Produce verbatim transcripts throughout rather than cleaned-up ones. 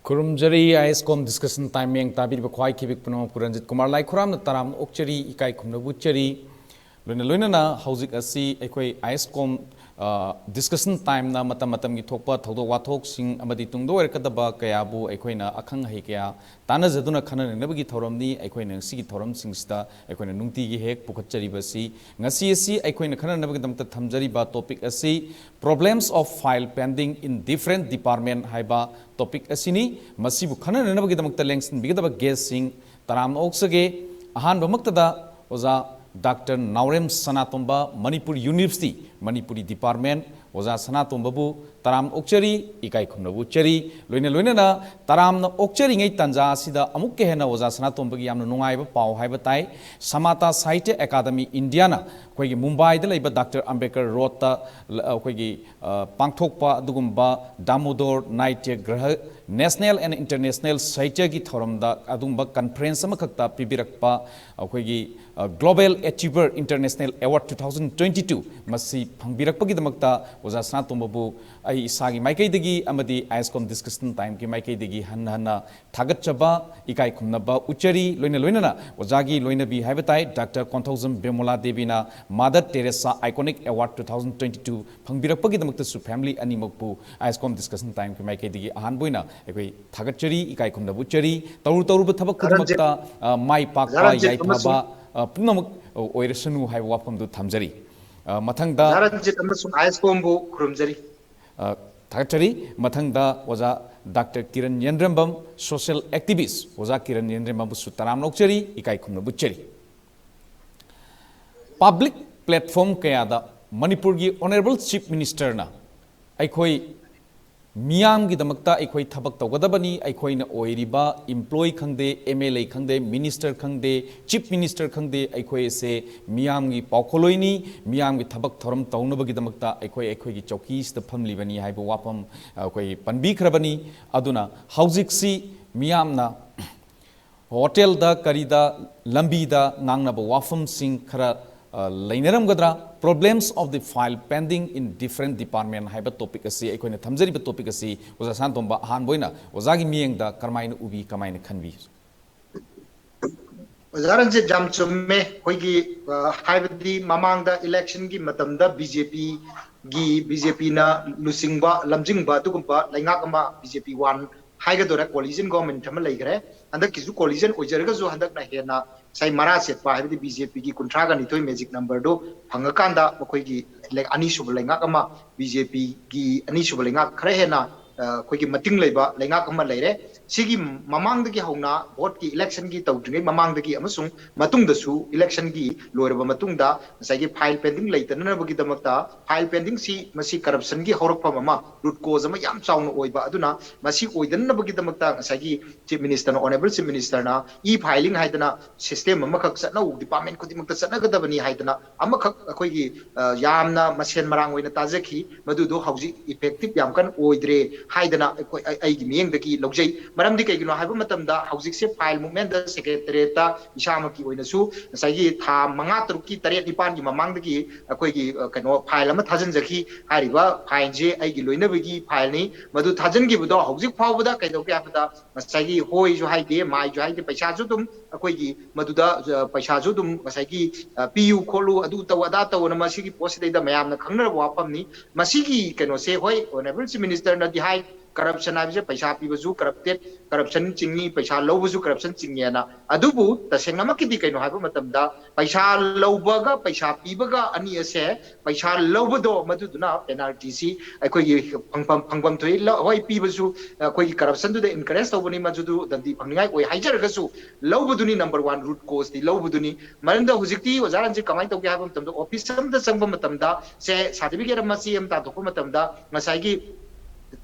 ꯈꯨꯔꯨꯝꯖꯔꯤ꯫ ꯑꯥꯏ S com discussion time ꯃꯤꯠꯌꯦꯡ ꯇꯥꯕꯤꯔꯤꯕ ꯈ꯭ꯋꯥꯏ ꯈꯤꯕꯤꯛ ꯄꯨꯝꯅꯃꯛꯄꯨ ꯔꯟꯖꯤꯠ ꯀꯨꯃꯥꯔ ꯂꯥꯏ ꯈꯨꯔꯥꯝꯅ ꯇꯔꯥꯝꯅ ꯑꯣꯛꯆꯔꯤ, ꯏꯀꯥꯏ ꯈꯨꯝꯅꯕ ꯎꯠꯆꯔꯤ꯫ ꯂꯣꯏꯅ ꯂꯣꯏꯅꯅ ꯍꯧꯖꯤꯛ ꯑꯁꯤ ꯑꯩꯈꯣꯏ ꯑꯥꯏ ꯑꯦꯁ ꯀꯣꯝ, ꯑ, ꯗꯤꯁꯀꯁꯟ ꯇꯥꯏꯝꯅ ꯃꯇꯝ ꯃꯇꯝꯒꯤ ꯊꯣꯛꯄ ꯊꯧꯗꯣꯛ ꯋꯥꯊꯣꯛꯁꯤꯡ ꯑꯃꯗꯤ ꯇꯨꯡꯗ ꯑꯣꯏꯔꯛꯀꯗꯕ ꯀꯌꯥꯕꯨ ꯑꯩꯈꯣꯏꯅ ꯑꯈꯪ ꯑꯍꯩ ꯀꯌꯥ ꯇꯥꯟꯅꯖꯗꯨꯅ ꯈꯟꯅ ꯅꯩꯅꯕꯒꯤ ꯊꯧꯔꯝꯅꯤ꯫ ꯑꯩꯈꯣꯏꯅ ꯉꯁꯤꯒꯤ ꯊꯧꯔꯝꯁꯤꯡꯁꯤꯗ ꯑꯩꯈꯣꯏꯅ ꯅꯨꯡꯇꯤꯒꯤ ꯍꯦꯛ ꯄꯨꯈꯠꯆꯔꯤꯕꯁꯤ, ꯉꯁꯤ ꯑꯁꯤ ꯑꯩꯈꯣꯏꯅ ꯈꯟꯅ ꯅꯩꯅꯕꯒꯤꯗꯃꯛꯇ ꯊꯝꯖꯔꯤꯕ ꯇꯣꯄꯤꯛ ꯑꯁꯤ problems of file pending in different department ꯍꯥꯏꯕ ꯇꯣꯄꯤꯛ ꯑꯁꯤꯅꯤ꯫ ꯃꯁꯤꯕꯨ ꯈꯟꯅ ꯅꯩꯅꯕꯒꯤꯗꯃꯛꯇ ꯂꯦꯡꯁꯤꯟꯕꯤꯒꯗꯕ ꯒꯦꯁꯁꯤꯡ ꯇꯔꯥꯝꯅ ꯑꯣꯛꯆꯒꯦ꯫ ꯑꯍꯥꯟꯕꯃꯛꯇꯗ ꯑꯣꯖꯥ doctor Naorem Sanatomba, Manipur university, Manipuri department, ꯑꯣꯖꯥ ꯁꯅꯥꯇꯣꯝꯕꯕꯨ ꯇꯔꯥꯝꯅ ꯑꯣꯛꯆꯔꯤ, ꯏꯀꯥꯏ ꯈꯨꯝꯅꯕ ꯎꯠꯆꯔꯤ꯫ ꯂꯣꯏꯅ ꯂꯣꯏꯅꯅ ꯇꯔꯥꯝꯅ ꯑꯣꯛꯆꯔꯤꯉꯩ ꯇꯥꯟꯖꯥ ꯑꯁꯤꯗ ꯑꯃꯨꯛꯀ ꯍꯦꯟꯅ ꯑꯣꯖꯥ ꯁꯅꯥꯇꯣꯝꯕꯒꯤ ꯌꯥꯝꯅ ꯅꯨꯡꯉꯥꯏꯕ ꯄꯥꯎ ꯍꯥꯏꯕ ꯇꯥꯏ꯫ ꯁꯃꯥꯇꯥ ꯁꯥꯍꯤꯇ꯭ꯌ ꯑꯦꯀꯥꯗꯃꯤ ꯏꯟꯗꯤꯌꯥꯅ ꯑꯩꯈꯣꯏꯒꯤ ꯃꯨꯝꯕꯥꯏꯗ ꯂꯩꯕ ꯗꯥꯛꯇꯔ ꯑꯝꯕꯦꯗꯀꯔ ꯔꯣꯗꯇ ꯂ-, ꯑꯩꯈꯣꯏꯒꯤ, ꯑ, ꯄꯥꯡꯊꯣꯛꯄ ꯑꯗꯨꯒꯨꯝꯕ ꯗꯥꯃꯣꯗꯣꯔ ꯅꯥꯇ꯭ꯌ ꯒ꯭ꯔꯍ National and International ꯁꯥꯍꯤꯇ꯭ꯌꯒꯤ ꯊꯧꯔꯝꯗ ꯑꯗꯨꯒꯨꯝꯕ ꯀꯟꯐꯔꯦꯟꯁ ꯑꯃꯈꯛꯇ ꯄꯤꯕꯤꯔꯛꯄ ꯑꯩꯈꯣꯏꯒꯤ, ꯑ, Global Achiever International Award two thousand twenty two ꯃꯁꯤ ꯐꯪꯕꯤꯔꯛꯄꯒꯤꯗꯃꯛꯇ ꯑꯣꯖꯥ ꯁꯅꯥꯇꯣꯝꯕꯕꯨ ꯑꯩ ꯏꯁꯥꯒꯤ ꯃꯥꯏꯀꯩꯗꯒꯤ ꯑꯃꯗꯤ ꯑꯥꯏ ꯑꯦꯁ ꯀꯣꯝ ꯗꯤꯁꯀꯁꯟ ꯇꯥꯏꯝꯒꯤ ꯃꯥꯏꯀꯩꯗꯒꯤ ꯍꯟꯅ ꯍꯟꯅ ꯊꯥꯒꯠꯆꯕ, ꯏꯀꯥꯏ ꯈꯨꯝꯅꯕ ꯎꯠꯆꯔꯤ꯫ ꯂꯣꯏꯅ ꯂꯣꯏꯅꯅ ꯑꯣꯖꯥꯒꯤ ꯂꯣꯏꯅꯕꯤ ꯍꯥꯏꯕ ꯇꯥꯏ, ꯗꯥꯛꯇꯔ ꯀꯣꯟꯊꯧꯖꯝ ꯕꯤꯃꯣꯂꯥ ꯗꯦꯕꯤꯅ Mother Teresa Iconic Award two thousand twenty two ꯐꯪꯕꯤꯔꯛꯄꯒꯤꯗꯃꯛꯇꯁꯨ ꯐꯦꯃꯤꯂꯤ ꯑꯅꯤꯃꯛꯄꯨ ꯑꯥꯏ ꯑꯦꯁ ꯀꯣꯝ ꯗꯤꯁꯀꯁꯟ ꯇꯥꯏꯝꯒꯤ ꯃꯥꯏꯀꯩꯗꯒꯤ ꯑꯍꯥꯟꯕ ꯑꯣꯏꯅ ꯑꯩꯈꯣꯏ ꯊꯥꯒꯠꯆꯔꯤ, ꯏꯀꯥꯏ ꯈꯨꯝꯅꯕ ꯎꯠꯆꯔꯤ꯫ ꯇꯧꯔꯨ ꯇꯧꯔꯨꯕ ꯊꯕꯛ ꯈꯨꯗꯤꯡꯃꯛꯇ, ꯑ, ꯃꯥꯏ ꯄꯥꯛꯄ, ꯌꯥꯏꯐꯕ, ꯑ, ꯄꯨꯝꯅꯃꯛ ꯑꯣꯏꯔꯁꯅꯨ ꯍꯥꯏꯕ ꯋꯥꯐꯝꯗꯨ ꯊꯝꯖꯔꯤ꯫ ꯑ, ꯃꯊꯪꯗ ꯔꯟꯖꯤꯠ ꯑꯃꯁꯨꯡ ꯑꯥꯏ ꯑꯦꯁ ꯀꯣꯝꯕꯨ ꯈꯨꯔꯨꯝꯖꯔꯤ꯫ ꯑ, ꯊꯥꯒꯠꯆꯔꯤ꯫ ꯃꯊꯪꯗ ꯑꯣꯖꯥ doctor Kiran Yendrembam, social activist ꯑꯣꯖꯥ ꯀꯤꯔꯟ ꯌꯦꯟꯗ꯭ꯔꯦꯝꯕꯝꯕꯨꯁꯨ ꯇꯔꯥꯝꯅ ꯑꯣꯛꯆꯔꯤ, ꯏꯀꯥꯏ ꯈꯨꯝꯅꯕ ꯎꯠꯆꯔꯤ꯫ ꯄꯕ꯭ꯂꯤꯛ ꯄ꯭ꯂꯦꯠꯐꯣꯝ ꯀꯌꯥꯗ ꯃꯅꯤꯄꯨꯔꯒꯤ ꯑꯣꯅꯔꯦꯕꯜ ꯆꯤꯐ ꯃꯤꯅꯤꯁꯇꯔꯅ ꯑꯩꯈꯣꯏ ꯃꯤꯌꯥꯝꯒꯤꯗꯃꯛꯇ ꯑꯩꯈꯣꯏ ꯊꯕꯛ ꯇꯧꯒꯗꯕꯅꯤ, ꯑꯩꯈꯣꯏꯅ ꯑꯣꯏꯔꯤꯕ ꯏꯝꯄ꯭ꯂꯣꯌꯤ ꯈꯪꯗꯦ, ꯑꯦꯝ ꯑꯦꯜ ꯑꯦ ꯈꯪꯗꯦ, ꯃꯤꯅꯤꯁꯇꯔ ꯈꯪꯗꯦ, ꯆꯤꯐ ꯃꯤꯅꯤꯁꯇꯔ ꯈꯪꯗꯦ, ꯑꯩꯈꯣꯏ ꯑꯁꯦ ꯃꯤꯌꯥꯝꯒꯤ ꯄꯥꯎꯈꯣꯜꯂꯣꯏꯅꯤ, ꯃꯤꯌꯥꯝꯒꯤ ꯊꯕꯛ ꯊꯧꯔꯝ ꯇꯧꯅꯕꯒꯤꯗꯃꯛꯇ ꯑꯩꯈꯣꯏ ꯑꯩꯈꯣꯏꯒꯤ ꯆꯧꯀꯤꯁꯤꯗ ꯐꯝꯂꯤꯕꯅꯤ ꯍꯥꯏꯕ ꯋꯥꯐꯝ ꯑꯩꯈꯣꯏ ꯄꯟꯕꯤꯈ꯭ꯔꯕꯅꯤ꯫ ꯑꯗꯨꯅ ꯍꯧꯖꯤꯛꯁꯤ ꯃꯤꯌꯥꯝꯅ ꯍꯣꯇꯦꯜꯗ, ꯀꯔꯤꯗ, ꯂꯝꯕꯤꯗ ꯉꯥꯡꯅꯕ ꯋꯥꯐꯝꯁꯤꯡ ꯈꯔ ꯑ, ꯂꯩꯅꯔꯝꯒꯗ꯭ꯔꯥ? Problems of the file pending in different department ꯍꯥꯏꯕ topic ꯑꯁꯤ, ꯑꯩꯈꯣꯏꯅ ꯊꯝꯖꯔꯤꯕ topic ꯑꯁꯤ ꯑꯣꯖꯥ ꯁꯅꯥꯇꯣꯝꯕ, ꯑꯍꯥꯟꯕ ꯑꯣꯏꯅ ꯑꯣꯖꯥꯒꯤ ꯃꯤꯠꯌꯦꯡꯗ ꯀꯔꯝꯍꯥꯏꯅ ꯎꯕꯤ, ꯀꯃꯥꯏꯅ ꯈꯟꯕꯤ? ꯑꯣꯖꯥ ꯔꯟꯖꯤꯠ, ꯌꯥꯝ ꯆꯨꯝꯃꯦ꯫ ꯑꯩꯈꯣꯏꯒꯤ, ꯑ, ꯍꯥꯏꯕꯗꯤ ꯃꯃꯥꯡꯗ election ꯒꯤ ꯃꯇꯝꯗ BJP ꯒꯤ, BJP ꯅ ꯂꯨꯆꯤꯡꯕ, ꯂꯝꯖꯤꯡꯕ ꯑꯗꯨꯒꯨꯝꯕ ꯂꯩꯉꯥꯛ ꯑꯃ, BJP one ꯍꯥꯏꯒꯗꯣꯏꯔꯥ, coalition government ꯑꯃ ꯂꯩꯈ꯭ꯔꯦ꯫ ꯍꯟꯗꯛꯀꯤꯁꯨ coalition ꯑꯣꯏꯖꯔꯒꯁꯨ ꯍꯟꯗꯛꯅ ꯍꯦꯟꯅ ꯉꯁꯥꯏ ꯃꯔꯥ ꯁꯦꯠꯄ, ꯍꯥꯏꯕꯗꯤ BJP ꯒꯤ ꯀꯨꯟꯊ꯭ꯔꯥꯒ ꯅꯤꯊꯣꯏ magic number ꯗꯨ ꯐꯪꯉꯀꯥꯟꯗ ꯃꯈꯣꯏꯒꯤ ꯂꯩ-, ꯑꯅꯤꯁꯨꯕ ꯂꯩꯉꯥꯛ ꯑꯃ, BJP ꯒꯤ ꯑꯅꯤꯁꯨꯕ ꯂꯩꯉꯥꯛ ꯈꯔ ꯍꯦꯟꯅ, ꯑ, ꯑꯩꯈꯣꯏꯒꯤ ꯃꯇꯤꯡ ꯂꯩꯕ ꯂꯩꯉꯥꯛ ꯑꯃ ꯂꯩꯔꯦ꯫ ꯁꯤꯒꯤ ꯃꯃꯥꯡꯗꯒꯤ ꯍꯧꯅ, vote ꯀꯤ election ꯒꯤ ꯇꯧꯗ꯭ꯔꯤꯉꯩ ꯃꯃꯥꯡꯗꯒꯤ ꯑꯃꯁꯨꯡ ꯃꯇꯨꯡꯗꯁꯨ election ꯒꯤ ꯂꯣꯏꯔꯕ ꯃꯇꯨꯡꯗ ꯉꯁꯥꯏꯒꯤ file pending ꯂꯩꯇꯅꯅꯕꯒꯤꯗꯃꯛꯇ, file pending ꯁꯤ ꯃꯁꯤ corruption ꯒꯤ ꯍꯧꯔꯛꯐꯝ ꯑꯃ, root cause ꯑꯃ ꯌꯥꯝ ꯆꯥꯎꯅ ꯑꯣꯏꯕ꯫ ꯑꯗꯨꯅ ꯃꯁꯤ ꯑꯣꯏꯗꯅꯕꯒꯤꯗꯃꯛꯇ ꯉꯁꯥꯏꯒꯤ Chief Minister ꯅ, Honourable Chief Minister ꯅ e-filing ꯍꯥꯏꯗꯅ system ꯑꯃꯈꯛ ꯆꯠꯅꯧ, department ꯈꯨꯗꯤꯡꯃꯛꯇ ꯆꯠꯅꯒꯗꯕꯅꯤ ꯍꯥꯏꯗꯅ ꯑꯃꯈꯛ ꯑꯩꯈꯣꯏꯒꯤ, ꯑ, ꯌꯥꯝꯅ ꯃꯁꯦꯟ ꯃꯔꯥꯡ ꯑꯣꯏꯅ ꯇꯥꯖꯈꯤ꯫ ꯃꯗꯨꯗꯣ ꯍꯧꯖꯤꯛ effective ꯌꯥꯝ ꯀꯟꯅ ꯑꯣꯏꯗ꯭ꯔꯦ ꯍꯥꯏꯗꯅ ꯑꯩꯈꯣꯏ, ꯑꯩ-, ꯑꯩꯒꯤ ꯃꯤꯠꯌꯦꯡꯗꯒꯤ ꯂꯧꯖꯩ꯫ ꯃꯔꯝꯗꯤ ꯀꯩꯒꯤꯅꯣ ꯍꯥꯏꯕ ꯃꯇꯝꯗ, ꯍꯧꯖꯤꯛꯁꯦ file movement ꯗ secretariat ꯇ ꯏꯁꯥꯃꯛꯀꯤ ꯑꯣꯏꯅꯁꯨ ꯉꯁꯥꯏꯒꯤ ꯊꯥ ꯃꯉꯥ, ꯇꯔꯨꯛꯀꯤ, ꯇꯔꯦꯠ, ꯅꯤꯄꯥꯟꯒꯤ ꯃꯃꯥꯡꯗꯒꯤ ꯑꯩꯈꯣꯏꯒꯤ, ꯑ, ꯀꯩꯅꯣ, file ꯑꯃ ꯊꯥꯖꯤꯟꯖꯈꯤ꯫ ꯍꯥꯏꯔꯤꯕ file ꯁꯦ ꯑꯩꯒꯤ ꯂꯣꯏꯅꯕꯒꯤ file ꯅꯤ꯫ ꯃꯗꯨ ꯊꯥꯖꯤꯟꯈꯤꯕꯗꯣ ꯍꯧꯖꯤꯛ ꯐꯥꯎꯕꯗ ꯀꯩꯗꯧꯒꯦ ꯍꯥꯏꯕꯗ, ꯉꯁꯥꯏꯒꯤ ꯍꯣꯏꯁꯨ ꯍꯥꯏꯗꯦ, ꯃꯥꯏꯁꯨ ꯍꯥꯏꯗꯦ, ꯄꯩꯁꯥꯁꯨ ꯑꯗꯨꯝ ꯑꯩꯈꯣꯏꯒꯤ ꯃꯗꯨꯗ, ꯑ, ꯄꯩꯁꯥꯁꯨ ꯑꯗꯨꯝ ꯉꯁꯥꯏꯒꯤ, ꯑ, ꯄꯤꯌꯨ ꯈꯣꯠꯂꯨ, ꯑꯗꯨ ꯇꯧ ꯑꯗꯥ ꯇꯧꯅ ꯃꯁꯤꯒꯤ ꯄꯣꯠꯁꯤꯗꯩꯗ ꯃꯌꯥꯝꯅ ꯈꯪꯅꯔꯕ ꯋꯥꯐꯝꯅꯤ꯫ ꯃꯁꯤꯒꯤ ꯀꯩꯅꯣꯁꯦ, ꯍꯣꯏ, Honourable Chief Minister ꯅꯗꯤ ꯍꯥꯏ, corruption ꯍꯥꯏꯕꯁꯦ ꯄꯩꯁꯥ ꯄꯤꯕꯁꯨ corrupted, corruption ꯆꯤꯡꯏ, ꯄꯩꯁꯥ ꯂꯧꯕꯁꯨ corruption ꯆꯤꯡꯉꯦꯅ꯫ ꯑꯗꯨꯕꯨ ꯇꯁꯦꯡꯅꯃꯛꯀꯤꯗꯤ ꯀꯩꯅꯣ ꯍꯥꯏꯕ ꯃꯇꯝꯗ, ꯄꯩꯁꯥ ꯂꯧꯕꯒ ꯄꯩꯁꯥ ꯄꯤꯕꯒ ꯑꯅꯤ ꯑꯁꯦ, ꯄꯩꯁꯥ ꯂꯧꯕꯗꯣ ꯃꯗꯨꯗꯨꯅ penalty ꯁꯤ ꯑꯩꯈꯣꯏꯒꯤ ꯐꯪꯐꯝ, ꯐꯪꯐꯝ ꯊꯣꯛꯏ꯫ ꯂ-, ꯍꯣꯏ, ꯄꯤꯕꯁꯨ ꯑꯩꯈꯣꯏꯒꯤ corruption ꯗꯨꯗ encourage ꯇꯧꯕꯅꯤ, ꯃꯗꯨꯗꯨ ꯗꯟꯗꯤ ꯐꯪꯅꯤꯡꯉꯥꯏ ꯑꯣꯏ ꯍꯥꯏꯖꯔꯒꯁꯨ, ꯂꯧꯕꯗꯨꯅꯤ number one, root cause ꯇꯤ ꯂꯧꯕꯗꯨꯅꯤ꯫ ꯃꯔꯝꯗ ꯍꯧꯖꯤꯛꯇꯤ ꯑꯣꯖꯥ ꯔꯟꯖꯤꯠ ꯀꯃꯥꯏꯅ ꯇꯧꯒꯦ ꯍꯥꯏꯕ ꯃꯇꯝꯗ, office ꯑꯃꯗ ꯆꯪꯕ ꯃꯇꯝꯗ, ꯁꯦ, certificate ꯑꯃ, ꯆꯦ ꯑꯃ ꯇꯥꯟꯊꯣꯛꯄ ꯃꯇꯝꯗ, ꯉꯁꯥꯏꯒꯤ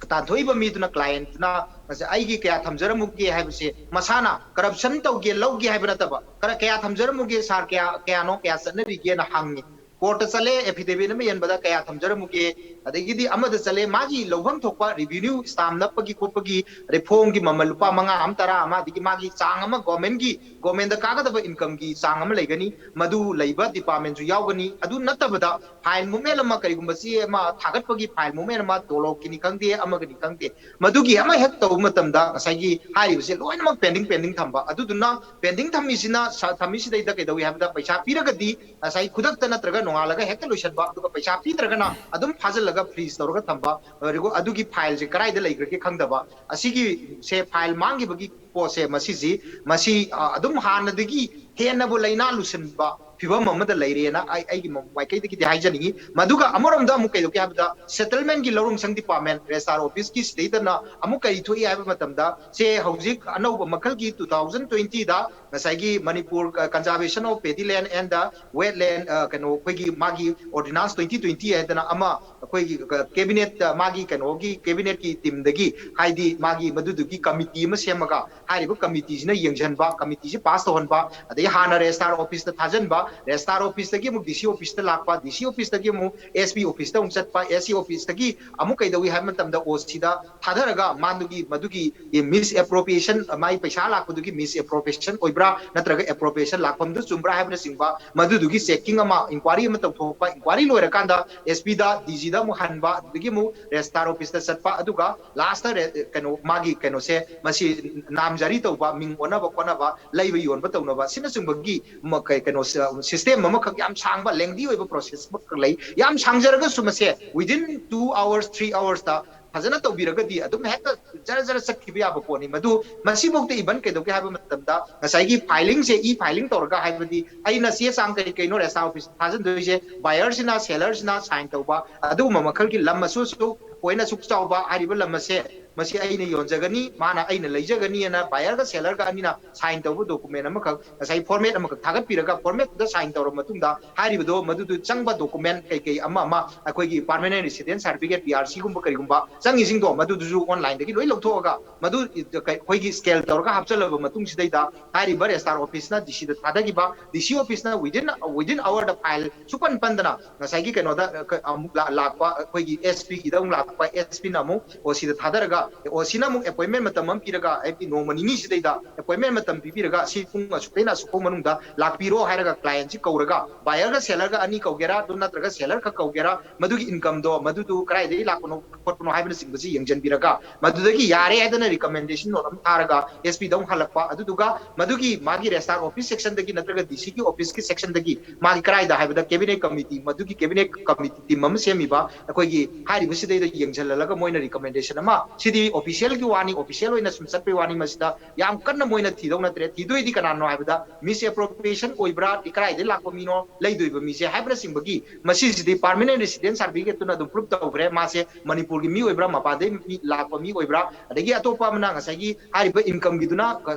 ꯇꯥꯟꯊꯣꯛꯏꯕ ꯃꯤꯗꯨꯅ, client ꯇꯨꯅ, ꯉꯁꯥꯏ ꯑꯩꯒꯤ ꯀꯌꯥ ꯊꯝꯖꯔꯝꯃꯨꯒꯦ ꯍꯥꯏꯕꯁꯦ ꯃꯁꯥꯅ corruption ꯇꯧꯒꯦ, ꯂꯧꯒꯦ ꯍꯥꯏꯕ ꯅꯠꯇꯕ, ꯀꯔ-, ꯀꯌꯥ ꯊꯝꯖꯔꯝꯃꯨꯒꯦ sir, ꯀꯌꯥ, ꯀꯌꯥꯅꯣ, ꯀꯌꯥ ꯆꯠꯅꯔꯤꯒꯦꯅ ꯍꯪꯉꯤ꯫ ꯀꯣꯔꯠꯇ ꯆꯠꯂꯦ, ꯑꯦꯐꯤꯗꯦꯚꯤꯠ ꯑꯃ ꯌꯦꯟꯕꯗ ꯀꯌꯥ ꯊꯝꯖꯔꯝꯃꯨꯒꯦ, ꯑꯗꯒꯤꯗꯤ ꯑꯃꯗ ꯆꯠꯂꯦ, ꯃꯥꯒꯤ ꯂꯧꯐꯝ ꯊꯣꯛꯄ ꯔꯤꯚꯤꯅ꯭ꯌꯨ, ꯁ꯭ꯇꯥꯝ ꯅꯞꯄꯒꯤ ꯈꯣꯠꯄꯒꯤ, ꯑꯗꯩ ꯐꯣꯝꯒꯤ ꯃꯃꯜ ꯂꯨꯄꯥ ꯃꯉꯥ ꯑꯃ, ꯇꯔꯥ ꯑꯃ, ꯑꯗꯒꯤ ꯃꯥꯒꯤ ꯆꯥꯡ ꯑꯃ, ꯒꯣꯔꯃꯦꯟꯒꯤ, ꯒꯣꯔꯃꯦꯟꯗ ꯀꯥꯒꯗꯕ ꯏꯟꯀꯝꯒꯤ ꯆꯥꯡ ꯑꯃ ꯂꯩꯒꯅꯤ, ꯃꯗꯨ ꯂꯩꯕ ꯗꯤꯄꯥꯔꯠꯃꯦꯟꯁꯨ ꯌꯥꯎꯒꯅꯤ꯫ ꯑꯗꯨ ꯅꯠꯇꯕꯗ ꯐꯥꯏꯜ ꯃꯨꯞꯃꯦꯟ ꯑꯃ, ꯀꯔꯤꯒꯨꯝꯕ ꯆꯦ ꯑꯃ ꯊꯥꯒꯠꯄꯒꯤ ꯐꯥꯏꯜ ꯃꯨꯞꯃꯦꯟ ꯑꯃ, ꯇꯣꯂꯣꯞꯀꯤꯅꯤ ꯈꯪꯗꯦ, ꯑꯃꯒꯅꯤ ꯈꯪꯗꯦ, ꯃꯗꯨꯒꯤ ꯑꯃ ꯍꯦꯛ ꯇꯧꯕ ꯃꯇꯝꯗ ꯉꯁꯥꯏꯒꯤ ꯍꯥꯏꯔꯤꯕꯁꯦ ꯂꯣꯏꯅꯃꯛ ꯄꯦꯟꯗꯤꯡ, ꯄꯦꯟꯗꯤꯡ ꯊꯝꯕ꯫ ꯑꯗꯨꯗꯨꯅ ꯄꯦꯟꯗꯤꯡ ꯊꯝꯃꯤꯁꯤꯅ, ꯊꯝꯃꯤꯁꯤꯗꯩꯗ ꯀꯩꯗꯧꯏ ꯍꯥꯏꯕꯗ, ꯄꯩꯁꯥ ꯄꯤꯔꯒꯗꯤ ꯉꯁꯥꯏ ꯈꯨꯗꯛꯇ ꯅꯠꯇ꯭ꯔꯒ ꯅꯣꯡꯉꯥꯜꯂꯒ ꯍꯦꯛꯇ ꯂꯣꯏꯁꯤꯟꯕ, ꯑꯗꯨꯒ ꯄꯩꯁꯥ ꯄꯤꯗ꯭ꯔꯒꯅ ꯑꯗꯨꯝ ꯐꯥꯖꯤꯜꯂꯒ ꯐ꯭ꯔꯤꯖ ꯇꯧꯔꯒ ꯊꯝꯕ, ꯑꯗꯨꯒ ꯑꯗꯨꯒꯤ ꯐꯥꯏꯜꯁꯦ ꯀꯗꯥꯏꯗ ꯂꯩꯈ꯭ꯔꯒꯦ ꯈꯪꯗꯕ꯫ ꯑꯁꯤꯒꯤꯁꯦ, ꯐꯥꯏꯜ ꯃꯥꯡꯈꯤꯕꯒꯤ ꯄꯣꯠꯁꯦ, ꯃꯁꯤꯁꯤ, ꯃꯁꯤ, ꯑ, ꯑꯗꯨꯝ ꯍꯥꯟꯅꯗꯒꯤ ꯍꯦꯟꯅꯕꯨ ꯂꯥꯏꯅꯥ ꯂꯨꯁꯟꯕ ꯐꯤꯕꯝ ꯑꯃꯗ ꯂꯩꯔꯦꯅ ꯑꯩ, ꯑꯩꯒꯤ ꯃꯥꯏꯀꯩꯗꯒꯤꯗꯤ ꯍꯥꯏꯖꯅꯤꯡꯉꯤ꯫ ꯃꯗꯨꯒ ꯑꯃꯔꯣꯝꯗ ꯑꯃꯨꯛ ꯀꯩꯗꯧꯒꯦ ꯍꯥꯏꯕꯗ, ꯁꯦꯇꯜꯃꯦꯟꯒꯤ ꯂꯧꯔꯣꯡꯁꯪ ꯗꯤꯄꯥꯔꯠꯃꯦꯟ, ꯔꯦꯖꯤꯁꯇ꯭ꯔꯥꯔ ꯑꯣꯐꯤꯁꯀꯤ ꯁꯤꯗꯩꯗꯅ ꯑꯃꯨꯛ ꯀꯔꯤ ꯊꯣꯛꯏ ꯍꯥꯏꯕ ꯃꯇꯝꯗ, ꯁꯦ ꯍꯧꯖꯤꯛ ꯑꯅꯧꯕ ꯃꯈꯜꯒꯤ two thousand twenty ꯗ ꯉꯁꯥꯏꯒꯤ ꯃꯅꯤꯄꯨꯔ, ꯑ, Conservation of Paddy Land and the Wetland, ꯑ, ꯀꯩꯅꯣ, ꯑꯩꯈꯣꯏꯒꯤ ꯃꯥꯒꯤ ordinance twenty twenty ꯍꯥꯏꯗꯅ ꯑꯃ ꯑꯩꯈꯣꯏꯒꯤ, ꯑ, ꯀꯦꯕꯤꯅꯦꯠꯇ, ꯃꯥꯒꯤ ꯀꯩꯅꯣꯒꯤ ꯀꯦꯕꯤꯅꯦꯠꯀꯤ ꯇꯤꯝꯗꯒꯤ, ꯍꯥꯏꯗꯤ ꯃꯥꯒꯤ ꯃꯗꯨꯗꯨꯒꯤ ꯀꯃꯤꯇꯤ ꯑꯃ ꯁꯦꯝꯃꯒ, ꯍꯥꯏꯔꯤꯕ ꯀꯃꯤꯇꯤꯁꯤꯅ ꯌꯦꯡꯁꯤꯟꯕ, ꯀꯃꯤꯇꯤꯁꯤ ꯄꯥꯁ ꯇꯧꯍꯟꯕ, ꯑꯗꯒꯤ ꯍꯥꯟꯅ ꯔꯦꯖꯤꯁꯇ꯭ꯔꯥꯔ ꯑꯣꯐꯤꯁꯇ ꯊꯥꯖꯤꯟꯕ, ꯔꯦꯖꯤꯁꯇ꯭ꯔꯥꯔ ꯑꯣꯐꯤꯁꯇꯒꯤ ꯑꯃꯨꯛ ꯗꯤ ꯁꯤ ꯑꯣꯐꯤꯁꯇ ꯂꯥꯛꯄ, ꯗꯤ ꯁꯤ ꯑꯣꯐꯤꯁꯇꯒꯤ ꯑꯃꯨꯛ ꯑꯦꯁ ꯄꯤ ꯑꯣꯐꯤꯁꯇ ꯑꯃꯨꯛ ꯆꯠꯄ, ꯑꯦꯁ ꯁꯤ ꯑꯣꯐꯤꯁꯇꯒꯤ ꯑꯃꯨꯛ ꯀꯩꯗꯧꯏ ꯍꯥꯏꯕ ꯃꯇꯝꯗ, ꯑꯣ ꯁꯤꯗ ꯊꯥꯗꯔꯒ ꯃꯥꯗꯨꯒꯤ, ꯃꯗꯨꯒꯤ ꯃꯤꯁ ꯑꯦꯄ꯭ꯔꯣꯄ꯭ꯔꯤꯌꯦꯁꯟ, ꯃꯥꯏ ꯄꯩꯁꯥ ꯂꯥꯛꯄꯗꯨꯒꯤ ꯃꯤꯁ ꯑꯦꯄ꯭ꯔꯣꯄ꯭ꯔꯤꯌꯦꯁꯟ ꯑꯣꯏꯕ꯭ꯔꯥ, ꯅꯠꯇ꯭ꯔꯒ ꯑꯦꯄ꯭ꯔꯣꯄ꯭ꯔꯤꯌꯦꯁꯟ ꯂꯥꯛꯐꯝꯗꯨ ꯆꯨꯝꯕ꯭ꯔꯥ ꯍꯥꯏꯕꯅꯆꯤꯡꯕ, ꯃꯗꯨꯗꯨꯒꯤ ꯆꯦꯛꯀꯤꯡ ꯑꯃ, ꯏꯟꯀ꯭ꯋꯥꯔꯤ ꯑꯃ ꯇꯧꯊꯣꯛꯄ, ꯏꯟꯀ꯭ꯋꯥꯔꯤ ꯂꯣꯏꯔꯀꯥꯟꯗ ꯑꯦꯁ ꯄꯤꯗ, ꯗꯤ ꯖꯤꯗ ꯑꯃꯨꯛ ꯍꯟꯕ, ꯑꯗꯨꯗꯒꯤ ꯑꯃꯨꯛ ꯔꯦꯖꯤꯁꯇ꯭ꯔꯥꯔ ꯑꯣꯐꯤꯁꯇ ꯆꯠꯄ, ꯑꯗꯨꯒ ꯂꯥꯁꯇ ꯔꯦ-, ꯀꯩꯅꯣ, ꯃꯥꯒꯤ ꯀꯩꯅꯣꯁꯦ, ꯃꯁꯤ ꯅꯥꯝꯖꯥꯔꯤ ꯇꯧꯕ, ꯃꯤꯡ ꯑꯣꯟꯅꯕ ꯈꯣꯠꯅꯕ, ꯂꯩꯕ ꯌꯣꯟꯕ ꯇꯧꯅꯕ, ꯑꯁꯤꯅꯆꯤꯡꯕꯒꯤ ꯃ-, ꯀꯩ-, ꯀꯩꯅꯣ, ꯁ-, ꯁꯤꯁꯇꯦꯝ ꯑꯃꯈꯛ, ꯌꯥꯝ ꯁꯥꯡꯕ, ꯂꯦꯡꯗꯤ ꯑꯣꯏꯕ ꯄ꯭ꯔꯣꯁꯦꯁ ꯑꯃꯈꯛ ꯂꯩ꯫ ꯌꯥꯝ ꯁꯥꯡꯖꯔꯒꯁꯨ ꯃꯁꯦ within two hours, three hours ꯇ ꯐꯖꯅ ꯇꯧꯕꯤꯔꯒꯗꯤ ꯑꯗꯨꯝ ꯍꯦꯛꯇ ꯖꯔ ꯖꯔ ꯆꯠꯈꯤꯕ ꯌꯥꯕ ꯄꯣꯠꯅꯤ꯫ ꯃꯗꯨ ꯃꯁꯤꯐꯥꯎꯗ even ꯀꯩꯗꯧꯒꯦ ꯍꯥꯏꯕ ꯃꯇꯝꯗ, ꯉꯁꯥꯏꯒꯤ ꯐꯥꯏꯂꯤꯡꯁꯦ, ꯏ ꯐꯥꯏꯂꯤꯡ ꯇꯧꯔꯒ, ꯍꯥꯏꯕꯗꯤ ꯑꯩꯅ ꯆꯦ ꯆꯥꯡ ꯀꯔꯤ ꯀꯩꯅꯣ ꯔꯦꯖꯤꯁꯇ꯭ꯔꯥꯔ ꯑꯣꯐꯤꯁꯇ ꯊꯥꯖꯤꯟꯗꯣꯏꯁꯦ, ꯕꯥꯌꯔꯁꯤꯅ, ꯁꯦꯂꯔꯁꯤꯅ ꯁꯥꯏꯟ ꯇꯧꯕ, ꯑꯗꯨꯒꯨꯝꯕ ꯃꯈꯜꯒꯤ ꯂꯝ ꯑꯁꯨ ꯑꯁꯨꯛ ꯄꯣꯏꯟ ꯑꯁꯨꯛ ꯆꯥꯎꯕ ꯍꯥꯏꯔꯤꯕ ꯂꯝ ꯑꯁꯦ ꯃꯁꯤ ꯑꯩꯅ ꯌꯣꯟꯖꯒꯅꯤ, ꯃꯥꯅ ꯑꯩꯅ ꯂꯩꯖꯒꯅꯤꯅ ꯕꯥꯌꯔꯒ ꯁꯦꯂꯔꯒ ꯑꯅꯤꯅ ꯁꯥꯏꯟ ꯇꯧꯕ ꯗꯣꯀꯨꯃꯦꯟ ꯑꯃꯈꯛ, ꯉꯁꯥꯏ ꯐꯣꯔꯃꯦꯠ ꯑꯃꯈꯛ ꯊꯥꯒꯠꯄꯤꯔꯒ, ꯐꯣꯔꯃꯦꯠꯇꯨꯗ ꯁꯥꯏꯟ ꯇꯧꯔꯕ ꯃꯇꯨꯡꯗ ꯍꯥꯏꯔꯤꯕꯗꯣ ꯃꯗꯨꯗꯨ ꯆꯪꯕ ꯗꯣꯀꯨꯃꯦꯟ ꯀꯩꯀꯩ ꯑꯃ ꯑꯃ, ꯑꯩꯈꯣꯏꯒꯤ permanent resident certificate, P R ꯁꯤꯒꯨꯝꯕ ꯀꯔꯤꯒꯨꯝꯕ ꯆꯪꯉꯤꯁꯤꯡꯗꯣ ꯃꯗꯨꯗꯨꯁꯨ ꯑꯣꯟꯂꯥꯏꯟꯗꯒꯤ ꯂꯣꯏ ꯂꯧꯊꯣꯛꯑꯒ ꯃꯗꯨ ꯑꯩꯈꯣꯏꯒꯤ ꯁ꯭ꯀꯦꯜ ꯇꯧꯔꯒ ꯍꯥꯞꯆꯜꯂꯕ ꯃꯇꯨꯡꯁꯤꯗꯩꯗ ꯍꯥꯏꯔꯤꯕ ꯔꯦꯖꯤꯁꯇ꯭ꯔꯥꯔ ꯑꯣꯐꯤꯁꯅ ꯗꯤ ꯁꯤꯗ ꯊꯥꯗꯈꯤꯕ, ꯗꯤ ꯁꯤ ꯑꯣꯐꯤꯁꯅ within within hourꯗ ꯐꯥꯏꯜ ꯁꯨꯄꯟ ꯄꯟꯗꯅ ꯉꯁꯥꯏꯒꯤ ꯀꯩꯅꯣꯗ ꯑꯃꯨꯛ ꯂꯥꯛꯄ, ꯑꯩꯈꯣꯏꯒꯤ ꯑꯦꯁ ꯄꯤꯒꯤꯗ ꯑꯃꯨꯛ ꯂꯥꯛꯄ, ꯑꯦꯁ ꯄꯤꯅ ꯑꯃꯨꯛ ꯑꯣ ꯁꯤꯗ ꯊꯥꯗꯔꯒ, ꯑꯣ ꯁꯤꯅ ꯑꯃꯨꯛ ꯑꯦꯄꯣꯏꯟꯃꯦꯟ ꯃꯇꯝ ꯑꯃ ꯄꯤꯔꯒ, ꯍꯥꯏꯕꯗꯤ ꯅꯣꯡꯃ ꯅꯤꯅꯤꯁꯤꯗꯩꯗ ꯑꯦꯄꯣꯏꯟꯃꯦꯟ ꯃꯇꯝ ꯄꯤꯕꯤꯔꯒ, ꯁꯤ ꯄꯨꯡ ꯑꯁꯨꯛꯇꯩꯅ ꯑꯁꯨꯛ ꯐꯥꯎ ꯃꯅꯨꯡꯗ ꯂꯥꯛꯄꯤꯔꯣ ꯍꯥꯏꯔꯒ ꯀ꯭ꯂꯥꯏꯟꯁꯤ ꯀꯧꯔꯒ, ꯕꯥꯌꯔꯒ ꯁꯦꯂꯔꯒ ꯑꯅꯤ ꯀꯧꯒꯦꯔꯥ, ꯑꯗꯨ ꯅꯠꯇ꯭ꯔꯒ ꯁꯦꯂꯔ ꯈꯛ ꯀꯧꯒꯦꯔꯥ, ꯃꯗꯨꯒꯤ ꯏꯟꯀꯝꯗꯣ ꯃꯗꯨꯗꯨ ꯀꯗꯥꯏꯗꯒꯤ ꯂꯥꯛꯄꯅꯣ ꯈꯣꯠꯄꯅꯣ ꯍꯥꯏꯕꯅꯆꯤꯡꯕꯁꯤ ꯌꯦꯡꯁꯤꯟꯕꯤꯔꯒ, ꯃꯗꯨꯗꯒꯤ ꯌꯥꯔꯦ ꯍꯥꯏꯗꯅ ꯔꯤꯀꯃꯦꯟꯗꯦꯁꯟ ꯅꯣꯠ ꯑꯃ ꯊꯥꯔꯒ ꯑꯦꯁ ꯄꯤꯗ ꯑꯃꯨꯛ ꯍꯜꯂꯛꯄ, ꯑꯗꯨꯗꯨꯒ ꯃꯗꯨꯒꯤ ꯃꯥꯒꯤ ꯔꯦꯖꯤꯁꯇ꯭ꯔꯥꯔ ꯑꯣꯐꯤꯁ ꯁꯦꯛꯁꯟꯗꯒꯤ ꯅꯠꯇ꯭ꯔꯒ ꯗꯤ ꯁꯤꯒꯤ ꯑꯣꯐꯤꯁꯀꯤ ꯁꯦꯛꯁꯟꯗꯒꯤ ꯃꯥꯒꯤ ꯀꯗꯥꯏꯗ ꯍꯥꯏꯕꯗ ꯀꯦꯕꯤꯅꯦꯠ ꯀꯃꯤꯇꯤ, ꯃꯗꯨꯒꯤ ꯀꯦꯕꯤꯅꯦꯠ ꯀꯃꯤꯇꯤ ꯇꯤꯝ ꯑꯃ ꯁꯦꯝꯃꯤꯕ, ꯑꯩꯈꯣꯏꯒꯤ ꯍꯥꯏꯔꯤꯕꯁꯤꯗꯩꯗ ꯌꯦꯡꯁꯤꯜꯍꯜꯂꯒ ꯃꯣꯏꯅ ꯔꯤꯀꯃꯦꯟꯗꯦꯁꯟ ꯑꯃ, ꯁꯤꯗꯤ ꯑꯣꯐꯤꯁꯤꯌꯦꯜꯒꯤ ꯋꯥꯅꯤ, ꯑꯣꯐꯤꯁꯤꯌꯦꯜ ꯑꯣꯏꯅ ꯁꯨꯝ ꯆꯠꯄꯩ ꯋꯥꯅꯤ, ꯃꯁꯤꯗ ꯌꯥꯝ ꯀꯟꯅ ꯃꯣꯏꯅ ꯊꯤꯗꯧ ꯅꯠꯇ꯭ꯔꯦ꯫ ꯊꯤꯗꯣꯏꯗꯤ ꯀꯅꯥꯅꯣ ꯍꯥꯏꯕꯗ ꯃꯤꯁ ꯑꯦꯄ꯭ꯔꯣꯄ꯭ꯔꯤꯌꯦꯁꯟ ꯑꯣꯏꯕ꯭ꯔꯥ, ꯀꯗꯥꯏꯗꯒꯤ ꯂꯥꯛꯄ ꯃꯤꯅꯣ ꯂꯩꯗꯣꯏꯕ ꯃꯤꯁꯦ ꯍꯥꯏꯕꯅꯆꯤꯡꯕꯒꯤ, ꯃꯁꯤꯁꯤꯗꯤ ꯄꯥꯔꯃꯤꯅꯦꯟ ꯔꯦꯁꯤꯗꯦꯟ ꯁꯥꯔꯇꯤꯐꯤꯀꯦꯠꯇꯨꯅ ꯑꯗꯨꯝ ꯄ꯭ꯔꯨꯞ ꯇꯧꯈ꯭ꯔꯦ, ꯃꯥꯁꯦ ꯃꯅꯤꯄꯨꯔꯒꯤ ꯃꯤ ꯑꯣꯏꯕ꯭ꯔꯥ, ꯃꯄꯥꯟꯗꯒꯤ ꯃꯤ ꯂꯥꯛꯄ ꯃꯤ ꯑꯣꯏꯕ꯭ꯔꯥ, ꯑꯗꯒꯤ ꯑꯇꯣꯞꯄ ꯑꯃꯅ ꯉꯁꯥꯏꯒꯤ ꯍꯥꯏꯔꯤꯕ ꯏꯟꯀꯝꯒꯤꯗꯨꯅ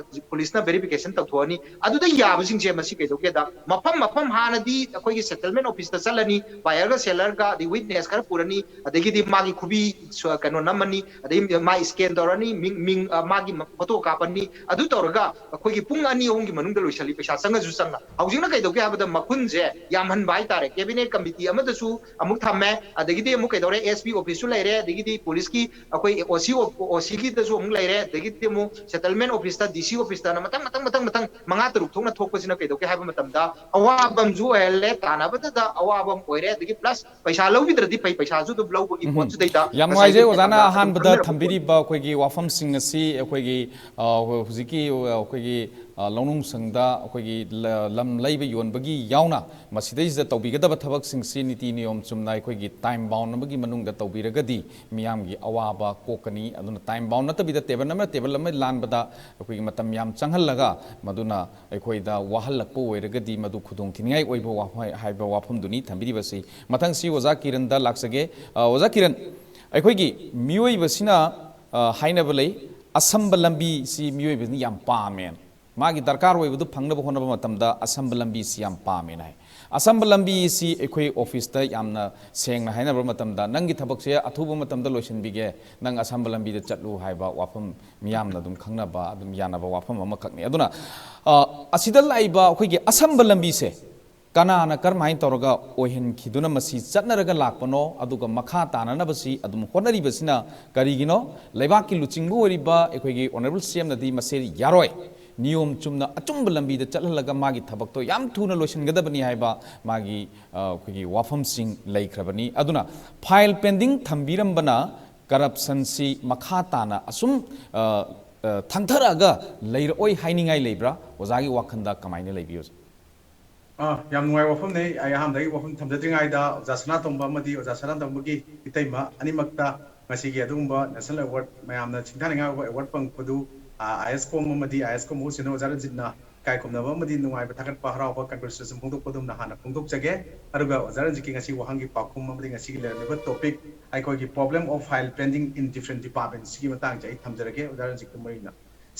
ꯄꯨꯂꯤꯁꯅ ꯚꯦꯔꯤꯐꯤꯀꯦꯁꯟ ꯇꯧꯊꯣꯛꯑꯅꯤ꯫ ꯑꯗꯨꯗ ꯌꯥꯕꯁꯤꯡꯁꯦ ꯃꯁꯤ ꯀꯩꯗꯧꯒꯦꯗ, ꯃꯐꯝ ꯃꯐꯝ ꯍꯥꯟꯅꯗꯤ ꯑꯩꯈꯣꯏꯒꯤ ꯁꯦꯇꯜꯃꯦꯟ ꯑꯣꯐꯤꯁꯇ ꯆꯠꯂꯅꯤ, ꯕꯥꯌꯔꯒ ꯁꯦꯂꯔꯒ, ꯑꯗꯩ ꯋꯤꯠꯅꯦꯁ ꯈꯔ ꯄꯨꯔꯅꯤ, ꯑꯗꯒꯤꯗꯤ ꯃꯥꯒꯤ ꯈꯨꯕꯤ ꯁ-, ꯀꯩꯅꯣ ꯅꯝꯃꯅꯤ, ꯑꯗꯩ ꯃꯥ ꯁ꯭ꯀꯦꯟ ꯇꯧꯔꯅꯤ, ꯃꯤꯡ, ꯃꯤꯡ, ꯑ, ꯃꯥꯒꯤ ꯃ-, ꯐꯣꯇꯣ ꯀꯥꯞꯄꯅꯤ, ꯑꯗꯨ ꯇꯧꯔꯒ ꯑꯩꯈꯣꯏꯒꯤ ꯄꯨꯡ ꯑꯅꯤ ꯑꯍꯨꯝꯒꯤ ꯃꯅꯨꯡꯗ ꯂꯣꯏꯁꯜꯂꯤ, ꯄꯩꯁꯥ ꯆꯪꯉꯁꯨ ꯆꯪꯅ꯫ ꯍꯧꯖꯤꯛꯅ ꯀꯩꯗꯧꯒꯦ ꯍꯥꯏꯕꯗ ꯃꯈꯨꯟꯁꯦ ꯌꯥꯝꯍꯟꯕ ꯍꯥꯏꯇꯥꯔꯦ꯫ ꯀꯦꯕꯤꯅꯦꯠ ꯀꯃꯤꯇꯤ ꯑꯃꯗꯁꯨ ꯑꯃꯨꯛ ꯊꯝꯃꯦ, ꯑꯗꯒꯤꯗꯤ ꯑꯃꯨꯛ ꯀꯩꯗꯧꯔꯦ, ꯑꯦꯁ ꯄꯤ ꯑꯣꯐꯤꯁꯁꯨ ꯂꯩꯔꯦ, ꯑꯗꯒꯤꯗꯤ ꯄꯨꯂꯤꯁꯀꯤ ꯑꯩꯈꯣꯏ ꯑꯣ ꯁꯤ ꯑꯣ-, ꯑꯣ ꯁꯤꯒꯤꯗꯁꯨ ꯑꯃꯨꯛ ꯂꯩꯔꯦ, ꯑꯗꯒꯤꯗꯤ ꯑꯃꯨꯛ ꯁꯦꯇꯜꯃꯦꯟ ꯑꯣꯐꯤꯁꯇ, ꯗꯤ ꯁꯤ ꯑꯣꯐꯤꯁꯇꯅ ꯃꯊꯪ, ꯃꯊꯪ, ꯃꯊꯪ, ꯃꯊꯪ ꯃꯉꯥ ꯇꯔꯨꯛ ꯊꯣꯛꯅ ꯊꯣꯛꯄꯁꯤꯅ ꯀꯩꯗꯧꯒꯦ ꯍꯥꯏꯕ ꯃꯇꯝꯗ ꯑꯋꯥꯕ ꯑꯃꯁꯨ ꯑꯣꯏꯍꯜꯂꯦ, ꯇꯥꯟꯅꯕꯗꯗ ꯑꯋꯥꯕ ꯑꯃ ꯑꯣꯏꯔꯦ, ꯑꯗꯒꯤ ꯄ꯭ꯂꯁ ꯄꯩꯁꯥ ꯂꯧꯕꯤꯗ꯭ꯔꯗꯤ ꯐꯩ, ꯄꯩꯁꯥꯁꯨ ꯑꯗꯨꯝ ꯂꯧꯕꯒꯤ ꯎꯝ꯫ ꯄꯣꯠꯁꯤꯗꯩꯗ ꯌꯥꯝ ꯉꯁꯥꯏꯒꯤ ꯅꯨꯡꯉꯥꯏꯖꯩ ꯑꯣꯖꯥꯅ ꯃꯌꯥꯝꯅ ꯑꯗꯨꯝ ꯑꯍꯥꯟꯕꯗ ꯈꯪꯅꯔꯛꯄ ꯄꯣꯠꯅꯤ꯫ ꯊꯝꯕꯤꯔꯤꯕ ꯑꯩꯈꯣꯏꯒꯤ ꯋꯥꯐꯝꯁꯤꯡ ꯑꯁꯤ ꯑꯩꯈꯣꯏꯒꯤ, ꯑ, ꯍꯧꯖꯤꯛꯀꯤ, ꯑ, ꯑꯩꯈꯣꯏꯒꯤ, ꯑ, ꯂꯧꯅꯨꯡ ꯁꯪꯗ ꯑꯩꯈꯣꯏꯒꯤ ꯂ-, ꯂꯝ ꯂꯩꯕ ꯌꯣꯟꯕꯒꯤ ꯌꯥꯎꯅ ꯃꯁꯤꯗꯩꯁꯤꯗ ꯇꯧꯕꯤꯒꯗꯕ ꯊꯕꯛꯁꯤꯡꯁꯤ ꯅꯤꯇꯤ ꯅꯤꯌꯣꯝ ꯆꯨꯝꯅ ꯑꯩꯈꯣꯏꯒꯤ ꯇꯥꯏꯝ ꯕꯥꯎꯟ ꯑꯃꯒꯤ ꯃꯅꯨꯡꯗ ꯇꯧꯕꯤꯔꯒꯗꯤ ꯃꯤꯌꯥꯝꯒꯤ ꯑꯋꯥꯕ ꯀꯣꯛꯀꯅꯤ꯫ ꯑꯗꯨꯅ ꯇꯥꯏꯝ ꯕꯥꯎꯟ ꯅꯠꯇꯕꯤꯗ ꯇꯦꯕꯜ ꯑꯃ ꯇꯦꯕꯜ ꯑꯃ ꯂꯥꯟꯕꯗ ꯑꯩꯈꯣꯏꯒꯤ ꯃꯇꯝ ꯌꯥꯝ ꯆꯪꯍꯜꯂꯒ ꯃꯗꯨꯅ ꯑꯩꯈꯣꯏꯗ ꯋꯥꯍꯜꯂꯛꯄ ꯑꯣꯏꯔꯒꯗꯤ ꯃꯗꯨ ꯈꯨꯗꯣꯡ ꯊꯤꯅꯤꯡꯉꯥꯏ ꯑꯣꯏꯕ ꯋꯥꯐ-, ꯍꯥꯏꯕ ꯋꯥꯐꯝꯗꯨꯅꯤ ꯊꯝꯕꯤꯔꯤꯕꯁꯤ꯫ ꯃꯊꯪꯁꯤ ꯑꯣꯖꯥ ꯀꯤꯔꯟꯗ ꯂꯥꯛꯆꯒꯦ꯫ ꯑ, ꯑꯣꯖꯥ ꯀꯤꯔꯟ, ꯑꯩꯈꯣꯏꯒꯤ ꯃꯤꯑꯣꯏꯕꯁꯤꯅ ꯑ, ꯍꯥꯏꯅꯕ ꯂꯩ, "ꯑꯁꯝꯕ ꯂꯝꯕꯤꯁꯤ ꯃꯤꯑꯣꯏꯕꯅ ꯌꯥꯝ ꯄꯥꯝꯃꯦꯅ꯫ ꯃꯥꯒꯤ ꯗꯔꯀꯥꯔ ꯑꯣꯏꯕꯗꯨ ꯐꯪꯅꯕ ꯍꯣꯠꯅꯕ ꯃꯇꯝꯗ ꯑꯁꯝꯕ ꯂꯝꯕꯤꯁꯤ ꯌꯥꯝ ꯄꯥꯝꯃꯦꯅ" ꯍꯥꯏ꯫ ꯑꯁꯝꯕ ꯂꯝꯕꯤꯁꯤ ꯑꯩꯈꯣꯏ ꯑꯣꯐꯤꯁꯇ ꯌꯥꯝꯅ ꯁꯦꯡꯅ ꯍꯥꯏꯅꯕ ꯃꯇꯝꯗ, "ꯅꯪꯒꯤ ꯊꯕꯛꯁꯦ ꯑꯊꯨꯕ ꯃꯇꯝꯗ ꯂꯣꯏꯁꯤꯟꯕꯤꯒꯦ, ꯅꯪ ꯑꯁꯝꯕ ꯂꯝꯕꯤꯗ ꯆꯠꯂꯨ" ꯍꯥꯏꯕ ꯋꯥꯐꯝ ꯃꯤꯌꯥꯝꯅ ꯑꯗꯨꯝ ꯈꯪꯅꯕ, ꯑꯗꯨꯝ ꯌꯥꯅꯕ ꯋꯥꯐꯝ ꯑꯃꯈꯛꯅꯤ꯫ ꯑꯗꯨꯅ, ꯑ, ꯑꯁꯤꯗ ꯂꯥꯛꯏꯕ ꯑꯩꯈꯣꯏꯒꯤ ꯑꯁꯝꯕ ꯂꯝꯕꯤꯁꯦ ꯀꯅꯥꯅ ꯀꯔꯝꯍꯥꯏꯅ ꯇꯧꯔꯒ ꯑꯣꯏꯍꯟꯈꯤꯗꯨꯅ ꯃꯁꯤ ꯆꯠꯅꯔꯒ ꯂꯥꯛꯄꯅꯣ, ꯑꯗꯨꯒ ꯃꯈꯥ ꯇꯥꯅꯅꯕꯁꯤ ꯑꯗꯨꯝ ꯍꯣꯠꯅꯔꯤꯕꯁꯤꯅ ꯀꯔꯤꯒꯤꯅꯣ? ꯂꯩꯕꯥꯛꯀꯤ ꯂꯨꯆꯤꯡꯕ ꯑꯣꯏꯔꯤꯕ ꯑꯩꯈꯣꯏꯒꯤ ꯑꯣꯅꯔꯦꯕꯜ ꯁꯤ ꯑꯦꯝꯅꯗꯤ ꯃꯁꯤ ꯌꯥꯔꯣꯏ, ꯅꯤꯌꯣꯝ ꯆꯨꯝꯅ ꯑꯆꯨꯝꯕ ꯂꯝꯕꯤꯗ ꯆꯠꯍꯜꯂꯒ ꯃꯥꯒꯤ ꯊꯕꯛꯇꯣ ꯌꯥꯝ ꯊꯨꯅ ꯂꯣꯏꯁꯤꯟꯒꯗꯕꯅꯤ ꯍꯥꯏꯕ ꯃꯥꯒꯤ, ꯑ, ꯑꯩꯈꯣꯏꯒꯤ ꯋꯥꯐꯝꯁꯤꯡ ꯂꯩꯈ꯭ꯔꯕꯅꯤ꯫ ꯑꯗꯨꯅ ꯐꯥꯏꯜ ꯄꯦꯟꯗꯤꯡ ꯊꯝꯕꯤꯔꯝꯕꯅ ꯀꯔꯞꯁꯟꯁꯤ ꯃꯈꯥ ꯇꯥꯅ ꯑꯁꯨꯝ, ꯑ, ꯑ, ꯊꯪꯊꯔꯛꯑꯒ ꯂꯩꯔꯛꯑꯣꯏ ꯍꯥꯏꯅꯤꯡꯉꯥꯏ ꯂꯩꯕ꯭ꯔꯥ? ꯑꯣꯖꯥꯒꯤ ꯋꯥꯈꯜꯗ ꯀꯃꯥꯏꯅ ꯂꯩꯕꯤꯌꯨ? ꯑꯥ, ꯌꯥꯝ ꯅꯨꯡꯉꯥꯏꯕ ꯋꯥꯐꯝꯅꯦ꯫ ꯑꯩ ꯑꯍꯥꯟꯕꯗꯒꯤ ꯋꯥꯐꯝ ꯊꯝꯖꯗ꯭ꯔꯤꯉꯩꯗ ꯑꯣꯖꯥ ꯁꯅꯥꯇꯣꯝꯕ ꯑꯃꯗꯤ ꯑꯣꯖꯥ ꯁꯅꯥꯇꯣꯝꯕꯒꯤ ꯏꯇꯩꯃ ꯑꯅꯤꯃꯛꯇ ꯉꯁꯤꯒꯤ ꯑꯗꯨꯒꯨꯝꯕ ꯅꯦꯁꯅꯦꯜ ꯑꯦꯋꯥꯔꯗ ꯃꯌꯥꯝꯅ ꯁꯤꯡꯊꯥꯅꯤꯡꯉꯥꯏ ꯑꯣꯏꯕ ꯑꯦꯋꯥꯔꯗ ꯐꯪꯉꯛꯄꯗꯨ, ꯑꯥ, ꯑꯥꯏ ꯑꯦꯁ ꯀꯣꯝ ꯑꯃꯗꯤ ꯑꯥꯏ ꯑꯦꯁ ꯀꯣꯝ ꯍꯣꯁ ꯑꯣꯏꯅ ꯑꯣꯖꯥ ꯔꯟꯖꯤꯠꯅ ꯏꯀꯥꯏ ꯈꯨꯝꯅꯕ ꯑꯃꯗꯤ ꯅꯨꯡꯉꯥꯏꯕ ꯊꯥꯒꯠꯄ ꯍꯔꯥꯎꯕ congratulation ꯐꯣꯡꯗꯣꯛꯄꯗꯨꯝꯅ ꯍꯥꯟꯅ ꯐꯣꯡꯗꯣꯛꯆꯒꯦ꯫ ꯑꯗꯨꯒ ꯑꯣꯖꯥ ꯔꯟꯖꯤꯠꯀꯤ ꯉꯁꯤ ꯋꯥꯍꯪꯒꯤ ꯄꯥꯎꯈꯨꯝ ꯑꯃꯗꯤ ꯉꯁꯤꯒꯤ ꯂꯩꯔꯝꯂꯤꯕ topic, ꯑꯩꯈꯣꯏꯒꯤ problem of file pending in different departments ꯁꯤꯒꯤ ꯃꯇꯥꯡꯁꯦ ꯑꯩ ꯊꯝꯖꯔꯒꯦ ꯑꯣꯖꯥ ꯔꯟꯖꯤꯠꯀ ꯃꯔꯤ ꯂꯩꯅꯅ꯫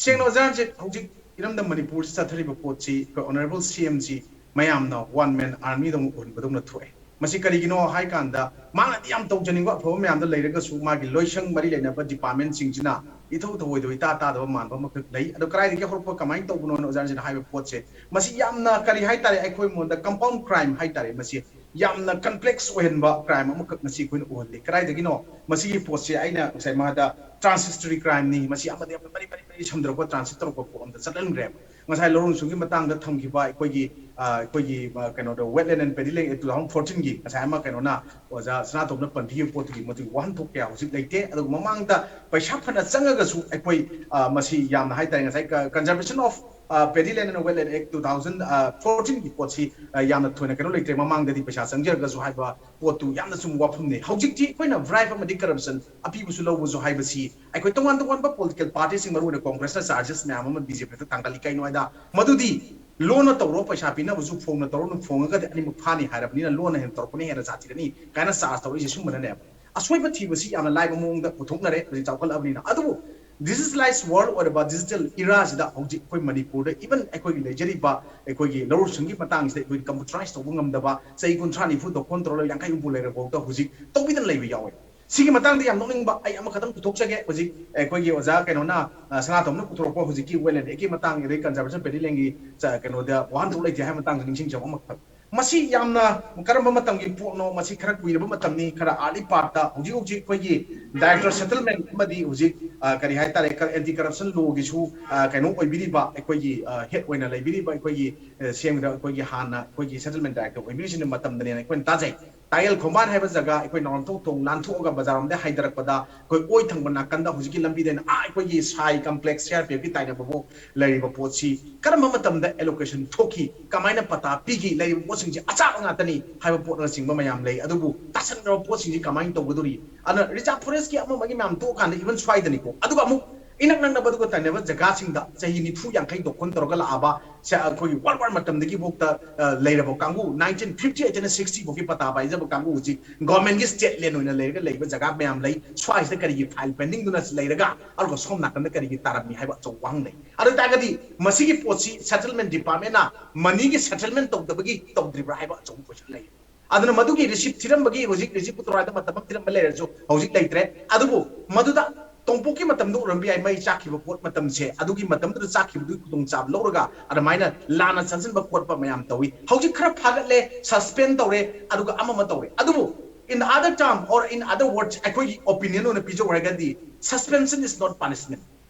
ꯁꯦꯡꯅ ꯑꯣꯖꯥ ꯔꯟꯖꯤꯠ, ꯍꯧꯖꯤꯛ ꯏꯔꯝꯗꯝ ꯃꯅꯤꯄꯨꯔꯁꯤ ꯆꯠꯊꯔꯤꯕ ꯄꯣꯠꯁꯤ ꯑꯩꯈꯣꯏ ꯑꯣꯅꯔꯦꯕꯜ ꯁꯤ ꯑꯦꯝꯁꯤ ꯃꯌꯥꯝꯅ one man army ꯗꯧꯅ ꯎꯍꯟꯕꯗꯧꯅ ꯊꯣꯛꯑꯦ꯫ ꯃꯁꯤ ꯀꯔꯤꯒꯤꯅꯣ ꯍꯥꯏ ꯀꯥꯟꯗ ꯃꯥꯅꯗꯤ ꯌꯥꯝ ꯇꯧꯖꯅꯤꯡꯕ ꯑꯐꯕ ꯃꯌꯥꯝꯗ ꯂꯩꯔꯒꯁꯨ ꯃꯥꯒꯤ ꯂꯣꯏꯁꯪ ꯃꯔꯤ ꯂꯩꯅꯕ department ꯁꯤꯡꯁꯤꯅ ꯏꯊꯧ ꯊꯧꯑꯣꯏꯗꯕ, ꯏꯇꯥ ꯇꯥꯗꯕ ꯃꯥꯟꯕ ꯑꯃꯈꯛ ꯂꯩ꯫ ꯑꯗꯣ ꯀꯗꯥꯏꯗꯒꯤ ꯍꯧꯔꯛꯄ, ꯀꯃꯥꯏꯅ ꯇꯧꯕꯅꯣꯅ ꯑꯣꯖꯥ ꯔꯟꯖꯤꯠꯅ ꯍꯥꯏꯕ ꯄꯣꯠꯁꯦ, ꯃꯁꯤ ꯌꯥꯝꯅ ꯀꯔꯤ ꯍꯥꯏꯇꯥꯔꯦ, ꯑꯩꯈꯣꯏ ꯃꯉꯣꯟꯗ compound crime ꯍꯥꯏꯇꯥꯔꯦ, ꯃꯁꯤ ꯌꯥꯝꯅ complex ꯑꯣꯏꯍꯟꯕ crime ꯑꯃꯈꯛ ꯉꯁꯤ ꯑꯩꯈꯣꯏꯅ ꯎꯍꯜꯂꯤ꯫ ꯀꯗꯥꯏꯗꯒꯤꯅꯣ? ꯃꯁꯤꯒꯤ ꯄꯣꯠꯁꯦ ꯑꯩꯅ ꯉꯁꯥꯏ ꯃꯥꯗ transitory crime ꯅꯤ, ꯃꯁꯤ ꯑꯃꯗꯒꯤ ꯑꯃꯗ ꯃꯔꯤ ꯃꯔꯤ ꯃꯔꯤ ꯁꯝꯗꯣꯔꯛꯄ, transit ꯇꯧꯔꯛꯄ ꯄꯣꯠ ꯑꯝꯗ ꯆꯠꯍꯟꯈ꯭ꯔꯦꯕ꯫ ꯉꯁꯥꯏ ꯂꯧꯎ ꯁꯤꯡꯎꯒꯤ ꯃꯇꯥꯡꯗ ꯊꯝꯈꯤꯕ ꯑꯩꯈꯣꯏꯒꯤ, ꯑ, ꯑꯩꯈꯣꯏꯒꯤ, ꯑ, ꯀꯩꯅꯣꯗꯣ, Wetland and Paddy Land Act two thousand fourteen ꯒꯤ ꯉꯁꯥꯏ ꯑꯃ ꯀꯩꯅꯣꯅ ꯑꯣꯖꯥ ꯁꯅꯥꯇꯣꯝꯕꯅ ꯄꯟꯕꯤꯈꯤꯕ ꯄꯣꯠꯇꯨꯒꯤ ꯃꯗꯨꯒꯤ ꯋꯥꯍꯟꯊꯣꯛ ꯀꯌꯥ ꯍꯧꯖꯤꯛ ꯂꯩꯇꯦ꯫ ꯑꯗꯨꯒ ꯃꯃꯥꯡꯗ ꯄꯩꯁꯥ ꯐꯅ ꯆꯪꯉꯒꯁꯨ ꯑꯩꯈꯣꯏ, ꯑ, ꯃꯁꯤ ꯌꯥꯝꯅ ꯍꯥꯏꯇꯥꯔꯦ, ꯉꯁꯥꯏ ꯀ-, Conservation of, ꯑ, Paddy Land and Wetland Act two thousand fourteen ꯒꯤ ꯄꯣꯠꯁꯤ, ꯑ, ꯌꯥꯝꯅ ꯊꯣꯏꯅ ꯀꯩꯅꯣ ꯂꯩꯇ꯭ꯔꯦ꯫ ꯃꯃꯥꯡꯗꯗꯤ ꯄꯩꯁꯥ ꯆꯪꯖꯔꯒꯁꯨ ꯍꯥꯏꯕ ꯄꯣꯠꯇꯨ ꯌꯥꯝꯅ ꯆꯨꯝꯕ ꯋꯥꯐꯝꯅꯤ꯫ ꯍꯧꯖꯤꯛꯇꯤ ꯑꯩꯈꯣꯏꯅ bribe ꯑꯃꯗꯤ corruption, ꯑꯄꯤꯕꯁꯨ ꯂꯧꯕꯁꯨ ꯍꯥꯏꯕꯁꯤ ꯑꯩꯈꯣꯏ ꯇꯣꯉꯥꯟ ꯇꯣꯉꯥꯟꯕ political party ꯁꯤꯡ, ꯃꯔꯨꯑꯣꯏꯅ ꯀꯣꯡꯒ꯭ꯔꯦꯁꯅ charges ꯃꯌꯥꯝ ꯑꯃ ꯕꯤ ꯖꯦ ꯄꯤꯗ ꯊꯥꯡꯒꯠꯂꯤ꯫ ꯀꯩꯅꯣ ꯍꯥꯏꯗ ꯃꯗꯨꯗꯤ ꯂꯣꯟꯅ ꯇꯧꯔꯣ, ꯄꯩꯁꯥ ꯄꯤꯅꯕꯁꯨ ꯐꯣꯡꯅ ꯇꯧꯔꯣ, ꯐꯣꯡꯉꯒꯗꯤ ꯑꯅꯤꯃꯛ ꯐꯥꯅꯤ ꯍꯥꯏꯔꯕꯅꯤꯅ ꯂꯣꯟꯅ ꯍꯦꯟꯅ ꯇꯧꯔꯛꯄꯅ ꯍꯦꯟꯅ ꯁꯥꯊꯤꯔꯅꯤ ꯀꯥꯏꯅ charge ꯇꯧꯔꯛꯏꯁꯦ ꯁꯨꯝꯕꯅꯅꯦꯕ꯫ ꯑꯁꯣꯏꯕ ꯊꯤꯕꯁꯤ ꯌꯥꯝꯅ ꯂꯥꯏꯕ ꯃꯑꯣꯡꯗ ꯄꯨꯊꯣꯛꯅꯔꯦ ꯍꯧꯖꯤꯛ ꯆꯥꯎꯈꯠꯂꯕꯅꯤꯅ꯫ ꯑꯗꯨꯕꯨ digitalized world ꯑꯣꯏꯔꯕ digital era ꯁꯤꯗ ꯍꯧꯖꯤꯛ ꯑꯩꯈꯣꯏ ꯃꯅꯤꯄꯨꯔꯗ even ꯑꯩꯈꯣꯏꯒꯤ ꯂꯩꯖꯔꯤꯕ ꯑꯩꯈꯣꯏꯒꯤ ꯂꯧꯎ ꯁꯤꯡꯒꯤ ꯃꯇꯥꯡꯁꯤꯗ ꯑꯩꯈꯣꯏ computerize ꯇꯧꯕ ꯉꯝꯗꯕ, ꯆꯍꯤ ꯀꯨꯟꯊ꯭ꯔꯥ ꯅꯤꯐꯨ ꯗꯣꯀꯣꯟ ꯇꯧꯔꯒ ꯌꯥꯡꯈꯩ ꯍꯨꯝꯐꯨ ꯂꯩꯔꯐꯥꯎꯗ ꯍꯧꯖꯤꯛ ꯇꯧꯕꯤꯗꯅ ꯂꯩꯕ ꯌꯥꯎꯋꯦ꯫ ꯁꯤꯒꯤ ꯃꯇꯥꯡꯗ ꯌꯥꯝ ꯅꯣꯛꯅꯤꯡꯕ ꯑꯩ ꯑꯃꯈꯛꯇꯪ ꯄꯨꯊꯣꯛꯆꯒꯦ꯫ ꯍꯧꯖꯤꯛ ꯑꯩꯈꯣꯏꯒꯤ ꯑꯣꯖꯥ ꯀꯩꯅꯣꯅ, ꯑ, ꯁꯅꯥꯇꯣꯝꯅ ꯄꯨꯊꯣꯔꯛꯄ ꯍꯧꯖꯤꯛꯀꯤ wetland actꯀꯤ ꯃꯇꯥꯡ, ꯑꯗꯩ conservation battalion ꯒꯤ ꯆ-, ꯀꯩꯅꯣꯗ ꯋꯥꯍꯟꯊꯣꯛ ꯂꯩꯇꯦ ꯍꯥꯏꯕ ꯃꯇꯥꯡꯗ ꯅꯤꯡꯁꯤꯡꯖꯕ ꯑꯃꯈꯛ꯫ ꯃꯁꯤ ꯌꯥꯝꯅ ꯀꯔꯝꯕ ꯃꯇꯝꯒꯤ ꯄꯣꯠꯅꯣ? ꯃꯁꯤ ꯈꯔ ꯀꯨꯏꯔꯕ ꯃꯇꯝꯅꯤ, ꯈꯔ early part꯫ ꯍꯧꯖꯤꯛ ꯍꯧꯖꯤꯛ ꯑꯩꯈꯣꯏꯒꯤ director settlement ꯑꯃꯗꯤ ꯍꯧꯖꯤꯛ, ꯑ, ꯀꯔꯤ ꯍꯥꯏꯇꯥꯔꯦ, ꯀ-, anti corruption law ꯒꯤꯁꯨ, ꯑ, ꯀꯩꯅꯣ ꯑꯣꯏꯕꯤꯔꯤꯕ, ꯑꯩꯈꯣꯏꯒꯤ, ꯑ, head ꯑꯣꯏꯅ ꯂꯩꯕꯤꯔꯤꯕ ꯑꯩꯈꯣꯏꯒꯤ, ꯑ, ꯁꯦꯝꯒꯗꯕ ꯑꯩꯈꯣꯏꯒꯤ ꯍꯥꯟꯅ ꯑꯩꯈꯣꯏꯒꯤ settlement director ꯑꯣꯏꯕꯤꯔꯤꯁꯤꯅ ꯃꯇꯝꯗꯅꯦꯅ ꯑꯩꯈꯣꯏꯅ ꯇꯥꯖꯩ꯫ ꯇꯥꯌꯦꯜ ꯈꯣꯡꯕꯥꯟ ꯍꯥꯏꯕ ꯖꯒꯥ ꯑꯩꯈꯣꯏ ꯅꯥꯎꯔꯦꯝꯊꯣꯛ ꯊꯣꯡ ꯂꯥꯟꯊꯣꯛꯑꯒ ꯕꯖꯥꯔ ꯔꯣꯝꯗ ꯍꯥꯏꯊꯔꯛꯄꯗ ꯑꯩꯈꯣꯏ ꯑꯣꯏ ꯊꯪꯕ ꯅꯥꯀꯟꯗ ꯍꯧꯖꯤꯛꯀꯤ ꯂꯝꯕꯤꯗꯩꯅ ꯑꯥ ꯑꯩꯈꯣꯏꯒꯤ ꯁꯥꯏ complex, C R P F ꯀꯤ ꯇꯥꯏꯅꯕꯕꯨ ꯂꯩꯔꯤꯕ ꯄꯣꯠꯁꯤ ꯀꯔꯝꯕ ꯃꯇꯝꯗ allocation ꯊꯣꯛꯈꯤ, ꯀꯃꯥꯏꯅ ꯄꯇꯥ ꯄꯤꯈꯤ, ꯂꯩꯔꯤꯕ ꯄꯣꯠꯁꯤꯡꯁꯤ ꯑꯆꯥꯕ ꯉꯥꯛꯇꯅꯤ ꯍꯥꯏꯕ ꯄꯣꯠꯅꯆꯤꯡꯕ ꯃꯌꯥꯝ ꯂꯩ꯫ ꯑꯗꯨꯕꯨ ꯇꯥꯁꯟꯈ꯭ꯔꯕ ꯄꯣꯠꯁꯤꯡꯁꯤ ꯀꯃꯥꯏꯅ ꯇꯧꯒꯗꯧꯔꯤ? ꯑꯗꯨꯅ reserve forest ꯀꯤ ꯑꯃ ꯑꯃꯒꯤ ꯃꯌꯥꯝ ꯇꯣꯛꯑꯀꯥꯟꯗ even ꯁ꯭ꯋꯥꯏꯗꯅꯤꯀꯣ, ꯑꯗꯨꯒ ꯑꯃꯨꯛ ꯏꯅꯛ ꯅꯛꯅꯕ ꯑꯗꯨꯒ ꯇꯥꯏꯅꯕ ꯖꯒꯥꯁꯤꯡꯗ ꯆꯍꯤ ꯅꯤꯐꯨ ꯌꯥꯡꯈꯩ ꯗꯣꯀꯣꯟ ꯇꯧꯔꯒ ꯂꯥꯛꯑꯕ ꯁꯦ, ꯑꯩꯈꯣꯏꯒꯤ world war ꯃꯇꯝꯗꯒꯤ ꯐꯥꯎꯗ, ꯑ, ꯂꯩꯔꯕ ꯀꯥꯡꯕꯨ, nineteen fifty eight ꯅ sixty ꯐꯥꯎꯒꯤ ꯄꯇꯥ ꯄꯥꯏꯖꯕ ꯀꯥꯡꯕꯨ ꯍꯧꯖꯤꯛ government ꯀꯤ state land ꯑꯣꯏꯅ ꯂꯩꯔꯒ ꯂꯩꯕ ꯖꯒꯥ ꯃꯌꯥꯝ ꯂꯩ꯫ ꯁ꯭ꯋꯥꯏꯁꯤꯗ ꯀꯔꯤꯒꯤ file pending ꯗꯨꯅ ꯂꯩꯔꯒ ꯑꯗꯨꯒ ꯁꯣꯝ ꯅꯥꯀꯟꯗ ꯀꯔꯤꯒꯤ ꯇꯥꯔꯝꯃꯤ ꯍꯥꯏꯕ ꯑꯆꯧꯕ ꯋꯥꯍꯪ ꯂꯩ꯫ ꯑꯗꯨ ꯑꯣꯏꯇꯥꯔꯒꯗꯤ ꯃꯁꯤꯒꯤ ꯄꯣꯠꯁꯤ settlement department ꯅ money ꯒꯤ settlement ꯇꯧꯗꯕꯒꯤ ꯇꯧꯗ꯭ꯔꯤꯕ꯭ꯔꯥ ꯍꯥꯏꯕ ꯑꯆꯧꯕ question ꯂꯩ꯫ ꯑꯗꯨꯅ ꯃꯗꯨꯒꯤ receipt ꯊꯤꯔꯝꯕꯒꯤ ꯍꯧꯖꯤꯛ receipt ꯄꯨꯊꯣꯔꯛꯑꯗ ꯃꯇꯝ ꯑꯃ ꯊꯤꯔꯝꯕ ꯂꯩꯔꯁꯨ ꯍꯧꯖꯤꯛ ꯂꯩꯇ꯭ꯔꯦ꯫ ꯑꯗꯨꯕꯨ ꯃꯗꯨꯗ ꯇꯣꯝꯄꯣꯛꯀꯤ ꯃꯇꯝꯗ ꯑꯣꯏꯔꯝꯕ ꯌꯥꯏ, ꯃꯩ ꯆꯥꯛꯈꯤꯕ ꯄꯣꯠ ꯃꯇꯝꯁꯦ, ꯑꯗꯨꯒꯤ ꯃꯇꯝꯗꯨꯗ ꯆꯥꯛꯈꯤꯕꯗꯨꯒꯤ ꯈꯨꯗꯣꯡꯆꯥꯕ ꯂꯧꯔꯒ ꯑꯗꯨꯃꯥꯏꯅ ꯂꯥꯟꯅ ꯆꯪꯁꯤꯟꯕ ꯈꯣꯠꯄ ꯃꯌꯥꯝ ꯇꯧꯏ꯫ ꯍꯧꯖꯤꯛ ꯈꯔ ꯐꯥꯒꯠꯂꯦ, suspend ꯇꯧꯔꯦ, ꯑꯗꯨꯒ ꯑꯃ ꯑꯃ ꯇꯧꯔꯦ꯫ ꯑꯗꯨꯕꯨ in other term or in other words, ꯑꯩꯈꯣꯏꯒꯤ opinion ꯑꯣꯏꯅ ꯄꯤꯖꯧ ꯍꯥꯏꯔꯒꯗꯤ suspension is not punishment꯫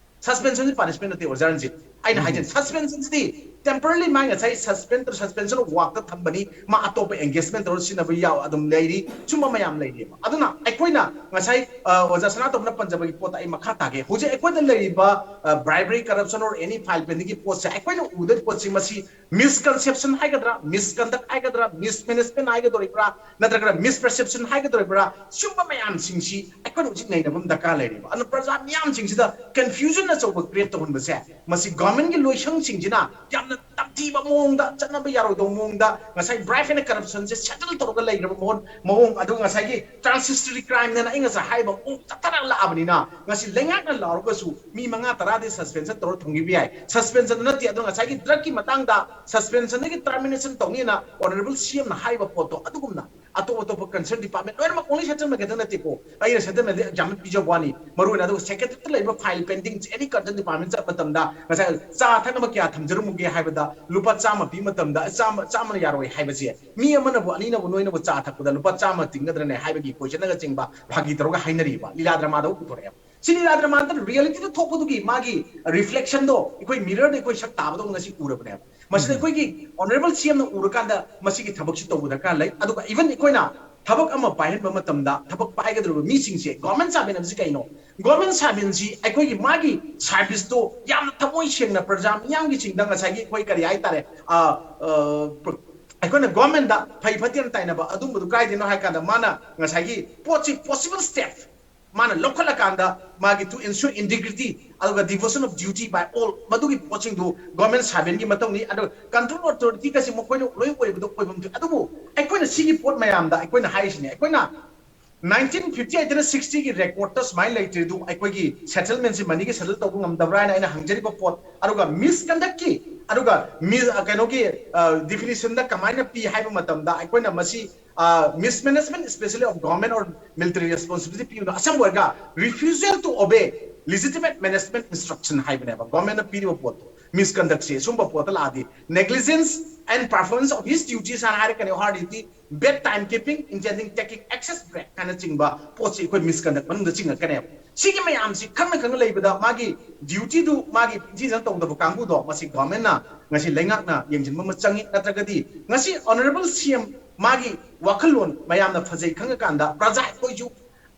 Suspension ꯁꯤ punishment ꯅꯠꯇꯦ, ꯑꯣꯖꯥ ꯔꯟꯖꯤꯠ꯫ ꯑꯩꯅ ꯎꯝ꯫ ꯍꯥꯏꯖꯩ, suspension ꯁꯤꯗꯤ temporarily ꯃꯥꯏ ꯉꯁꯥꯏ suspend, suspension of work ꯇ ꯊꯝꯕꯅꯤ, ꯃꯥ ꯑꯇꯣꯞꯄ engagement ꯇꯧꯔ ꯁꯤꯖꯤꯟꯅꯕ ꯌꯥꯎ, ꯑꯗꯨꯝ ꯂꯩꯔꯤ, ꯁꯨꯝꯕ ꯃꯌꯥꯝ ꯂꯩꯔꯤꯕ꯫ ꯑꯗꯨꯅ ꯑꯩꯈꯣꯏꯅ ꯉꯁꯥꯏ, ꯑ, ꯑꯣꯖꯥ ꯁꯅꯥꯇꯣꯝꯕꯅ ꯄꯟꯖꯕꯒꯤ ꯄꯣꯠꯇ ꯑꯩ ꯃꯈꯥ ꯇꯥꯒꯦ꯫ ꯍꯧꯖꯤꯛ ꯑꯩꯈꯣꯏꯗ ꯂꯩꯔꯤꯕ, ꯑ, bribery, corruption or any file pending ꯒꯤ ꯄꯣꯠꯁꯦ, ꯑꯩꯈꯣꯏꯅ ꯎꯗꯣꯏ ꯄꯣꯠꯁꯤ ꯃꯁꯤ misconception ꯍꯥꯏꯒꯗ꯭ꯔꯥ, misconduct ꯍꯥꯏꯒꯗ꯭ꯔꯥ, mismanagement ꯍꯥꯏꯒꯗꯧꯔꯤꯕ꯭ꯔꯥ, ꯅꯠꯇ꯭ꯔꯒꯅ misperception ꯍꯥꯏꯒꯗꯧꯔꯤꯕ꯭ꯔꯥ, ꯁꯤꯒꯨꯝꯕ ꯃꯌꯥꯝꯁꯤꯡꯁꯤ ꯑꯩꯈꯣꯏꯅ ꯍꯧꯖꯤꯛ ꯅꯩꯅꯕ ꯑꯃ ꯗꯔꯀꯥꯔ ꯂꯩꯔꯦꯕ꯫ ꯑꯗꯨꯅ ꯄ꯭ꯔꯖꯥ ꯃꯤꯌꯥꯝꯁꯤꯡꯁꯤꯗ confusion ꯑꯆꯧꯕ create ꯇꯧꯍꯟꯕꯁꯦ, ꯃꯁꯤ government ꯀꯤ ꯂꯣꯏꯁꯪꯁꯤꯡꯁꯤꯅ ꯌꯥꯝꯅ ꯇꯞ ꯊꯤꯕ ꯃꯑꯣꯡꯗ, ꯆꯠꯅꯕ ꯌꯥꯔꯣꯏꯗꯧꯕ ꯃꯑꯣꯡꯗ ꯉꯁꯥꯏ ꯕ꯭ꯔꯥꯏꯐ ꯑꯩꯅ ꯀꯔꯞꯁꯟꯁꯦ ꯁꯦꯇꯜ ꯇꯧꯔꯒ ꯂꯩꯈ꯭ꯔꯕ ꯃꯑꯣꯡ, ꯃꯑꯣꯡ ꯑꯗꯨꯒ ꯉꯁꯥꯏꯒꯤ ꯇ꯭ꯔꯥꯟꯁꯤꯁꯇꯔꯤ ꯀ꯭ꯔꯥꯏꯝꯅꯦꯅ ꯑꯩ ꯉꯁꯥꯏ ꯍꯥꯏꯕ ꯃꯑꯣꯡ ꯆꯠꯊꯔꯛꯂꯛꯑꯕꯅꯤꯅ, ꯉꯁꯤ ꯂꯩꯉꯥꯛꯅ ꯂꯥꯎꯔꯒꯁꯨ ꯃꯤ ꯃꯉꯥ ꯇꯔꯥꯗꯤ ꯁꯁꯄꯦꯟꯁꯟ ꯇꯧꯔ ꯊꯝꯈꯤꯕ ꯌꯥꯏ꯫ ꯁꯁꯄꯦꯟꯁꯟ ꯅꯠꯇꯦ, ꯑꯗꯣ ꯉꯁꯥꯏꯒꯤ ꯗ꯭ꯔꯒꯀꯤ ꯃꯇꯥꯡꯗ ꯁꯁꯄꯦꯟꯁꯟꯗꯒꯤ ꯇꯔꯃꯤꯅꯦꯁꯟ ꯇꯧꯅꯤꯅ ꯑꯣꯅꯔꯦꯕꯜ ꯁꯤ ꯑꯦꯝꯅ ꯍꯥꯏꯕ ꯄꯣꯠꯇꯣ ꯑꯗꯨꯒꯨꯝꯅ ꯑꯇꯣꯞ ꯑꯇꯣꯞꯄ ꯀꯟꯁꯔꯟ ꯗꯤꯄꯥꯔꯠꯃꯦꯟ ꯂꯣꯏꯅꯃꯛ, ꯑꯣꯡꯂꯤ ꯁꯦꯟꯇ꯭ꯔꯦꯜ ꯈꯛꯇ ꯅꯠꯇꯦꯀꯣ, ꯑꯩꯅ ꯁꯦꯟꯇ꯭ꯔꯦꯜꯗ ꯑꯦꯛꯖꯥꯝ ꯄꯤꯖꯕ ꯋꯥꯅꯤ, ꯃꯔꯨꯑꯣꯏꯅ ꯑꯗꯨꯒ ꯁꯦꯀ꯭ꯔꯦꯇꯔꯤꯌꯦꯠꯇ ꯂꯩꯕ ꯐꯥꯏꯜ ꯄꯦꯟꯗꯤꯡ ꯑꯦꯅꯤ ꯀꯟꯁꯔꯟ ꯗꯤꯄꯥꯔꯠꯃꯦꯟ ꯆꯠꯄ ꯃꯇꯝꯗ ꯉꯁꯥꯏ ꯆꯥ ꯊꯛꯅꯕ ꯀꯌꯥ ꯊꯝꯖꯔꯝꯃꯨꯒꯦ ꯍꯥꯏꯕꯗ ꯂꯨꯄꯥ ꯆꯥꯝꯃ ꯄꯤ ꯃꯇꯝꯗ ꯆꯥꯝꯃ, ꯆꯥꯝꯃꯅ ꯌꯥꯔꯣꯏ ꯍꯥꯏꯕꯁꯦ, ꯃꯤ ꯑꯃꯅꯕꯨ, ꯑꯅꯤꯅꯕꯨ, ꯅꯣꯏꯅꯕꯨ ꯆꯥ ꯊꯛꯄꯗ ꯂꯨꯄꯥ ꯆꯥꯝꯃ ꯇꯤꯡꯒꯗ꯭ꯔꯅꯦ ꯍꯥꯏꯕꯒꯤ ꯀꯣꯏꯁꯟꯅꯒ ꯆꯤꯡꯕ ꯐꯥꯒꯤ ꯇꯧꯔꯒ ꯍꯥꯏꯅꯔꯤꯕ ꯂꯤꯂꯥ ꯗ꯭ꯔꯃꯥꯗꯕꯨ ꯄꯨꯊꯣꯔꯛꯑꯦꯕ꯫ ꯁꯤ ꯂꯤꯂꯥ ꯗ꯭ꯔꯃꯥ ꯅꯠꯇꯅ ꯔꯤꯌꯦꯂꯤꯇꯤꯗ ꯊꯣꯛꯄꯗꯨꯒꯤ ꯃꯥꯒꯤ ꯔꯤꯐ꯭ꯂꯦꯛꯁꯟꯗꯣ ꯑꯩꯈꯣꯏ ꯃꯤꯔꯔꯗ ꯑꯩꯈꯣꯏ ꯁꯛ ꯇꯥꯕꯗꯧꯅ ꯉꯁꯤ ꯎꯔꯕꯅꯦꯕ꯫ ꯃꯁꯤꯗ ꯑꯩꯈꯣꯏꯒꯤ ꯑꯣꯅꯔꯦꯕꯜ ꯁꯤ ꯑꯦꯝꯅ ꯎꯔꯀꯥꯟꯗ ꯃꯁꯤꯒꯤ ꯊꯕꯛꯁꯤ ꯇꯧꯕ ꯗꯔꯀꯥꯔ ꯂꯩ꯫ ꯑꯗꯨꯒ ꯏꯚꯟ ꯑꯩꯈꯣꯏꯅ ꯊꯕꯛ ꯑꯃ ꯄꯥꯏꯍꯟꯕ ꯃꯇꯝꯗ ꯊꯕꯛ ꯄꯥꯏꯒꯗꯧꯔꯤꯕ ꯃꯤꯁꯤꯡꯁꯦ, ꯒꯣꯔꯃꯦꯟ ꯁꯥꯔꯚꯦꯟ ꯍꯥꯏꯕꯁꯤ ꯀꯩꯅꯣ? ꯒꯣꯔꯃꯦꯟ ꯁꯥꯔꯚꯦꯟꯁꯤ ꯑꯩꯈꯣꯏꯒꯤ ꯃꯥꯒꯤ ꯁꯥꯔꯚꯤꯁꯇꯣ ꯌꯥꯝꯅ ꯊꯃꯣꯏ ꯁꯦꯡꯅ ꯄ꯭ꯔꯖꯥ ꯃꯤꯌꯥꯝꯒꯤꯁꯤꯡꯗ ꯉꯁꯥꯏꯒꯤ ꯑꯩꯈꯣꯏ ꯀꯔꯤ ꯍꯥꯏꯇꯥꯔꯦ, ꯑ, ꯑ, ꯑꯩꯈꯣꯏꯅ ꯒꯣꯔꯃꯦꯟꯗ ꯐꯩ ꯐꯠꯇꯦꯅ ꯇꯥꯏꯅꯕ ꯑꯗꯨꯝꯕꯗꯨ ꯀꯥꯏꯗꯩꯅꯣ ꯍꯥꯏ ꯀꯥꯟꯗ ꯃꯥꯅ ꯉꯁꯥꯏꯒꯤ ꯄꯣꯠꯁꯤ, ꯄꯣꯁꯤꯕꯜ ꯁ꯭ꯇꯦꯞ ꯃꯥꯅ ꯂꯧꯈꯠꯂꯀꯥꯟꯗ ꯃꯥꯒꯤ to ensure integrity ꯑꯗꯨꯒ devotion of duty by all, ꯃꯗꯨꯒꯤ ꯄꯣꯠꯁꯤꯡꯗꯨ ꯒꯣꯔꯃꯦꯟ ꯁꯥꯔꯚꯦꯟꯒꯤ ꯃꯊꯧꯅꯤ꯫ ꯑꯗꯨꯒ ꯀꯟꯇ꯭ꯔꯣꯜ ꯑꯣꯊꯣꯔꯤꯇꯤꯒꯁꯤ ꯃꯈꯣꯏꯅ ꯂꯣꯏ ꯑꯣꯏꯕꯗꯣ ꯑꯣꯏꯐꯝ ꯊꯣꯛꯏ꯫ ꯑꯗꯨꯕꯨ ꯑꯩꯈꯣꯏꯅ ꯁꯤꯒꯤ ꯄꯣꯠ ꯃꯌꯥꯝꯗ ꯑꯩꯈꯣꯏꯅ ꯍꯥꯏꯔꯤꯁꯤꯅꯦ, ꯑꯩꯈꯣꯏꯅ ꯅꯥꯏꯟꯇꯤꯟ ꯐꯤꯐꯇꯤ ꯑꯩꯠꯇꯅ ꯁꯤꯛꯁꯇꯤꯒꯤ ꯔꯦꯀꯣꯔꯠꯇ ꯁꯨꯃꯥꯏꯅ ꯂꯩꯇ꯭ꯔꯤꯗꯨ ꯑꯩꯈꯣꯏꯒꯤ ꯁꯦꯇꯜꯃꯦꯟꯁꯤ ꯃꯅꯤꯒꯤ ꯁꯦꯇꯜ ꯇꯧꯕ ꯉꯝꯗꯕ꯭ꯔꯥ ꯍꯥꯏꯅ ꯑꯩꯅ ꯍꯪꯖꯔꯤꯕ ꯄꯣꯠ, ꯑꯗꯨꯒ ꯃꯤꯁꯀꯟꯗꯛꯀꯤ, ꯑꯗꯨꯒ ꯃꯤ, ꯀꯩꯅꯣꯒꯤ, ꯗꯤꯐꯤꯅꯤꯁꯟꯗ ꯀꯃꯥꯏꯅ ꯄꯤ ꯍꯥꯏꯕ ꯃꯇꯝꯗ ꯑꯩꯈꯣꯏꯅ ꯃꯁꯤ mismanagement especially of government or military responsibility ꯄꯤꯕꯗꯣ ꯑꯁꯝꯕ ꯑꯣꯏꯔꯒ refusal to obey legitimate management instruction ꯍꯥꯏꯕꯅꯦꯕ꯫ ꯒꯣꯔꯃꯦꯟꯅ ꯄꯤꯔꯤꯕ ꯄꯣꯠꯇꯣ, ꯃꯤꯁꯀꯟꯗꯛꯁꯦ ꯁꯨꯝꯕ ꯄꯣꯠꯇ ꯂꯥꯛꯑꯗꯤ negligence and performance of his duties ꯍꯥꯏꯅ ꯍꯥꯏꯔꯛꯀꯅꯤ, hard duty, bad time keeping, intending taking excess break ꯍꯥꯏꯅꯆꯤꯡꯕ ꯄꯣꯠꯁꯤ ꯑꯩꯈꯣꯏ ꯃꯤꯁꯀꯟꯗꯛ ꯃꯅꯨꯡꯗ ꯆꯤꯡꯉꯛꯀꯅꯦꯕ꯫ ꯁꯤꯒꯤ ꯃꯌꯥꯝꯁꯤ ꯈꯪꯅ ꯈꯪꯅ ꯂꯩꯕꯗ ꯃꯥꯒꯤ ꯗ꯭ꯌꯨꯇꯤꯗꯨ ꯃꯥꯒꯤ ꯅꯤꯡꯊꯤꯖꯅ ꯇꯧꯗꯕ ꯀꯥꯡꯕꯨꯗꯣ ꯃꯁꯤ ꯒꯣꯔꯃꯦꯟꯅ ꯉꯁꯤ ꯂꯩꯉꯥꯛꯅ ꯌꯦꯡꯁꯤꯟꯕ ꯑꯃ ꯆꯪꯉꯤ꯫ ꯅꯠꯇ꯭ꯔꯒꯗꯤ ꯉꯁꯤ ꯑꯣꯅꯔꯦꯕꯜ ꯁꯤ ꯑꯦꯝ ꯃꯥꯒꯤ ꯋꯥꯈꯜꯂꯣꯟ ꯃꯌꯥꯝꯅ ꯐꯖꯩ ꯈꯪꯉꯀꯥꯟꯗ ꯄ꯭ꯔꯖꯥ ꯑꯩꯈꯣꯏꯁꯨ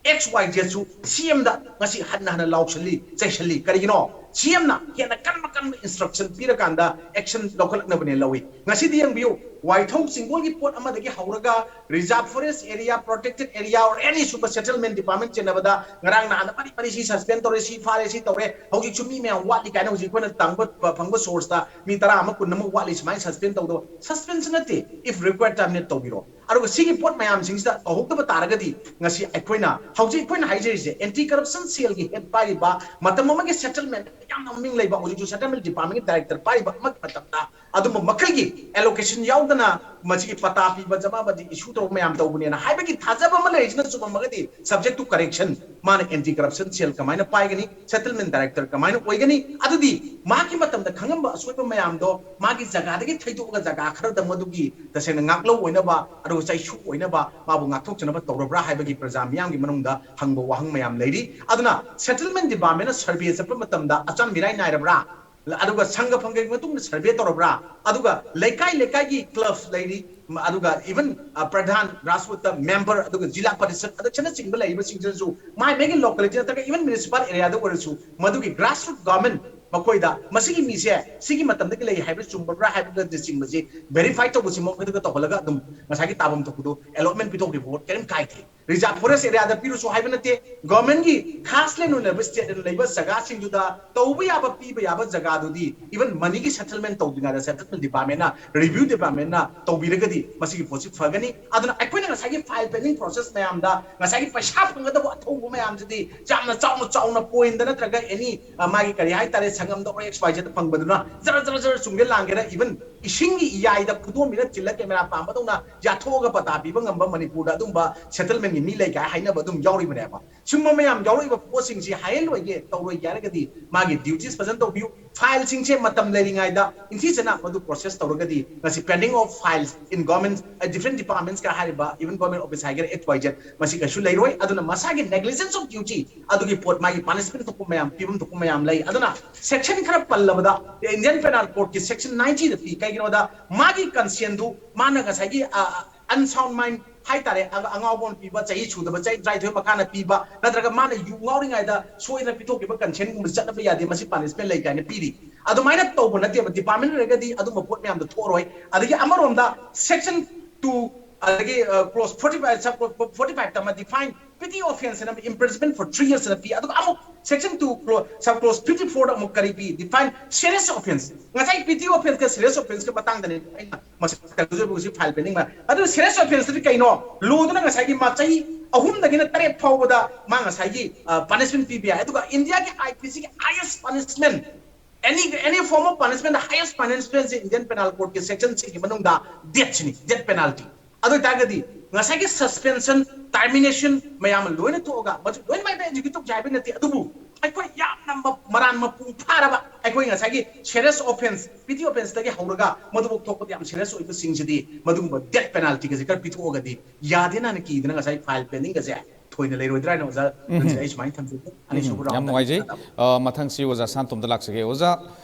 ꯑꯦꯛꯁ ꯋꯥꯏ ꯖꯦꯠꯁꯨ ꯁꯤ ꯑꯦꯝꯗ ꯉꯁꯤ ꯍꯟꯅ ꯍꯟꯅ ꯂꯥꯎꯁꯜꯂꯤ, ꯆꯩꯁꯜꯂꯤ꯫ ꯀꯔꯤꯒꯤꯅꯣ? ꯁꯤ ꯑꯦꯝꯅ ꯍꯦꯟꯅ ꯀꯟꯕ ꯀꯟꯕ instruction ꯄꯤꯔꯀꯥꯟꯗ action ꯂꯧꯈꯠꯂꯛꯅꯕꯅꯦ ꯂꯧꯏ꯫ ꯉꯁꯤꯗꯤ ꯌꯦꯡꯕꯤꯌꯨ, ꯋꯥꯏꯊꯧ ꯆꯤꯡꯒꯣꯜꯒꯤ ꯄꯣꯠ ꯑꯃꯗꯒꯤ ꯍꯧꯔꯒ reserve forest area, protected area or any ꯁꯨꯝꯕ settlement department ꯆꯦꯟꯅꯕꯗ ꯉꯔꯥꯡ ꯅꯍꯥꯟꯗ ꯃꯔꯤ ꯃꯔꯤ ꯁꯤ suspend ꯇꯧꯔꯦ, ꯁꯤ ꯐꯥꯔꯦ, ꯁꯤ ꯇꯧꯔꯦ, ꯍꯧꯖꯤꯛꯁꯨ ꯃꯤ ꯃꯌꯥꯝ ꯋꯥꯠꯂꯤ ꯀꯥꯏꯅ ꯍꯧꯖꯤꯛ ꯑꯩꯈꯣꯏꯅ ꯇꯥꯡꯕ ꯐꯪꯕ source ꯇ ꯃꯤ ꯇꯔꯥ ꯑꯃ ꯀꯨꯟ ꯑꯃ ꯋꯥꯠꯂꯤ ꯁꯨꯃꯥꯏꯅ suspend ꯇꯧꯗꯕ, suspension ꯅꯠꯇꯦ, if required terminate ꯇꯧꯕꯤꯔꯣ꯫ ꯑꯗꯨꯒ ꯁꯤꯒꯤ ꯄꯣꯠ ꯃꯌꯥꯝꯁꯤꯡꯁꯤꯗ ꯇꯧꯍꯧꯗꯕ ꯇꯥꯔꯒꯗꯤ ꯉꯁꯤ ꯑꯩꯈꯣꯏꯅ ꯍꯧꯖꯤꯛ ꯑꯩꯈꯣꯏꯅ ꯍꯥꯏꯖꯔꯤꯁꯦ anti corruption cell ꯒꯤ head ꯄꯥꯏꯔꯤꯕ ꯃꯇꯝ ꯑꯃꯒꯤ settlement ꯌꯥꯝꯅ ꯃꯃꯤꯡ ꯂꯩꯕ ꯍꯧꯖꯤꯛꯁꯨ settlement department ꯀꯤ director ꯄꯥꯏꯔꯤꯕ ꯑꯃꯒꯤ ꯃꯇꯝꯗ ꯑꯗꯨꯝꯕ ꯃꯈꯜꯒꯤ allocation ꯌꯥꯎꯗꯅ ꯃꯁꯤꯒꯤ ꯄꯇꯥ ꯄꯤꯕ ꯖꯃꯥꯕꯗꯤ issue ꯇꯧꯕ ꯃꯌꯥꯝ ꯇꯧꯕꯅꯦꯅ ꯍꯥꯏꯕꯒꯤ ꯊꯥꯖꯕ ꯑꯃ ꯂꯩꯔꯤꯁꯤꯅ ꯆꯨꯝꯃꯝꯃꯒꯗꯤ subject to correction ꯃꯥꯅ anti corruption cell ꯀꯃꯥꯏꯅ ꯄꯥꯏꯒꯅꯤ, settlement director ꯀꯃꯥꯏꯅ ꯑꯣꯏꯒꯅꯤ, ꯑꯗꯨꯗꯤ ꯃꯥꯒꯤ ꯃꯇꯝꯗ ꯈꯪꯉꯝꯕ ꯑꯁꯣꯏꯕ ꯃꯌꯥꯝꯗꯣ ꯃꯥꯒꯤ ꯖꯒꯥꯗꯒꯤ ꯊꯩꯗꯣꯛꯑꯒ ꯖꯒꯥ ꯈꯔꯗ ꯃꯗꯨꯒꯤ ꯇꯁꯦꯡꯅ ꯉꯥꯛꯂꯧ ꯑꯣꯏꯅꯕ ꯑꯗꯨꯒ ꯆꯩꯁꯨ ꯑꯣꯏꯅꯕ ꯃꯥꯕꯨ ꯉꯥꯛꯊꯣꯛꯆꯅꯕ ꯇꯧꯔꯕ꯭ꯔꯥ ꯍꯥꯏꯕꯒꯤ ꯄ꯭ꯔꯖꯥ ꯃꯤꯌꯥꯝꯒꯤ ꯃꯅꯨꯡꯗ ꯍꯪꯕ ꯋꯥꯍꯪ ꯃꯌꯥꯝ ꯂꯩꯔꯤ꯫ ꯑꯗꯨꯅ settlement department ꯅ survey ꯆꯠꯄ ꯃꯇꯝꯗ ꯑꯆꯥꯟ ꯃꯤꯔꯥꯏ ꯅꯥꯏꯔꯕ꯭ꯔꯥ? ꯑꯗꯨꯒ ꯁꯪꯒ ꯐꯪꯒꯒꯤ ꯃꯇꯨꯡꯗ survey ꯇꯧꯔꯕ꯭ꯔꯥ? ꯑꯗꯨꯒ ꯂꯩꯀꯥꯏ ꯂꯩꯀꯥꯏꯒꯤ club ꯂꯩꯔꯤ, ꯃ-, ꯑꯗꯨꯒ even, ꯑ, ꯄ꯭ꯔꯙꯥꯟ, ꯔꯥꯖꯄꯨꯠꯇ member, ꯑꯗꯨꯒ ꯖꯤꯂꯥ ꯄꯔꯤꯁꯠ ꯑꯗꯨ ꯑꯁꯤꯅꯆꯤꯡꯕ ꯂꯩꯔꯤꯕꯁꯤꯡꯁꯤꯅꯁꯨ ꯃꯥꯏ ꯃꯥꯏꯒꯤ locality ꯅꯠꯇ꯭ꯔꯒ even municipal area ꯗ ꯑꯣꯏꯔꯁꯨ ꯃꯗꯨꯒꯤ grassroot government ꯃꯈꯣꯏꯗ ꯃꯁꯤꯒꯤ ꯃꯤꯁꯦ ꯁꯤꯒꯤ ꯃꯇꯝꯗꯒꯤ ꯂꯩ ꯍꯥꯏꯕꯅꯆꯤꯡꯕ꯭ꯔꯥ ꯍꯥꯏꯕꯅꯆꯤꯡꯕꯁꯤ verify ꯇꯧꯕꯁꯤ ꯃꯈꯣꯏꯗꯒ ꯇꯧꯍꯜꯂꯒ ꯑꯗꯨꯝ ꯉꯁꯥꯏꯒꯤ ꯇꯥꯐꯝ ꯊꯣꯛꯄꯗꯣ allotment ꯄꯤꯊꯣꯛꯈꯤꯕ ꯄꯣꯠ ꯀꯔꯤꯝ ꯀꯥꯏꯗꯦ꯫ Reserve forest area ꯗ ꯄꯤꯔꯨꯁꯨ ꯍꯥꯏꯕ ꯅꯠꯇꯦ, government ꯒꯤ ꯈꯥꯁ ꯂꯦꯟ ꯑꯣꯏꯅ ꯂꯩꯕ state ꯑꯣꯏꯅ ꯂꯩꯕ ꯖꯒꯥꯁꯤꯡꯗꯨꯗ ꯇꯧꯕ ꯌꯥꯕ ꯄꯤꯕ ꯌꯥꯕ ꯖꯒꯥꯗꯨꯗꯤ even money ꯒꯤ settlement ꯇꯧꯗ꯭ꯔꯤꯉꯩꯗ settlement department ꯅ, revenue department ꯅ ꯇꯧꯕꯤꯔꯒꯗꯤ ꯃꯁꯤꯒꯤ ꯄꯣꯠꯁꯤ ꯐꯒꯅꯤ꯫ ꯑꯗꯨꯅ ꯑꯩꯈꯣꯏꯅ ꯉꯁꯥꯏꯒꯤ file pending process ꯃꯌꯥꯝꯗ ꯉꯁꯥꯏꯒꯤ ꯄꯩꯁꯥ ꯐꯪꯒꯗꯕ ꯑꯊꯧꯕ ꯃꯌꯥꯝꯁꯤꯗꯤ ꯌꯥꯝꯅ ꯆꯥꯎꯅ ꯆꯥꯎꯅ point ꯗ ꯅꯠꯇ꯭ꯔꯒ any, ꯑ, ꯃꯥꯒꯤ ꯀꯔꯤ ꯍꯥꯏꯇꯥꯔꯦ, ꯁꯪꯒꯝꯗ ꯑꯣꯏꯔꯣ X Y Z ꯗ ꯐꯪꯕꯗꯨꯅ ꯖꯔ ꯖꯔ ꯖꯔ ꯆꯨꯝꯒꯦ ꯂꯥꯡꯒꯦꯔ even ꯏꯁꯤꯡꯒꯤ ꯏꯌꯥꯏꯗ ꯈꯨꯗꯣꯝꯕꯤꯅ ꯆꯤꯜꯂ camera ꯄꯥꯝꯕꯗꯧꯅ ꯌꯥꯊꯣꯛꯑꯒ ꯄꯇꯥ ꯄꯤꯕ ꯉꯝꯕ ꯃꯅꯤꯄꯨꯔꯗ ꯑꯗꯨꯝꯕ settlement ꯀꯤ ꯃꯤ ꯂꯩ ꯀꯥꯏ ꯍꯥꯏꯅꯕ ꯑꯗꯨꯝ ꯌꯥꯎꯔꯤꯕꯅꯦꯕ꯫ ꯁꯨꯝꯕ ꯃꯌꯥꯝ ꯌꯥꯎꯔꯛꯏꯕ ꯄꯣꯠꯁꯤꯡꯁꯤ ꯍꯥꯏꯍꯜꯂꯣꯏꯒꯦ ꯇꯧꯔꯣꯏꯒꯦ ꯍꯥꯏꯔꯒꯗꯤ ꯃꯥꯒꯤ duties ꯐꯖꯅ ꯇꯧꯕꯤꯌꯨ꯫ File ꯁꯤꯡꯁꯦ ꯃꯇꯝ ꯂꯩꯔꯤꯉꯩꯗ ꯏꯟꯊꯤꯖꯅ ꯃꯗꯨ process ꯇꯧꯔꯒꯗꯤ ꯉꯁꯤ pending of files in government, ꯑ, different departments ꯀ ꯍꯥꯏꯔꯤꯕ even government office ꯍꯥꯏꯒꯦꯔꯥ X Y Z ꯃꯁꯤ ꯀꯩꯁꯨ ꯂꯩꯔꯣꯏ꯫ ꯑꯗꯨꯅ ꯃꯁꯥꯒꯤ negligence of duty ꯑꯗꯨꯒꯤ ꯄꯣꯠ ꯃꯥꯒꯤ punishment ꯊꯣꯛꯄ ꯃꯌꯥꯝ, ꯄꯤꯐꯝ ꯊꯣꯛꯄ ꯃꯌꯥꯝ ꯂꯩ꯫ ꯑꯗꯨꯅ section ꯈꯔ ꯄꯜꯂꯕꯗ Indian Penal Code ꯀꯤ section ninety ꯗ ꯄꯤ꯫ ꯀꯩꯒꯤꯅꯣꯗ ꯃꯥꯒꯤ consent ꯗꯨ ꯃꯥꯅ ꯉꯁꯥꯏꯒꯤ, ꯑ, unsound mind ꯍꯥꯏꯇꯥꯔꯦ, ꯑꯉꯥꯎꯕ ꯑꯃ ꯄꯤꯕ, ꯆꯍꯤ ꯁꯨꯗꯕ, ꯆꯍꯤ ꯇꯔꯥꯅꯤꯊꯣꯏ ꯃꯈꯥꯅ ꯄꯤꯕ, ꯅꯠꯇ꯭ꯔꯒ ꯃꯥꯅ ꯌꯨ ꯉꯥꯎꯔꯤꯉꯩꯗ ꯁꯣꯏꯗꯅ ꯄꯤꯊꯣꯛꯈꯤꯕ consent ꯒꯨꯝꯕ ꯆꯠꯅꯕ ꯌꯥꯗꯦ, ꯃꯁꯤ punishment ꯂꯩ ꯀꯥꯏꯅ ꯄꯤꯔꯤ꯫ ꯑꯗꯨꯃꯥꯏꯅ ꯇꯧꯕ ꯅꯠꯇꯦꯕ, department ꯑꯣꯏꯔꯒꯗꯤ ꯑꯗꯨꯝꯕ ꯄꯣꯠ ꯃꯌꯥꯝꯗꯣ ꯊꯣꯛꯑꯔꯣꯏ꯫ ꯑꯗꯒꯤ ꯑꯃꯔꯣꯝꯗ section two, ꯑꯗꯒꯤ clause forty five, sub forty five ꯇ ꯑꯃ define petty offence ꯍꯥꯏꯅ imprisonment for three years ꯍꯥꯏꯅ ꯄꯤ꯫ ꯑꯗꯨꯒ ꯑꯃꯨꯛ section two, sub clause fifty four ꯗ ꯑꯃꯨꯛ ꯀꯔꯤ ꯄꯤ? Define serious offence꯫ ꯉꯁꯥꯏ petty offence ꯀ serious offence ꯀ ꯃꯇꯥꯡꯗꯅꯦ ꯑꯩꯅ ꯃꯁꯤ ꯇꯧꯖꯕ ꯍꯧꯖꯤꯛ file pending ꯃꯌꯥꯝ꯫ ꯑꯗꯨ serious offence ꯇꯨꯗꯤ ꯀꯩꯅꯣ? Law ꯗꯨꯅ ꯉꯁꯥꯏꯒꯤ ꯃꯥ ꯆꯍꯤ ꯑꯍꯨꯝꯗꯒꯤꯅ ꯇꯔꯦꯠ ꯐꯥꯎꯕꯗ ꯃꯥ ꯉꯁꯥꯏꯒꯤ punishment ꯄꯤꯕ ꯌꯥꯏ꯫ ꯑꯗꯨꯒ India ꯒꯤ I P C ꯒꯤ highest punishment, any, any form of punishment, the highest punishment ꯁꯤ Indian Penal Code ꯀꯤ section ꯁꯤꯒꯤ ꯃꯅꯨꯡꯗ death ꯁꯤꯅꯤ, death penalty꯫ ꯑꯗꯨ ꯑꯣꯏꯇꯥꯔꯒꯗꯤ ꯉꯁꯥꯏꯒꯤ suspension, termination ꯃꯌꯥꯝ ꯑꯃ ꯂꯣꯏꯅ ꯊꯣꯛꯑꯒ, ꯃꯗꯨ ꯂꯣꯏꯅꯃꯛꯇ execute ꯇꯧꯖꯩ ꯍꯥꯏꯕ ꯅꯠꯇꯦ, ꯑꯗꯨꯕꯨ ꯑꯩꯈꯣꯏ ꯌꯥꯝꯅ ꯃ-, ꯃꯔꯥꯟ ꯃꯄꯨꯡ ꯐꯥꯔꯕ, ꯑꯩꯈꯣꯏ ꯉꯁꯥꯏꯒꯤ serious offence, petty offence ꯇꯒꯤ ꯍꯧꯔꯒ ꯃꯗꯨꯕꯨꯛ ꯊꯣꯛꯄꯗ ꯌꯥꯝ serious ꯑꯣꯏꯕꯁꯤꯡꯁꯤꯗꯤ ꯃꯗꯨꯒꯨꯝꯕ death penalty ꯒꯁꯦ ꯈꯔ ꯄꯤꯊꯣꯛꯑꯒꯗꯤ ꯌꯥꯗꯦꯅ ꯍꯥꯏꯅ ꯀꯤꯗꯅ ꯉꯁꯥꯏ file pending ꯒꯁꯦ ꯊꯣꯏꯅ ꯂꯩꯔꯣꯏꯗ꯭ꯔꯥ ꯍꯥꯏꯅ ꯑꯣꯖꯥ ꯔꯟꯖꯤꯠ, ꯑꯩ ꯁꯨꯃꯥꯏꯅ ꯊꯝꯖꯒꯦ꯫ ꯑꯅꯤꯁꯨꯕ ꯌꯥꯝ round ꯗ ꯅꯨꯡꯉꯥꯏꯖꯩ꯫ ꯑ, ꯃꯊꯪꯁꯤ ꯑꯣꯖꯥ ꯁꯥꯟꯇꯣꯝꯗ ꯂꯥꯛꯆꯒꯦ꯫ ꯑꯣꯖꯥ,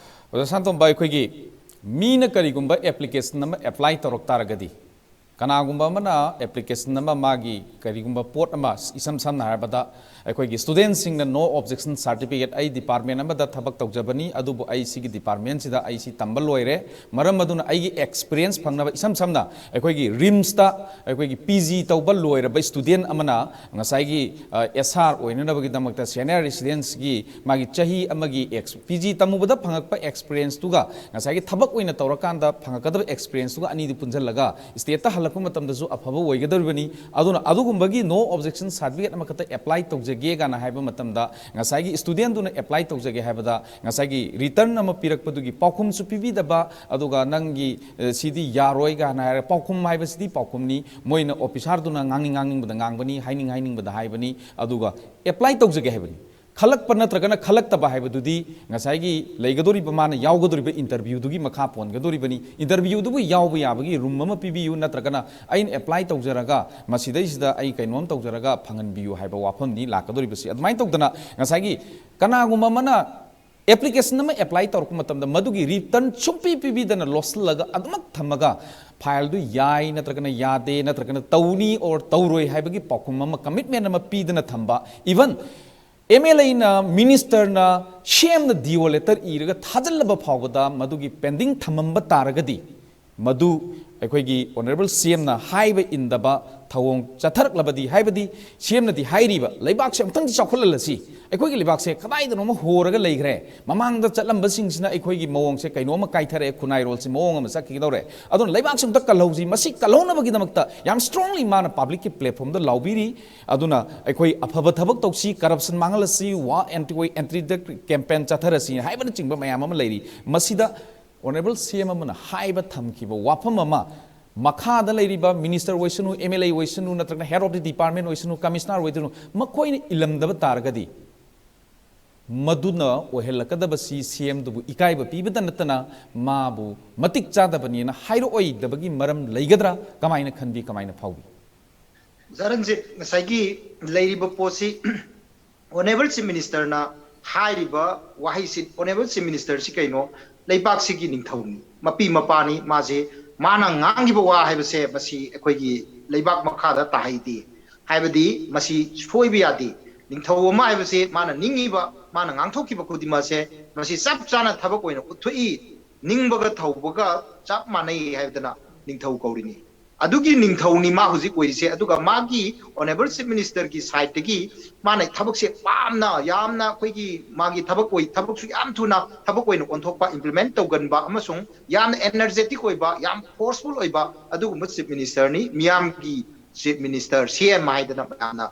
ꯑꯣꯖꯥ ꯁꯥꯟꯇꯣꯝꯕ, ꯑꯩꯈꯣꯏꯒꯤ ꯃꯤꯅ ꯀꯔꯤꯒꯨꯝꯕ application ꯑꯃ apply ꯇꯧꯔꯛ ꯇꯥꯔꯒꯗꯤ, ꯀꯅꯥꯒꯨꯝꯕ ꯑꯃꯅ application ꯑꯃ, ꯃꯥꯒꯤ ꯀꯔꯤꯒꯨꯝꯕ ꯄꯣꯠ ꯑꯃ, ꯏꯁꯝ ꯁꯝꯅ ꯍꯥꯏꯔꯕꯗ ꯑꯩꯈꯣꯏꯒꯤ student ꯁꯤꯡꯅ no objection certificate, "ꯑꯩ department ꯑꯃꯗ ꯊꯕꯛ ꯇꯧꯖꯕꯅꯤ, ꯑꯗꯨꯕꯨ ꯑꯩ ꯁꯤꯒꯤ department ꯁꯤꯗ ꯑꯩ ꯁꯤ ꯇꯝꯕ ꯂꯣꯏꯔꯦ, ꯃꯔꯝ ꯑꯗꯨꯅ ꯑꯩꯒꯤ experience ꯐꯪꯅꯕ", ꯏꯁꯝ ꯁꯝꯅ ꯑꯩꯈꯣꯏꯒꯤ RIMS ꯇ ꯑꯩꯈꯣꯏꯒꯤ P G ꯇꯧꯕ ꯂꯣꯏꯔꯕ student ꯑꯃꯅ ꯉꯁꯥꯏꯒꯤ, ꯑ, S R ꯑꯣꯏꯅꯅꯕꯒꯤꯗꯃꯛꯇ senior residence ꯀꯤ ꯃꯥꯒꯤ ꯆꯍꯤ ꯑꯃꯒꯤ ex-, P G ꯇꯝꯃꯨꯕꯗ ꯐꯪꯉꯛꯄ experience ꯇꯨꯒ ꯉꯁꯥꯏꯒꯤ ꯊꯕꯛ ꯑꯣꯏꯅ ꯇꯧꯔꯀꯥꯟꯗ ꯐꯪꯉꯛꯀꯗꯕ experience ꯇꯨꯒ ꯑꯅꯤꯗꯨ ꯄꯨꯟꯁꯤꯜꯂꯒ state ꯇ ꯍꯜꯂꯛꯄ ꯃꯇꯝꯗꯁꯨ ꯑꯐꯕ ꯑꯣꯏꯒꯗꯧꯔꯤꯕꯅꯤ꯫ ꯑꯗꯨꯅ ꯑꯗꯨꯒꯨꯝꯕꯒꯤ no objection certificate ꯑꯃꯈꯛꯇ apply ꯇꯧꯖꯒꯦ ꯀꯥꯏꯅ ꯍꯥꯏꯕ ꯃꯇꯝꯗ, ꯉꯁꯥꯏꯒꯤ student ꯗꯨꯅ apply ꯇꯧꯖꯒꯦ ꯍꯥꯏꯕꯗ ꯉꯁꯥꯏꯒꯤ return ꯑꯃ ꯄꯤꯔꯛꯄꯗꯨꯒꯤ ꯄꯥꯎꯈꯨꯝꯁꯨ ꯄꯤꯕꯤꯗꯕ, ꯑꯗꯨꯒ ꯅꯪꯒꯤ, ꯑ, ꯁꯤꯗꯤ ꯌꯥꯔꯣꯏ ꯀꯥꯏꯅ ꯍꯥꯏꯔꯒ, ꯄꯥꯎꯈꯨꯝ ꯍꯥꯏꯕꯁꯤꯗꯤ ꯄꯥꯎꯈꯨꯝꯅꯤ, ꯃꯣꯏꯅ officer ꯗꯨꯅ ꯉꯥꯡꯅꯤꯡ ꯉꯥꯡꯅꯤꯡꯕꯗ ꯉꯥꯡꯕꯅꯤ, ꯍꯥꯏꯅꯤꯡ ꯍꯥꯏꯅꯤꯡꯕꯗ ꯍꯥꯏꯕꯅꯤ, ꯑꯗꯨꯒ apply ꯇꯧꯖꯒꯦ ꯍꯥꯏꯕꯅꯤ꯫ ꯈꯜꯂꯛꯄ ꯅꯠꯇ꯭ꯔꯒꯅ ꯈꯜꯂꯛꯇꯕ ꯍꯥꯏꯕꯗꯨꯗꯤ ꯉꯁꯥꯏꯒꯤ ꯂꯩꯒꯗꯧꯔꯤꯕ, ꯃꯥꯅ ꯌꯥꯎꯒꯗꯧꯔꯤꯕ interview ꯗꯨꯒꯤ ꯃꯈꯥ ꯄꯣꯟꯒꯗꯧꯔꯤꯕꯅꯤ꯫ Interview ꯗꯨꯕꯨ ꯌꯥꯎꯕ ꯌꯥꯕꯒꯤ room ꯑꯃ ꯄꯤꯕꯤꯌꯨ, ꯅꯠꯇ꯭ꯔꯒꯅ ꯑꯩꯅ apply ꯇꯧꯖꯔꯒ ꯃꯁꯤꯗꯩꯁꯤꯗ ꯑꯩ ꯀꯩꯅꯣꯝ ꯇꯧꯖꯔꯒ ꯐꯪꯍꯟꯕꯤꯌꯨ ꯍꯥꯏꯕ ꯋꯥꯐꯝꯅꯤ ꯂꯥꯛꯀꯗꯧꯔꯤꯕꯁꯤ꯫ ꯑꯗꯨꯃꯥꯏꯅ ꯇꯧꯗꯅ ꯉꯁꯥꯏꯒꯤ ꯀꯅꯥꯒꯨꯝꯕ ꯑꯃꯅ ꯑꯦꯄ꯭ꯂꯤꯀꯦꯁꯟ ꯑꯃ ꯑꯦꯄ꯭ꯂꯥꯏ ꯇꯧꯔꯛꯄ ꯃꯇꯝꯗ ꯃꯗꯨꯒꯤ ꯔꯤꯇꯔꯟ ꯁꯨꯡꯄꯤ ꯄꯤꯕꯤꯗꯅ ꯂꯣꯠꯁꯤꯜꯂꯒ ꯑꯗꯨꯃꯛ ꯊꯝꯃꯒ ꯐꯥꯏꯜꯗꯨ ꯌꯥꯏ ꯅꯠꯇ꯭ꯔꯒꯅ ꯌꯥꯗꯦ ꯅꯠꯇ꯭ꯔꯒꯅ ꯇꯧꯅꯤ ꯑꯣꯔ ꯇꯧꯔꯣꯏ ꯍꯥꯏꯕꯒꯤ ꯄꯥꯎꯈꯨꯝ ꯑꯃ, ꯀꯃꯤꯠꯃꯦꯟ ꯑꯃ ꯄꯤꯗꯅ ꯊꯝꯕ, ꯏꯚꯟ ꯑꯦꯝ ꯑꯦꯜ ꯑꯦꯅ, ꯃꯤꯅꯤꯁꯇꯔꯅ, ꯁꯤ ꯑꯦꯝꯅ ꯗꯤ ꯑꯣ ꯂꯦꯇꯔ ꯏꯔꯒ ꯊꯥꯖꯤꯜꯂꯕ ꯐꯥꯎꯕꯗ ꯃꯗꯨꯒꯤ ꯄꯦꯟꯗꯤꯡ ꯊꯝꯃꯝꯕ ꯇꯥꯔꯒꯗꯤ ꯃꯗꯨ ꯑꯩꯈꯣꯏꯒꯤ ꯑꯣꯅꯔꯦꯕꯜ ꯁꯤ ꯑꯦꯝꯅ ꯍꯥꯏꯕ ꯏꯟꯗꯕ ꯊꯧꯑꯣꯡ ꯆꯠꯊꯔꯛꯂꯕꯗꯤ, ꯍꯥꯏꯕꯗꯤ ꯁꯤ ꯑꯦꯝꯅꯗꯤ ꯍꯥꯏꯔꯤꯕ ꯂꯩꯕꯥꯛꯁꯦ ꯑꯃꯨꯛꯇꯪꯗꯤ ꯆꯥꯎꯈꯠꯍꯜꯂꯁꯤ, ꯑꯩꯈꯣꯏꯒꯤ ꯂꯩꯕꯥꯛꯁꯦ ꯀꯗꯥꯏꯗꯅꯣꯃ ꯍꯣꯔꯒ ꯂꯩꯈ꯭ꯔꯦ, ꯃꯃꯥꯡꯗ ꯆꯠꯂꯝꯕꯁꯤꯡꯁꯤꯅ ꯑꯩꯈꯣꯏꯒꯤ ꯃꯑꯣꯡꯁꯦ ꯀꯩꯅꯣꯝꯃ ꯀꯥꯏꯊꯔꯛꯑꯦ, ꯈꯨꯟꯅꯥꯏꯔꯣꯜꯁꯤ ꯃꯑꯣꯡ ꯑꯃ ꯆꯠꯈꯤꯒꯗꯧꯔꯦ, ꯑꯗꯨꯅ ꯂꯩꯕꯥꯛꯁꯦ ꯑꯃꯨꯛꯇ ꯀꯜꯍꯧꯁꯤ, ꯃꯁꯤ ꯀꯜꯍꯧꯅꯕꯒꯤꯗꯃꯛꯇ ꯌꯥꯝ ꯁ꯭ꯇꯔꯣꯡꯂꯤ ꯃꯥꯅ ꯄꯕ꯭ꯂꯤꯛꯀꯤ ꯄ꯭ꯂꯦꯠꯐꯣꯝꯗ ꯂꯥꯎꯕꯤꯔꯤ꯫ ꯑꯗꯨꯅ ꯑꯩꯈꯣꯏ ꯑꯐꯕ ꯊꯕꯛ ꯇꯧꯁꯤ, ꯀꯔꯞꯁꯟ ꯃꯥꯡꯍꯜꯂꯁꯤ, ꯋꯥ ꯑꯦꯟꯇꯤ ꯑꯦꯟꯇꯤ ꯗ꯭ꯔꯒ ꯀꯦꯝꯄꯦꯟ ꯆꯠꯊꯔꯁꯤ ꯍꯥꯏꯕꯅꯆꯤꯡꯕ ꯃꯌꯥꯝ ꯑꯃ ꯂꯩꯔꯤ꯫ ꯃꯁꯤꯗ ꯑꯣꯅꯔꯦꯕꯜ ꯁꯤ ꯑꯦꯝ ꯑꯃꯅ ꯍꯥꯏꯕ ꯊꯝꯈꯤꯕ ꯋꯥꯐꯝ ꯑꯃ ꯃꯈꯥꯗ ꯂꯩꯔꯤꯕ ꯃꯤꯅꯤꯁꯇꯔ ꯑꯣꯏꯁꯅꯨ, ꯑꯦꯝ ꯑꯦꯜ ꯑꯦ ꯑꯣꯏꯁꯅꯨ, ꯅꯠꯇ꯭ꯔꯒꯅ ꯍꯦꯗ ꯑꯣꯐ ꯗꯤ ꯗꯤꯄꯥꯔꯠꯃꯦꯟ ꯑꯣꯏꯁꯅꯨ, ꯀꯃꯤꯁꯅꯔ ꯑꯣꯏꯁꯅꯨ, ꯃꯈꯣꯏꯅ ꯏꯜꯂꯝꯗꯕ ꯇꯥꯔꯒꯗꯤ ꯃꯗꯨꯅ ꯑꯣꯏꯍꯜꯂꯛꯀꯗꯕꯁꯤ ꯁꯤ ꯑꯦꯝꯗꯨꯕꯨ ꯏꯀꯥꯏꯕ ꯄꯤꯕꯇ ꯅꯠꯇꯅ ꯃꯥꯕꯨ ꯃꯇꯤꯛ ꯆꯥꯗꯕꯅꯤꯅ ꯍꯥꯏꯔꯛꯑꯣꯏꯗꯕꯒꯤ ꯃꯔꯝ ꯂꯩꯒꯗ꯭ꯔꯥ? ꯀꯃꯥꯏꯅ ꯈꯟꯕꯤ, ꯀꯃꯥꯏꯅ ꯐꯥꯎꯕꯤ? ꯖꯔꯟꯖꯤꯠ, ꯉꯁꯥꯏꯒꯤ ꯂꯩꯔꯤꯕ ꯄꯣꯠꯁꯤ ꯑꯣꯅꯔꯦꯕꯜ ꯆꯤꯐ ꯃꯤꯅꯤꯁꯇꯔꯅ ꯍꯥꯏꯔꯤꯕ ꯋꯥꯍꯩꯁꯤ, ꯑꯣꯅꯔꯦꯕꯜ ꯆꯤꯐ ꯃꯤꯅꯤꯁꯇꯔꯁꯤ ꯀꯩꯅꯣ? ꯂꯩꯕꯥꯛꯁꯤꯒꯤ ꯅꯤꯡꯊꯧꯅꯤ, ꯃꯄꯤ ꯃꯄꯥꯅꯤ꯫ ꯃꯥꯁꯦ, ꯃꯥꯅ ꯉꯥꯡꯈꯤꯕ ꯋꯥ ꯍꯥꯏꯕꯁꯦ ꯃꯁꯤ ꯑꯩꯈꯣꯏꯒꯤ ꯂꯩꯕꯥꯛ ꯃꯈꯥꯗ ꯇꯥꯍꯩꯗꯦ, ꯍꯥꯏꯕꯗꯤ ꯃꯁꯤ ꯁꯣꯏꯕ ꯌꯥꯗꯦ꯫ ꯅꯤꯡꯊꯧ ꯑꯃ ꯍꯥꯏꯕꯁꯦ ꯃꯥꯅ ꯅꯤꯡꯉꯤꯕ, ꯃꯥꯅ ꯉꯥꯡꯊꯣꯛꯈꯤꯕ ꯈꯨꯗꯤꯡꯃꯛꯁꯦ ꯃꯁꯤ ꯆꯞ ꯆꯥꯅ ꯊꯕꯛ ꯑꯣꯏꯅ ꯎꯠꯊꯣꯛꯏ꯫ ꯅꯤꯡꯕꯒ ꯊꯧꯕꯒ ꯆꯞ ꯃꯥꯟꯅꯩ ꯍꯥꯏꯗꯅ ꯅꯤꯡꯊꯧ ꯀꯧꯔꯤꯅꯤ꯫ ꯑꯗꯨꯒꯤ ꯅꯤꯡꯊꯧꯅꯤ ꯃꯥ ꯍꯧꯖꯤꯛ ꯑꯣꯏꯔꯤꯁꯦ꯫ ꯑꯗꯨꯒ ꯃꯥꯒꯤ ꯑꯣꯅꯔꯦꯕꯜ ꯆꯤꯐ ꯃꯤꯅꯤꯁꯇꯔꯒꯤ ꯁꯥꯏꯠꯇꯒꯤ ꯃꯥꯅ ꯊꯕꯛꯁꯦ ꯄꯥꯝꯅ, ꯌꯥꯝꯅ ꯑꯩꯈꯣꯏꯒꯤ ꯃꯥꯒꯤ ꯊꯕꯛ ꯑꯣꯏ, ꯊꯕꯛꯁꯨ ꯌꯥꯝ ꯊꯨꯅ ꯊꯕꯛ ꯑꯣꯏꯅ ꯑꯣꯟꯊꯣꯛꯄ, ꯏꯝꯄ꯭ꯂꯤꯃꯦꯟ ꯇꯧꯒꯟꯕ ꯑꯃꯁꯨꯡ ꯌꯥꯝꯅ ꯑꯦꯅꯔꯖꯦꯇꯤꯛ ꯑꯣꯏꯕ, ꯌꯥꯝ ꯐꯣꯔꯁꯐꯨꯜ ꯑꯣꯏꯕ ꯑꯗꯨꯒꯨꯝꯕ ꯆꯤꯐ ꯃꯤꯅꯤꯁꯇꯔꯅꯤ꯫ ꯃꯤꯌꯥꯝꯒꯤ ꯆꯤꯐ ꯃꯤꯅꯤꯁꯇꯔ, ꯁꯤ ꯑꯦꯝ ꯍꯥꯏꯗꯅ ꯃꯌꯥꯝꯅ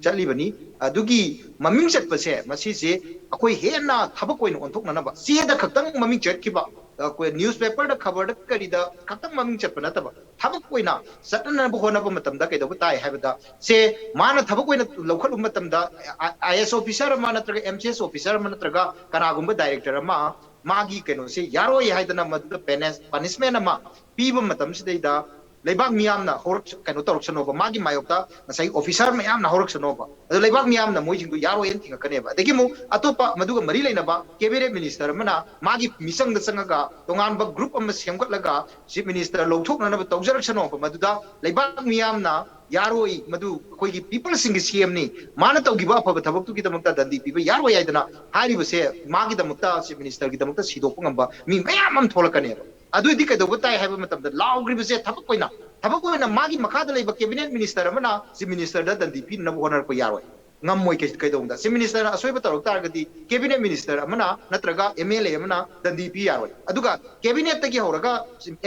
ꯆꯠꯂꯤꯕꯅꯤ꯫ ꯑꯗꯨꯒꯤ ꯃꯃꯤꯡ ꯆꯠꯄꯁꯦ ꯃꯁꯤꯁꯦ ꯑꯩꯈꯣꯏ ꯍꯦꯟꯅ ꯊꯕꯛ ꯑꯣꯏꯅ ꯑꯣꯟꯊꯣꯛꯅꯅꯕ, ꯆꯦꯗ ꯈꯛꯇꯪ ꯃꯃꯤꯡ ꯆꯠꯈꯤꯕ, ꯑꯩꯈꯣꯏ ꯅ꯭ꯌꯨꯁꯄꯦꯄꯔꯗ, ꯈꯕꯔꯗ, ꯀꯔꯤꯗ ꯈꯛꯇꯪ ꯃꯃꯤꯡ ꯆꯠꯄ ꯅꯠꯇꯕ, ꯊꯕꯛ ꯑꯣꯏꯅ ꯆꯠꯅꯅꯕ ꯍꯣꯠꯅꯕ ꯃꯇꯝꯗ ꯀꯩꯗꯧꯕ ꯇꯥꯏ ꯍꯥꯏꯕꯗ, ꯁꯦ ꯃꯥꯅ ꯊꯕꯛ ꯑꯣꯏꯅ ꯂꯧꯈꯠꯂꯨꯕ ꯃꯇꯝꯗ, ꯑꯥꯏ ꯑꯦꯁ ꯑꯣꯐꯤꯁꯔ ꯑꯃ ꯅꯠꯇ꯭ꯔꯒ ꯑꯦꯝ ꯁꯤ ꯑꯦꯁ ꯑꯣꯐꯤꯁꯔ ꯑꯃ ꯅꯠꯇ꯭ꯔꯒ ꯀꯅꯥꯒꯨꯝꯕ ꯗꯥꯏꯔꯦꯛꯇꯔ ꯑꯃ ꯃꯥꯒꯤ ꯀꯩꯅꯣꯁꯦ ꯌꯥꯔꯣꯏ ꯍꯥꯏꯗꯅ ꯃꯗꯨꯗ ꯄꯦꯅꯦꯁ-, ꯄꯅꯤꯁꯃꯦꯟ ꯑꯃ ꯄꯤꯕ ꯃꯇꯝꯁꯤꯗꯩꯗ ꯂꯩꯕꯥꯛ ꯃꯤꯌꯥꯝꯅ ꯍꯧꯔꯛ ꯀꯩꯅꯣ ꯇꯧꯔꯛꯁꯅꯣꯕ, ꯃꯥꯒꯤ ꯃꯥꯌꯣꯛꯇ ꯉꯁꯥꯏ officer ꯃꯌꯥꯝꯅ ꯍꯧꯔꯛꯁꯅꯣꯕ꯫ ꯑꯗꯣ ꯂꯩꯕꯥꯛ ꯃꯤꯌꯥꯝꯅ ꯃꯣꯏꯁꯤꯡꯗꯣ ꯌꯥꯔꯣꯏꯅ ꯊꯤꯡꯉꯛꯀꯅꯦꯕ꯫ ꯑꯗꯒꯤ ꯑꯃꯨꯛ ꯑꯇꯣꯞꯄ ꯃꯗꯨꯒ ꯃꯔꯤ ꯂꯩꯅꯕ cabinet minister ꯑꯃꯅ ꯃꯥꯒꯤ ꯃꯤꯆꯪꯗ ꯆꯪꯉꯒ ꯇꯣꯉꯥꯟꯕ group ꯑꯃ ꯁꯦꯝꯒꯠꯂꯒ chief minister ꯂꯧꯊꯣꯛꯅꯅꯕ ꯇꯧꯖꯔꯛꯁꯅꯣꯕ꯫ ꯃꯗꯨꯗ ꯂꯩꯕꯥꯛ ꯃꯤꯌꯥꯝꯅ ꯌꯥꯔꯣꯏ, ꯃꯗꯨ ꯑꯩꯈꯣꯏꯒꯤ peopleꯁꯤꯡꯒꯤ CMꯅꯤ, ꯃꯥꯅ ꯇꯧꯈꯤꯕ ꯑꯐꯕ ꯊꯕꯛꯇꯨꯒꯤꯗꯃꯛꯇ ꯗꯟꯗꯤ ꯄꯤꯕ ꯌꯥꯔꯣꯏ ꯍꯥꯏꯗꯅ ꯍꯥꯏꯔꯤꯕꯁꯦ, ꯃꯥꯒꯤꯗꯃꯛꯇ, chief ministerꯒꯤꯗꯃꯛꯇ ꯁꯤꯗꯣꯛꯄ ꯉꯝꯕ ꯃꯤ ꯃꯌꯥꯝ ꯑꯃ ꯊꯣꯛꯂꯛꯀꯅꯦꯕ꯫ ꯑꯗꯨꯑꯣꯏꯗꯤ ꯀꯩꯗꯧꯕ ꯇꯥꯏ ꯍꯥꯏꯕ ꯃꯇꯝꯗ ꯂꯥꯎꯈ꯭ꯔꯤꯕꯁꯦ ꯊꯕꯛ ꯑꯣꯏꯅ, ꯊꯕꯛ ꯑꯣꯏꯅ ꯃꯥꯒꯤ ꯃꯈꯥꯗ ꯂꯩꯕ cabinet minister ꯑꯃꯅ chief ministerꯗ ꯗꯟꯗꯤ ꯄꯤꯅꯅꯕ ꯍꯣꯠꯅꯔꯛꯄ ꯌꯥꯔꯣꯏ, ꯉꯝꯃꯣꯏ꯫ ꯀꯩ-, ꯀꯩꯗꯧꯕꯗ chief ministerꯅ ꯑꯁꯣꯏꯕ ꯇꯧꯔꯛ ꯇꯥꯔꯒꯗꯤ cabinet minister ꯑꯃꯅ ꯅꯠꯇ꯭ꯔꯒ MLA ꯑꯃꯅ ꯗꯟꯗꯤ ꯄꯤ ꯌꯥꯔꯣꯏ꯫ ꯑꯗꯨꯒ cabinetꯇꯒꯤ ꯍꯧꯔꯒ,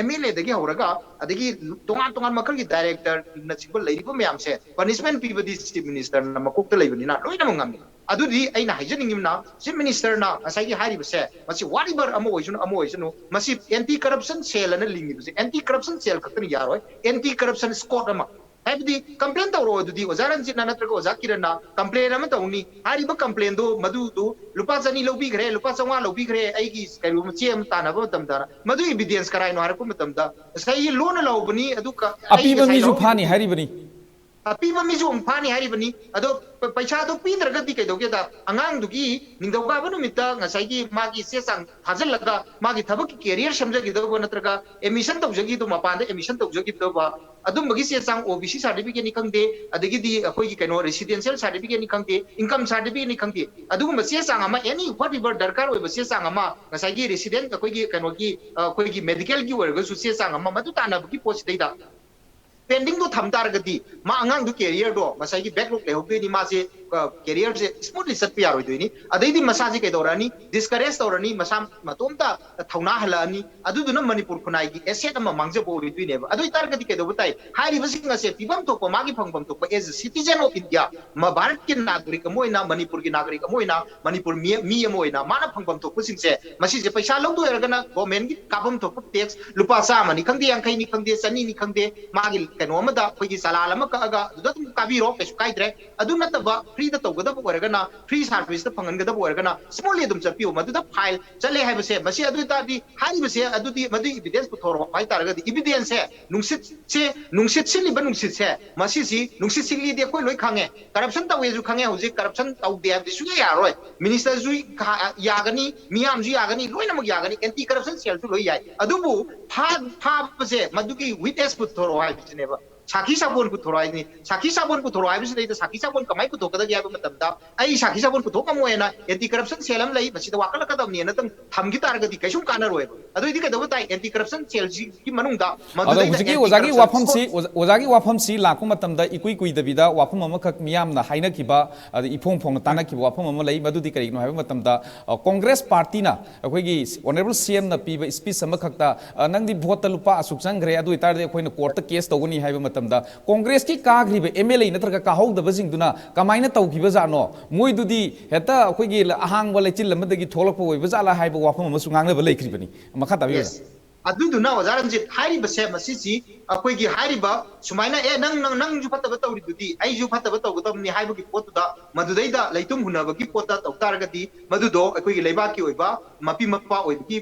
MLAꯗꯒꯤ ꯍꯧꯔꯒ, ꯑꯗꯒꯤ ꯇꯣꯉꯥꯟ ꯇꯣꯉꯥꯟ ꯃꯈꯜꯒꯤ directorꯅꯆꯤꯡꯕ ꯂꯩꯔꯤꯕ ꯃꯌꯥꯝꯁꯦ punishment ꯄꯤꯕꯗꯤ chief ministerꯅ ꯃꯀꯣꯛꯇ ꯂꯩꯕꯅꯤꯅ ꯂꯣꯏꯅꯃꯛ ꯉꯝꯃꯤ꯫ ꯑꯗꯨꯗꯤ ꯑꯩꯅ ꯍꯥꯏꯖꯅꯤꯡꯉꯤꯕꯅ, chief ministerꯅ ꯉꯁꯥꯏꯒꯤ ꯍꯥꯏꯔꯤꯕꯁꯦ, ꯃꯁꯤ whatever ꯑꯃ ꯑꯣꯏꯁꯅꯨ, ꯑꯃ ꯑꯣꯏꯁꯅꯨ, ꯃꯁꯤ anti corruption cell ꯑꯅ ꯂꯤꯡꯉꯤꯕꯁꯦ, anti corruption cell ꯈꯛꯇꯅ ꯌꯥꯔꯣꯏ, anti corruption squad ꯑꯃ, ꯍꯥꯏꯕꯗꯤ complain ꯇꯧꯔꯛꯑꯣ꯫ ꯑꯗꯨꯗꯤ ꯑꯣꯖꯥ ꯔꯟꯖꯤꯠꯅ ꯅꯠꯇ꯭ꯔꯒ ꯑꯣꯖꯥ ꯀꯤꯔꯟꯅ complain ꯑꯃ ꯇꯧꯅꯤ, ꯍꯥꯏꯔꯤꯕ complainꯗꯣ, ꯃꯗꯨꯗꯨ ꯂꯨꯄꯥ ꯆꯅꯤ ꯂꯧꯕꯤꯈ꯭ꯔꯦ, ꯂꯨꯄꯥ ꯆꯥꯝꯃꯉꯥ ꯂꯧꯕꯤꯈ꯭ꯔꯦ, ꯑꯩꯒꯤ ꯀꯩꯅꯣ ꯆꯦ ꯑꯃ ꯇꯥꯟꯅꯕ ꯃꯇꯝꯗ, ꯃꯗꯨ evidence ꯀꯔꯥꯏꯅꯣ ꯍꯥꯏꯔꯛꯄ ꯃꯇꯝꯗ, ꯉꯁꯥꯏꯒꯤ ꯂꯣꯟꯅ ꯂꯧꯕꯅꯤ, ꯑꯗꯨꯒ ꯑꯩ ꯑꯄꯤꯕ ꯉꯁꯥꯏ ꯃꯤꯁꯨ ꯂꯧꯍꯧꯔꯤꯕ ꯐꯥꯅꯤ ꯍꯥꯏꯔꯤꯕꯅꯤ꯫ ꯑꯄꯤꯕ ꯃꯤꯁꯨ ꯑꯃꯨꯛ ꯐꯥꯅꯤ ꯍꯥꯏꯔꯤꯕꯅꯤ꯫ ꯑꯗꯣ ꯄ-, ꯄꯩꯁꯥꯗꯣ ꯄꯤꯗ꯭ꯔꯒꯗꯤ ꯀꯩꯗꯧꯒꯦꯗ, ꯑꯉꯥꯡꯗꯨꯒꯤ ꯅꯤꯡꯊꯧꯀꯥꯕ ꯅꯨꯃꯤꯠꯇ ꯉꯁꯥꯏꯒꯤ ꯃꯥꯒꯤ ꯆꯦ ꯆꯥꯡ ꯊꯥꯖꯤꯜꯂꯒ ꯃꯥꯒꯤ ꯊꯕꯛꯀꯤ career ꯁꯦꯝꯖꯈꯤꯗꯧꯕ ꯅꯠꯇ꯭ꯔꯒ admission ꯇꯧꯖꯈꯤꯗꯧꯕ, ꯃꯄꯥꯟꯗ admission ꯇꯧꯖꯈꯤꯗꯧꯕ, ꯑꯗꯨꯝꯕꯒꯤ ꯆꯦ ꯆꯥꯡ, OBC certificateꯅꯤ ꯈꯪꯗꯦ, ꯑꯗꯒꯤꯗꯤ ꯑꯩꯈꯣꯏꯒꯤ ꯀꯩꯅꯣ residential certificateꯅꯤ ꯈꯪꯗꯦ, income certificateꯅꯤ ꯈꯪꯗꯦ, ꯑꯗꯨꯒꯨꯝꯕ ꯆꯦ ꯆꯥꯡ ꯑꯃ, any whatever ꯗꯔꯀꯥꯔ ꯑꯣꯏꯕ ꯆꯦ ꯆꯥꯡ ꯑꯃ, ꯉꯁꯥꯏꯒꯤ resident ꯑꯩꯈꯣꯏꯒꯤ ꯀꯩꯅꯣꯒꯤ, ꯑ, ꯑꯩꯈꯣꯏꯒꯤ medicalꯒꯤ ꯑꯣꯏꯔꯒꯁꯨ ꯆꯦ ꯆꯥꯡ ꯑꯃ, ꯃꯗꯨ ꯇꯥꯟꯅꯕꯒꯤ ꯄꯣꯠꯁꯤꯗꯩꯗ pendingꯗꯣ ꯊꯝ ꯇꯥꯔꯒꯗꯤ ꯃꯥ ꯑꯉꯥꯡꯗꯨ careerꯗꯣ, ꯉꯁꯥꯏꯒꯤ backlog ꯂꯩꯍꯧꯗꯣꯏꯅꯤ, ꯃꯥꯁꯦ, ꯑ, careerꯁꯦ smoothly ꯆꯠꯄ ꯌꯥꯔꯣꯏꯗꯣꯏꯅꯤ꯫ ꯑꯗꯩꯗꯤ ꯃꯁꯥꯁꯦ ꯀꯩꯗꯧꯔꯛꯑꯅꯤ? Discourage ꯇꯧꯔꯅꯤ, ꯃꯁꯥ ꯃꯇꯣꯝꯇ ꯊꯧꯅꯥ ꯍꯜꯂꯛꯑꯅꯤ꯫ ꯑꯗꯨꯗꯨꯅ ꯃꯅꯤꯄꯨꯔ ꯈꯨꯟꯅꯥꯏꯒꯤ asset ꯑꯃ ꯃꯥꯡꯖꯕ ꯑꯣꯏꯗꯣꯏꯅꯦꯕ꯫ ꯑꯗꯨ ꯑꯣꯏꯇꯥꯔꯒꯗꯤ ꯀꯩꯗꯧꯕ ꯇꯥꯏ? ꯍꯥꯏꯔꯤꯕꯁꯤꯡ ꯑꯁꯦ ꯄꯤꯐꯝ ꯊꯣꯛꯄ, ꯃꯥꯒꯤ ꯐꯪꯐꯝ ꯊꯣꯛꯄ as a citizen of India, ꯃ-, ꯚꯥꯔꯠꯀꯤ ꯅꯥꯒꯔꯤꯛ ꯑꯃ ꯑꯣꯏꯅ, ꯃꯅꯤꯄꯨꯔꯒꯤ ꯅꯥꯒꯔꯤꯛ ꯑꯃ ꯑꯣꯏꯅ, ꯃꯅꯤꯄꯨꯔ ꯃꯤ, ꯃꯤ ꯑꯃ ꯑꯣꯏꯅ ꯃꯥꯅ ꯐꯪꯐꯝ ꯊꯣꯛꯄꯁꯤꯡꯁꯦ, ꯃꯁꯤꯁꯦ ꯄꯩꯁꯥ ꯂꯧꯗꯣꯏ ꯑꯣꯏꯔꯒꯅ governmentꯀꯤ ꯀꯥꯐꯝ ꯊꯣꯛꯄ tax ꯂꯨꯄꯥ ꯆꯥꯝꯃꯅꯤ ꯈꯪꯗꯦ, ꯌꯥꯡꯈꯩꯅꯤ ꯈꯪꯗꯦ, ꯆꯅꯤꯅꯤ ꯈꯪꯗꯦ, ꯃꯥꯒꯤ ꯀꯩꯅꯣ ꯑꯃꯗ ꯑꯩꯈꯣꯏꯒꯤ ꯆꯂꯥꯟ ꯑꯃ ꯀꯛꯑꯒ ꯑꯗꯨꯗ ꯑꯗꯨꯝ ꯀꯥꯕꯤꯔꯣ, ꯀꯩꯁꯨ ꯀꯥꯏꯗ꯭ꯔꯦ꯫ ꯑꯗꯨ ꯅꯠꯇꯕ ꯐ꯭ꯔꯤꯗ ꯇꯧꯒꯗꯕ ꯑꯣꯏꯔꯒꯅ, ꯐ꯭ꯔꯤ ꯁꯥꯔꯚꯤꯁꯇ ꯐꯪꯍꯟꯒꯗꯕ ꯑꯣꯏꯔꯒꯅ ꯁ꯭ꯃꯨꯠꯂꯤ ꯑꯗꯨꯝ ꯆꯠꯄꯤꯌꯨ꯫ ꯃꯗꯨꯗ ꯐꯥꯏꯜ ꯆꯠꯂꯦ ꯍꯥꯏꯕꯁꯦ, ꯃꯁꯤ ꯑꯗꯨ ꯑꯣꯏꯇꯥꯔꯗꯤ ꯍꯥꯏꯔꯤꯕꯁꯦ, ꯑꯗꯨꯗꯤ ꯃꯗꯨꯒꯤ ꯏꯚꯤꯗꯦꯟꯁ ꯄꯨꯊꯣꯔꯛꯑꯣ ꯍꯥꯏꯇꯥꯔꯒꯗꯤ, ꯏꯚꯤꯗꯦꯟꯁꯁꯦ ꯅꯨꯡꯁꯤꯠꯁꯦ, ꯅꯨꯡꯁꯤꯠ ꯁꯤꯠꯂꯤꯕ ꯅꯨꯡꯁꯤꯠꯁꯦ, ꯃꯁꯤꯁꯤ ꯅꯨꯡꯁꯤꯠ ꯁꯤꯠꯂꯤꯗꯤ ꯑꯩꯈꯣꯏ ꯂꯣꯏ ꯈꯪꯉꯦ꯫ ꯀꯔꯞꯁꯟ ꯇꯧꯋꯦꯁꯨ ꯈꯪꯉꯦ꯫ ꯍꯧꯖꯤꯛ ꯀꯔꯞꯁꯟ ꯇꯧꯗꯦ ꯍꯥꯏꯕꯗꯤ ꯁꯨꯡꯌꯥ ꯌꯥꯔꯣꯏ꯫ ꯃꯤꯅꯤꯁꯇꯔꯁꯨ ꯌꯥꯒꯅꯤ, ꯃꯤꯌꯥꯝꯁꯨ ꯌꯥꯒꯅꯤ, ꯂꯣꯏꯅꯃꯛ ꯌꯥꯒꯅꯤ꯫ ꯑꯦꯟꯇꯤ ꯀꯔꯞꯁꯟ ꯁꯦꯜꯁꯨ ꯂꯣꯏ ꯌꯥꯏ꯫ ꯑꯗꯨꯕꯨ ꯐꯥ-, ꯐꯥꯕꯁꯦ ꯃꯗꯨꯒꯤ ꯋꯤꯠꯅꯦꯁ ꯄꯨꯊꯣꯔꯛꯑꯣ ꯍꯥꯏꯕꯁꯤꯅꯦꯕ꯫ ꯁꯥꯈꯤ ꯁꯥꯕꯣꯟ ꯄꯨꯊꯣꯔꯛꯑꯣ ꯍꯥꯏꯕꯁꯤꯅꯤ꯫ ꯁꯥꯈꯤ ꯁꯥꯕꯣꯟ ꯄꯨꯊꯣꯔꯛꯑꯣ ꯍꯥꯏꯕꯁꯤꯗꯩꯗ ꯁꯥꯈꯤ ꯁꯥꯕꯣꯟ ꯀꯃꯥꯏꯅ ꯄꯨꯊꯣꯛꯀꯗꯒꯦ ꯍꯥꯏꯕ ꯃꯇꯝꯗ, ꯑꯩ ꯁꯥꯈꯤ ꯁꯥꯕꯣꯟ ꯄꯨꯊꯣꯛ ꯉꯝꯃꯣꯏꯅ, ꯑꯦꯟꯇꯤ ꯀꯔꯞꯁꯟ ꯁꯦꯜ ꯑꯃ ꯂꯩ, ꯃꯁꯤꯗ ꯋꯥꯀꯠꯂꯛꯀꯗꯕꯅꯤꯅ ꯑꯗꯨꯝ ꯊꯝꯈꯤ ꯇꯥꯔꯒꯗꯤ ꯀꯩꯁꯨꯝ ꯀꯥꯟꯅꯔꯣꯏꯕ꯫ ꯑꯗꯨꯑꯣꯏꯗꯤ ꯀꯩꯗꯧꯕ ꯇꯥꯏ? ꯑꯦꯟꯇꯤ ꯀꯔꯞꯁꯟ ꯁꯦꯜꯁꯤꯒꯤ ꯃꯅꯨꯡꯗ ꯑꯗꯣ ꯃꯗꯨꯗꯩꯗ ꯍꯧꯖꯤꯛꯀꯤ ꯑꯦꯟꯇꯤ ꯑꯣꯖꯥꯒꯤ ꯀꯔꯞꯁꯟ ꯋꯥꯐꯝꯁꯤ, ꯁꯦꯜ ꯑꯣꯖꯥ-, ꯑꯣꯖꯥꯒꯤ ꯋꯥꯐꯝꯁꯤ ꯂꯥꯛꯄ ꯃꯇꯝꯗ ꯏꯀꯨꯏ ꯀꯨꯏꯗꯕꯤꯗ ꯋꯥꯐꯝ ꯑꯃꯈꯛ ꯃꯤꯌꯥꯝꯅ ꯍꯥꯏꯅꯈꯤꯕ, ꯑꯗ ꯏꯐꯣꯡ ꯐꯣꯡꯅ ꯇꯥꯟꯅꯈꯤꯕ ꯋꯥꯐꯝ ꯑꯃ ꯂꯩ꯫ ꯃꯗꯨꯗꯤ ꯀꯔꯤꯒꯤꯅꯣ ꯍꯥꯏꯕ ꯃꯇꯝꯗ, ꯑ, ꯀꯣꯡꯒ꯭ꯔꯦꯁ ꯄꯥꯔꯇꯤꯅ ꯑꯩꯈꯣꯏꯒꯤ ꯑꯣꯅꯔꯦꯕꯜ ꯁꯤ ꯑꯦꯝꯅ ꯄꯤꯕ ꯁ꯭ꯄꯤꯆ ꯑꯃꯈꯛꯇ, ꯑ, "ꯅꯪꯗꯤ ꯚꯣꯠꯇ ꯂꯨꯄꯥ ꯑꯁꯨꯛ ꯆꯪꯈ꯭ꯔꯦ, ꯑꯗꯨ ꯑꯣꯏꯇꯥꯔꯗꯤ ꯑꯩꯈꯣꯏꯅ ꯀꯣꯔꯠꯇ ꯀꯦꯁ ꯇꯧꯒꯅꯤ" ꯍꯥꯏꯕ ꯃꯇꯝꯗ, ꯀꯣꯡꯒ꯭ꯔꯦꯁꯀꯤ ꯀꯥꯈ꯭ꯔꯤꯕ ꯑꯦꯝ ꯑꯦꯜ ꯑꯦ ꯅꯠꯇ꯭ꯔꯒ ꯀꯥꯍꯧꯗꯕꯁꯤꯡꯗꯨꯅ ꯀꯃꯥꯏꯅ ꯇꯧꯈꯤꯕꯖꯥꯠꯅꯣ? ꯃꯣꯏꯗꯨꯗꯤ ꯍꯦꯛꯇ ꯑꯩꯈꯣꯏꯒꯤ ꯑꯍꯥꯡꯕ ꯂꯩꯆꯤꯜ ꯑꯃꯗꯒꯤ ꯊꯣꯛꯂꯛꯄ ꯑꯣꯏꯕ ꯖꯥꯠꯂꯥ ꯍꯥꯏꯕ ꯋꯥꯐꯝ ꯑꯃꯁꯨ ꯉꯥꯡꯅꯕ ꯂꯩꯈ꯭ꯔꯤꯕꯅꯤ꯫ ꯃꯈꯥ ꯇꯥꯕꯤꯌꯨ, ꯑꯣꯖꯥ꯫ ꯌꯦꯁ꯫ ꯑꯗꯨꯗꯨꯅ, ꯑꯣꯖꯥ ꯔꯟꯖꯤꯠ, ꯍꯥꯏꯔꯤꯕꯁꯦ, ꯃꯁꯤꯁꯤ ꯑꯩꯈꯣꯏꯒꯤ ꯍꯥꯏꯔꯤꯕ ꯁꯨꯃꯥꯏꯅ, "ꯑꯦ, ꯅꯪ, ꯅꯪ, ꯅꯪꯁꯨ ꯐꯠꯇꯕ ꯇꯧꯔꯤꯗꯨꯗꯤ, ꯑꯩꯁꯨ ꯐꯠꯇꯕ ꯇꯧꯒꯗꯕꯅꯤ" ꯍꯥꯏꯕꯒꯤ ꯄꯣꯠꯇꯨꯗ, ꯃꯗꯨꯗꯩꯗ ꯂꯩꯇꯨꯝ ꯍꯨꯟꯅꯕꯒꯤ ꯄꯣꯠꯇ ꯇꯧ ꯇꯥꯔꯒꯗꯤ, ꯃꯗꯨꯗꯣ ꯑꯩꯈꯣꯏꯒꯤ ꯂꯩꯕꯥꯛꯀꯤ ꯑꯣꯏꯕ ꯃꯄꯤ ꯃꯄꯥ ꯑꯣꯏꯕꯒꯤ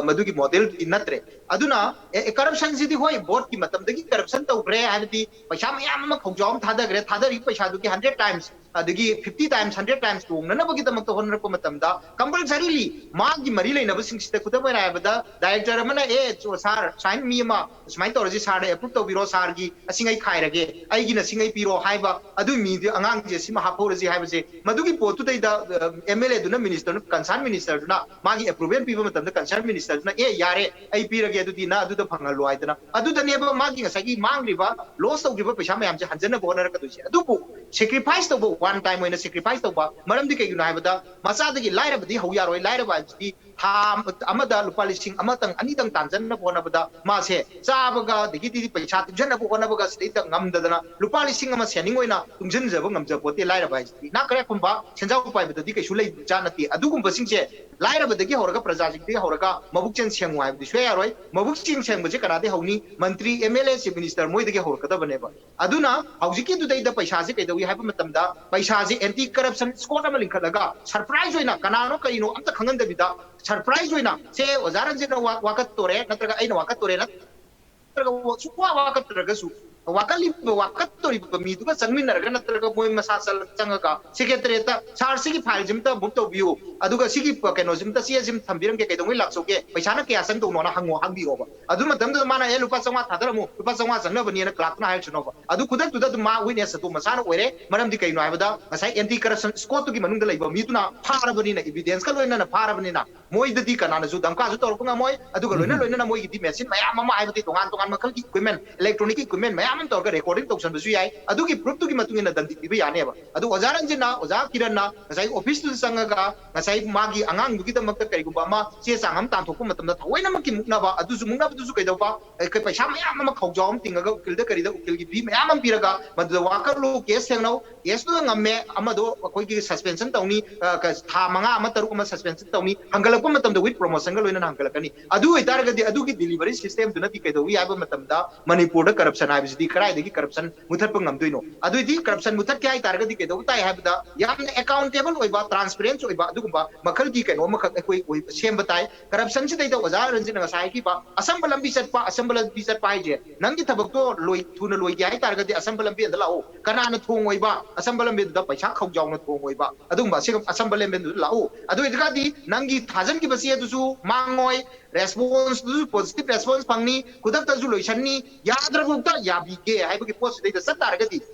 ꯃꯗꯨꯒꯤ ꯃꯣꯗꯦꯜꯗꯨꯗꯤ ꯅꯠꯇ꯭ꯔꯦ꯫ ꯑꯗꯨꯅ, ꯑꯦ, ꯑꯦ, ꯀꯔꯞꯁꯟꯁꯤꯗꯤ, ꯍꯣꯏ, ꯚꯣꯠꯀꯤ ꯃꯇꯝꯗꯒꯤ ꯀꯔꯞꯁꯟ ꯇꯧꯈ꯭ꯔꯦ, ꯍꯥꯏꯕꯗꯤ ꯄꯩꯁꯥ ꯃꯌꯥꯝ ꯑꯃ ꯈꯣꯡꯖꯥꯎ ꯑꯃ ꯊꯥꯗꯈ꯭ꯔꯦ, ꯊꯥꯗꯔꯤꯕ ꯄꯩꯁꯥꯗꯨꯒꯤ ꯍꯟꯗ꯭ꯔꯦꯠ ꯇꯥꯏꯝꯁ, ꯑꯗꯒꯤ ꯐꯤꯐꯇꯤ ꯇꯥꯏꯝꯁ, ꯍꯟꯗ꯭ꯔꯦꯠ ꯇꯥꯏꯝꯁ ꯇꯣꯡꯅꯅꯕꯒꯤꯗꯃꯛꯇ ꯍꯣꯠꯅꯔꯛꯄ ꯃꯇꯝꯗ, ꯀꯝꯄꯜꯁꯔꯤꯂꯤ ꯃꯥꯒꯤ ꯃꯔꯤ ꯂꯩꯅꯕꯁꯤꯡꯁꯤꯗ, ꯈꯨꯗꯝ ꯑꯣꯏꯅ ꯍꯥꯏꯔꯕꯗ, ꯗꯥꯏꯔꯦꯛꯇꯔ ꯑꯃꯅ, "ꯑꯦ, ꯁꯥꯔ, ꯁꯨꯃꯥꯏꯅ ꯃꯤ ꯑꯃ ꯁꯨꯃꯥꯏꯅ ꯇꯧꯔꯁꯤ, ꯁꯥꯔꯅ ꯑꯦꯄ꯭ꯔꯨꯞ ꯇꯧꯕꯤꯔꯣ, ꯁꯥꯔꯒꯤ ꯑꯁꯤꯡ ꯑꯩ ꯈꯥꯏꯔꯒꯦ, ꯑꯩꯒꯤꯅ ꯁꯤꯡ ꯑꯩ ꯄꯤꯔꯣ" ꯍꯥꯏꯕ, ꯑꯗꯨꯒꯤ ꯃꯤꯗꯨ, ꯑꯉꯥꯡꯁꯦ ꯁꯤꯃ ꯍꯥꯞꯍꯧꯔꯁꯤ ꯍꯥꯏꯕꯁꯦ, ꯃꯗꯨꯒꯤ ꯄꯣꯠꯇꯨꯗꯩꯗ, ꯑ, ꯑꯦꯝ ꯑꯦꯜ ꯑꯦꯗꯨꯅ, ꯃꯤꯅꯤꯁꯇꯔꯅ, ꯀꯟꯁꯔꯟ ꯃꯤꯅꯤꯁꯇꯔꯗꯨꯅ ꯃꯥꯒꯤ ꯑꯦꯄ꯭ꯔꯨꯕꯦꯜ ꯄꯤꯕ ꯃꯇꯝꯗ, ꯀꯟꯁꯔꯟ ꯃꯤꯅꯤꯁꯇꯔꯗꯨꯅ, "ꯑꯦ, ꯌꯥꯔꯦ, ꯑꯩ ꯄꯤꯔꯒꯦ, ꯑꯗꯨꯗꯤ ꯅ ꯑꯗꯨꯗ ꯐꯪꯍꯜꯂꯣ" ꯍꯥꯏꯗꯅ, ꯑꯗꯨꯗꯅꯦꯕ ꯃꯥꯒꯤ ꯉꯁꯥꯏꯒꯤ ꯃꯥꯡꯈ꯭ꯔꯤꯕ, ꯂꯣꯁ ꯇꯧꯈꯤꯕ ꯄꯩꯁꯥ ꯃꯌꯥꯝꯁꯦ ꯍꯟꯖꯅꯕ ꯍꯣꯠꯅꯔꯛꯀꯗꯣꯏꯁꯦ꯫ ꯑꯗꯨꯕꯨ ꯁꯦꯀ꯭ꯔꯤꯐꯥꯏꯁ ꯇꯧꯕ, ꯋꯥꯟ ꯇꯥꯏꯝ ꯑꯣꯏꯅ ꯁꯦꯀ꯭ꯔꯤꯐꯥꯏꯁ ꯇꯧꯕ, ꯃꯔꯝꯗꯤ ꯀꯩꯒꯤꯅꯣ ꯍꯥꯏꯕꯗ, ꯃꯆꯥꯗꯒꯤ ꯂꯥꯏꯔꯕꯗꯤ ꯍꯧ ꯌꯥꯔꯣꯏ꯫ ꯂꯥꯏꯔꯕ ꯍꯥꯏꯕꯁꯤꯗꯤ ꯊꯥ ꯑꯃꯗ ꯂꯨꯄꯥ ꯂꯤꯁꯤꯡ ꯑꯃꯇꯪ ꯑꯅꯤꯇꯪ ꯇꯥꯟꯖꯟꯅꯕ ꯍꯣꯠꯅꯕꯗ ꯃꯥꯁꯦ ꯆꯥꯕꯒ ꯑꯗꯒꯤꯗꯤ ꯄꯩꯁꯥ ꯇꯨꯡꯁꯤꯟꯅꯕ ꯍꯣꯠꯅꯕꯒ ꯁꯤꯗꯩꯗ ꯉꯝꯗꯗꯅ ꯂꯨꯄꯥ ꯂꯤꯁꯤꯡ ꯑꯃ ꯁꯦꯟꯅꯤꯡ ꯑꯣꯏꯅ ꯇꯨꯡꯁꯤꯟꯖꯕ ꯉꯝꯖꯄꯣꯠꯇꯦ꯫ ꯂꯥꯏꯔꯕ ꯍꯥꯏꯁꯤꯗꯤ ꯏꯅꯥꯛ ꯈꯔ ꯈꯨꯟꯕ ꯁꯦꯟꯖꯥꯎ ꯄꯥꯏꯕꯗꯗꯤ ꯀꯩꯁꯨ ꯂꯩꯕꯖꯥꯠ ꯅꯠꯇꯦ꯫ ꯑꯗꯨꯒꯨꯝꯕꯁꯤꯡꯁꯦ ꯂꯥꯏꯔꯕꯗꯒꯤ ꯍꯧꯔꯒ ꯄ꯭ꯔꯖꯥꯁꯤꯡꯗꯒꯤ ꯍꯧꯔꯒ ꯃꯕꯨꯛꯆꯦꯜ ꯁꯦꯡꯉꯨ ꯍꯥꯏꯕꯗꯤ ꯁꯨꯡꯌꯥ ꯌꯥꯔꯣꯏ꯫ ꯃꯕꯨꯛꯆꯦꯜ ꯁꯦꯡꯕꯁꯦ ꯀꯅꯥꯗꯒꯤ ꯍꯧꯅꯤ? ꯃꯟꯇ꯭ꯔꯤ, M L A, chief minister ꯃꯣꯏꯗꯒꯤ ꯍꯧꯔꯛꯀꯗꯕꯅꯦꯕ꯫ ꯑꯗꯨꯅ ꯍꯧꯖꯤꯛꯀꯤꯗꯨꯗꯩꯗ ꯄꯩꯁꯥꯁꯦ ꯀꯩꯗꯧꯏ ꯍꯥꯏꯕ ꯃꯇꯝꯗ ꯄꯩꯁꯥꯁꯦ ꯑꯦꯟꯇꯤ ꯀꯔꯞꯁꯟ ꯁ꯭ꯀꯣꯠ ꯑꯃ ꯂꯤꯡꯈꯠꯂꯒ ꯁꯔꯄ꯭ꯔꯥꯏꯁ ꯑꯣꯏꯅ ꯀꯅꯥꯅꯣ ꯀꯔꯤꯅꯣ ꯑꯝꯇ ꯈꯪꯍꯟꯗꯕꯤꯗ ꯁꯔꯄ꯭ꯔꯥꯏꯁ ꯑꯣꯏꯅ ꯁꯦ ꯑꯣꯖꯥ ꯔꯟꯖꯤꯠꯅ ꯋꯥ-, ꯋꯥꯀꯠꯇꯣꯔꯦ ꯅꯠꯇ꯭ꯔꯒ ꯑꯩꯅ ꯋꯥꯀꯠꯇꯣꯔꯦ ꯅꯠꯇ꯭ꯔꯒ ꯁꯨꯡꯋꯥ ꯋꯥꯀꯠꯇ꯭ꯔꯒꯁꯨ ꯋꯥꯀꯠꯂꯤꯕ ꯋꯥꯀꯠꯇꯣꯔꯤꯕ ꯃꯤꯗꯨꯒ ꯆꯪꯃꯤꯟꯅꯔꯒ ꯅꯠꯇ꯭ꯔꯒ ꯃꯣꯏ ꯃꯁꯥ ꯆꯪ-, ꯆꯪꯉꯒ ꯁꯦꯀ꯭ꯔꯦꯇꯔꯤꯌꯦꯠꯇ ꯁꯥꯔ ꯁꯤꯒꯤ ꯐꯥꯏꯜꯁꯤꯝꯇ ꯃꯨꯚ ꯇꯧꯕꯤꯌꯨ, ꯑꯗꯨꯒ ꯁꯤꯒꯤ ꯀꯩꯅꯣꯁꯤꯝꯇ ꯆꯦꯁꯤꯝ ꯊꯝꯕꯤꯔꯝꯒꯦ, ꯀꯩꯗꯧꯉꯩ ꯂꯥꯛꯆꯧꯒꯦ, ꯄꯩꯁꯥꯅ ꯀꯌꯥ ꯆꯪꯗꯧꯅꯣꯅ ꯍꯪꯉꯣ, ꯍꯪꯕꯤꯔꯣꯕ꯫ ꯑꯗꯨ ꯃꯇꯝꯗꯨꯗ ꯃꯥꯅ ꯑꯦ ꯂꯨꯄꯥ ꯆꯥꯝꯃꯉꯥ ꯊꯥꯗꯔꯝꯃꯨ, ꯂꯨꯄꯥ ꯆꯥꯝꯃꯉꯥ ꯆꯪꯅꯕꯅꯦꯅ ꯀ꯭ꯂꯥꯔꯛꯇꯨꯅ ꯍꯥꯏꯔꯁꯅꯣꯕ꯫ ꯑꯗꯨ ꯈꯨꯗꯛꯇꯨꯗ ꯑꯗꯨꯝ ꯃꯥ ꯋꯤꯠꯅꯦꯁ ꯑꯗꯨ ꯃꯁꯥꯅ ꯑꯣꯏꯔꯦ꯫ ꯃꯔꯝꯗꯤ ꯀꯩꯅꯣ ꯍꯥꯏꯕꯗ ꯉꯁꯥꯏ ꯑꯦꯟꯇꯤ ꯀꯔꯞꯁꯟ ꯁ꯭ꯀꯣꯠꯇꯨꯒꯤ ꯃꯅꯨꯡꯗ ꯂꯩꯕ ꯃꯤꯗꯨꯅ ꯐꯥꯔꯕꯅꯤꯅ, ꯏꯕꯤꯗꯦꯟꯁꯀ ꯂꯣꯏꯅꯅ ꯐꯥꯔꯕꯅꯤꯅ ꯃꯣꯏꯗꯗꯤ ꯀꯅꯥꯅꯁꯨ ꯗꯝꯀꯥꯁꯨ ꯇꯧꯔꯛꯄ ꯉꯝꯃꯣꯏ꯫ ꯑꯗꯨꯒ ꯂꯣꯏꯅ ꯎꯝ꯫ ꯂꯣꯏꯅꯅ ꯃꯣꯏꯒꯤꯗꯤ ꯃꯦꯁꯤꯟ ꯃꯌꯥꯝ ꯑꯃ ꯍꯥꯏꯕꯗꯤ ꯇꯣꯉꯥꯟ ꯇꯣꯉꯥꯟ ꯃꯈꯜꯒꯤ ꯏꯀ꯭ꯋꯤꯞꯃꯦꯟ, ꯏꯂꯦꯛꯇ꯭ꯔꯣꯅꯤꯛꯀꯤ ꯏꯀ꯭ꯋꯤꯞꯃꯦꯟ ꯃꯌꯥꯝ ꯑꯃ ꯇꯧꯔꯒ ꯔꯦꯀꯣꯔꯗꯤꯡ ꯇꯧꯁꯟꯕꯁꯨ ꯌꯥꯏ꯫ ꯑꯗꯨꯒꯤ ꯄ꯭ꯔꯨꯐꯇꯨꯒꯤ ꯃꯇꯨꯡ ꯏꯟꯅ ꯗꯟꯗꯤ ꯄꯤꯕ ꯌꯥꯅꯦꯕ꯫ ꯑꯗꯨ ꯑꯣꯖꯥ ꯔꯟꯖꯤꯠꯅ, ꯑꯣꯖꯥ ꯀꯤꯔꯟꯅ ꯉꯁꯥꯏ ꯑꯣꯐꯤꯁꯇꯨꯗ ꯆꯪꯉꯒ ꯉꯁꯥꯏ ꯃꯥꯒꯤ ꯑꯉꯥꯡꯗꯨꯒꯤꯗꯃꯛꯇ ꯀꯔꯤꯒꯨꯝꯕ ꯑꯃ ꯆꯦ ꯆꯥꯡ ꯑꯃ ꯇꯥꯟꯊꯣꯛꯄ ꯃꯇꯝꯗ ꯊꯑꯣꯏꯅꯃꯛꯀꯤ ꯃꯨꯛꯅꯕ, ꯑꯗꯨꯁꯨ ꯃꯨꯛꯅꯕꯗꯨꯁꯨ ꯀꯩꯗꯧꯕ, ꯑꯩꯈꯣꯏ ꯄꯩꯁꯥ ꯃꯌꯥꯝ ꯑꯃ ꯈꯧꯖꯥꯎ ꯑꯃ ꯇꯤꯡꯉꯒ ꯎꯀꯤꯜꯗ ꯀꯔꯤꯗ ꯎꯀꯤꯜꯒꯤ ꯐꯤ ꯃꯌꯥꯝ ꯑꯃ ꯄꯤꯔꯒ ꯃꯗꯨꯗ ꯋꯥꯀꯠꯂꯨ, ꯀꯦꯁ ꯊꯦꯡꯅꯧ, ꯀꯦꯁꯇꯨꯗ ꯉꯝꯃꯦ, ꯑꯃꯗꯣ ꯑꯩꯈꯣꯏꯒꯤ ꯁꯁꯄꯦꯟꯁꯟ ꯇꯧꯅꯤ, ꯑ, ꯀ-, ꯊꯥ ꯃꯉꯥ ꯑꯃ ꯇꯔꯨꯛ ꯑꯃ ꯁꯁꯄꯦꯟꯁꯟ ꯇꯧꯅꯤ, ꯍꯪꯒꯠꯂꯛꯄ ꯃꯇꯝꯗ ꯋꯤꯠ ꯄ꯭ꯔꯣꯃꯣꯁꯟꯒ ꯂꯣꯏꯅꯅ ꯍꯪꯒꯠꯂꯛꯀꯅꯤ꯫ ꯑꯗꯨ ꯑꯣꯏꯇꯥꯔꯒꯗꯤ ꯑꯗꯨꯒꯤ ꯗꯤꯂꯤꯚꯔꯤ ꯁꯤꯁꯇꯦꯝꯗꯨꯅꯗꯤ ꯀꯩꯗꯧꯏ ꯍꯥꯏꯕ ꯃꯇꯝꯗ ꯃꯅꯤꯄꯨꯔꯗ ꯀꯔꯞꯁꯟ ꯍꯥꯏꯕꯁꯤꯗꯤ ꯀꯗꯥꯏꯗꯒꯤ ꯀꯔꯞꯁꯟ ꯃꯨꯊꯠꯄ ꯉꯝꯗꯣꯏꯅꯣ? ꯑꯗꯨꯏꯗꯤ ꯀꯔꯞꯁꯟ ꯃꯨꯊꯠꯀꯦ ꯍꯥꯏꯇꯥꯔꯒꯗꯤ ꯀꯩꯗꯧꯕ ꯇꯥꯏ ꯍꯥꯏꯕꯗ ꯌꯥꯝꯅ ꯑꯦꯀꯥꯎꯟꯇꯦꯕꯜ ꯑꯣꯏꯕ, ꯇ꯭ꯔꯥꯟꯁꯄꯦꯔꯦꯟꯁ ꯑꯣꯏꯕ ꯑꯗꯨꯒꯨꯝꯕ ꯃꯈꯜꯒꯤ ꯀꯩꯅꯣ ꯑꯃꯈꯛ ꯑꯩꯈꯣꯏ ꯑꯣꯏꯕ, ꯁꯦꯝꯕ ꯇꯥꯏ꯫ ꯀꯔꯞꯁꯟꯁꯤꯗꯩꯗ ꯑꯣꯖꯥ ꯔꯟꯖꯤꯠꯅ ꯉꯁꯥꯏ ꯍꯥꯏꯈꯤꯕ ꯑꯁꯝꯕ ꯂꯝꯕꯤ ꯆꯠꯄ, ꯑꯁꯝꯕ ꯂꯝꯕꯤ ꯆꯠꯄ ꯍꯥꯏꯁꯦ ꯅꯪꯒꯤ ꯊꯕꯛꯇꯣ ꯂꯣꯏ-, ꯊꯨꯅ ꯂꯣꯏꯒꯦ ꯍꯥꯏꯇꯥꯔꯒꯗꯤ ꯑꯁꯝꯕ ꯂꯝꯕꯤ ꯑꯗ ꯂꯥꯛꯑꯣ꯫ ꯀꯅꯥꯅ ꯊꯣꯡ ꯑꯣꯏꯕ? ꯑꯁꯝꯕ ꯂꯝꯕꯤꯗꯨꯗ ꯄꯩꯁꯥ ꯈꯧꯖꯥꯎꯅ ꯊꯣꯡ ꯑꯣꯏꯕ꯫ ꯑꯗꯨꯒꯨꯝꯕ ꯑꯁꯤꯒꯨꯝ-, ꯑꯁꯝꯕ ꯂꯝꯕꯤꯗꯨꯗ ꯂꯥꯛꯑꯣ꯫ ꯑꯗꯨ ꯑꯣꯏꯇꯥꯔꯒꯗꯤ ꯅꯪꯒꯤ ꯊꯥꯖꯤꯟꯈꯤꯕ ꯆꯦꯗꯨꯁꯨ ꯃꯥꯡꯉꯣꯏ, ꯔꯦꯁꯄꯣꯟꯁꯇꯨꯁꯨ ꯄꯣꯖꯤꯇꯤꯚ ꯔꯦꯁꯄꯣꯟꯁ ꯐꯪꯅꯤ, ꯈꯨꯗꯛꯇꯁꯨ ꯂꯣꯏꯁꯟꯅꯤ, ꯌꯥꯗ꯭ꯔꯐꯥꯎꯗ ꯌꯥꯕꯤꯒꯦ ꯍꯥꯏꯕꯒꯤ ꯄꯣꯠꯁꯤꯗꯩꯗ ꯆꯠ ꯇꯥꯔꯒꯗꯤ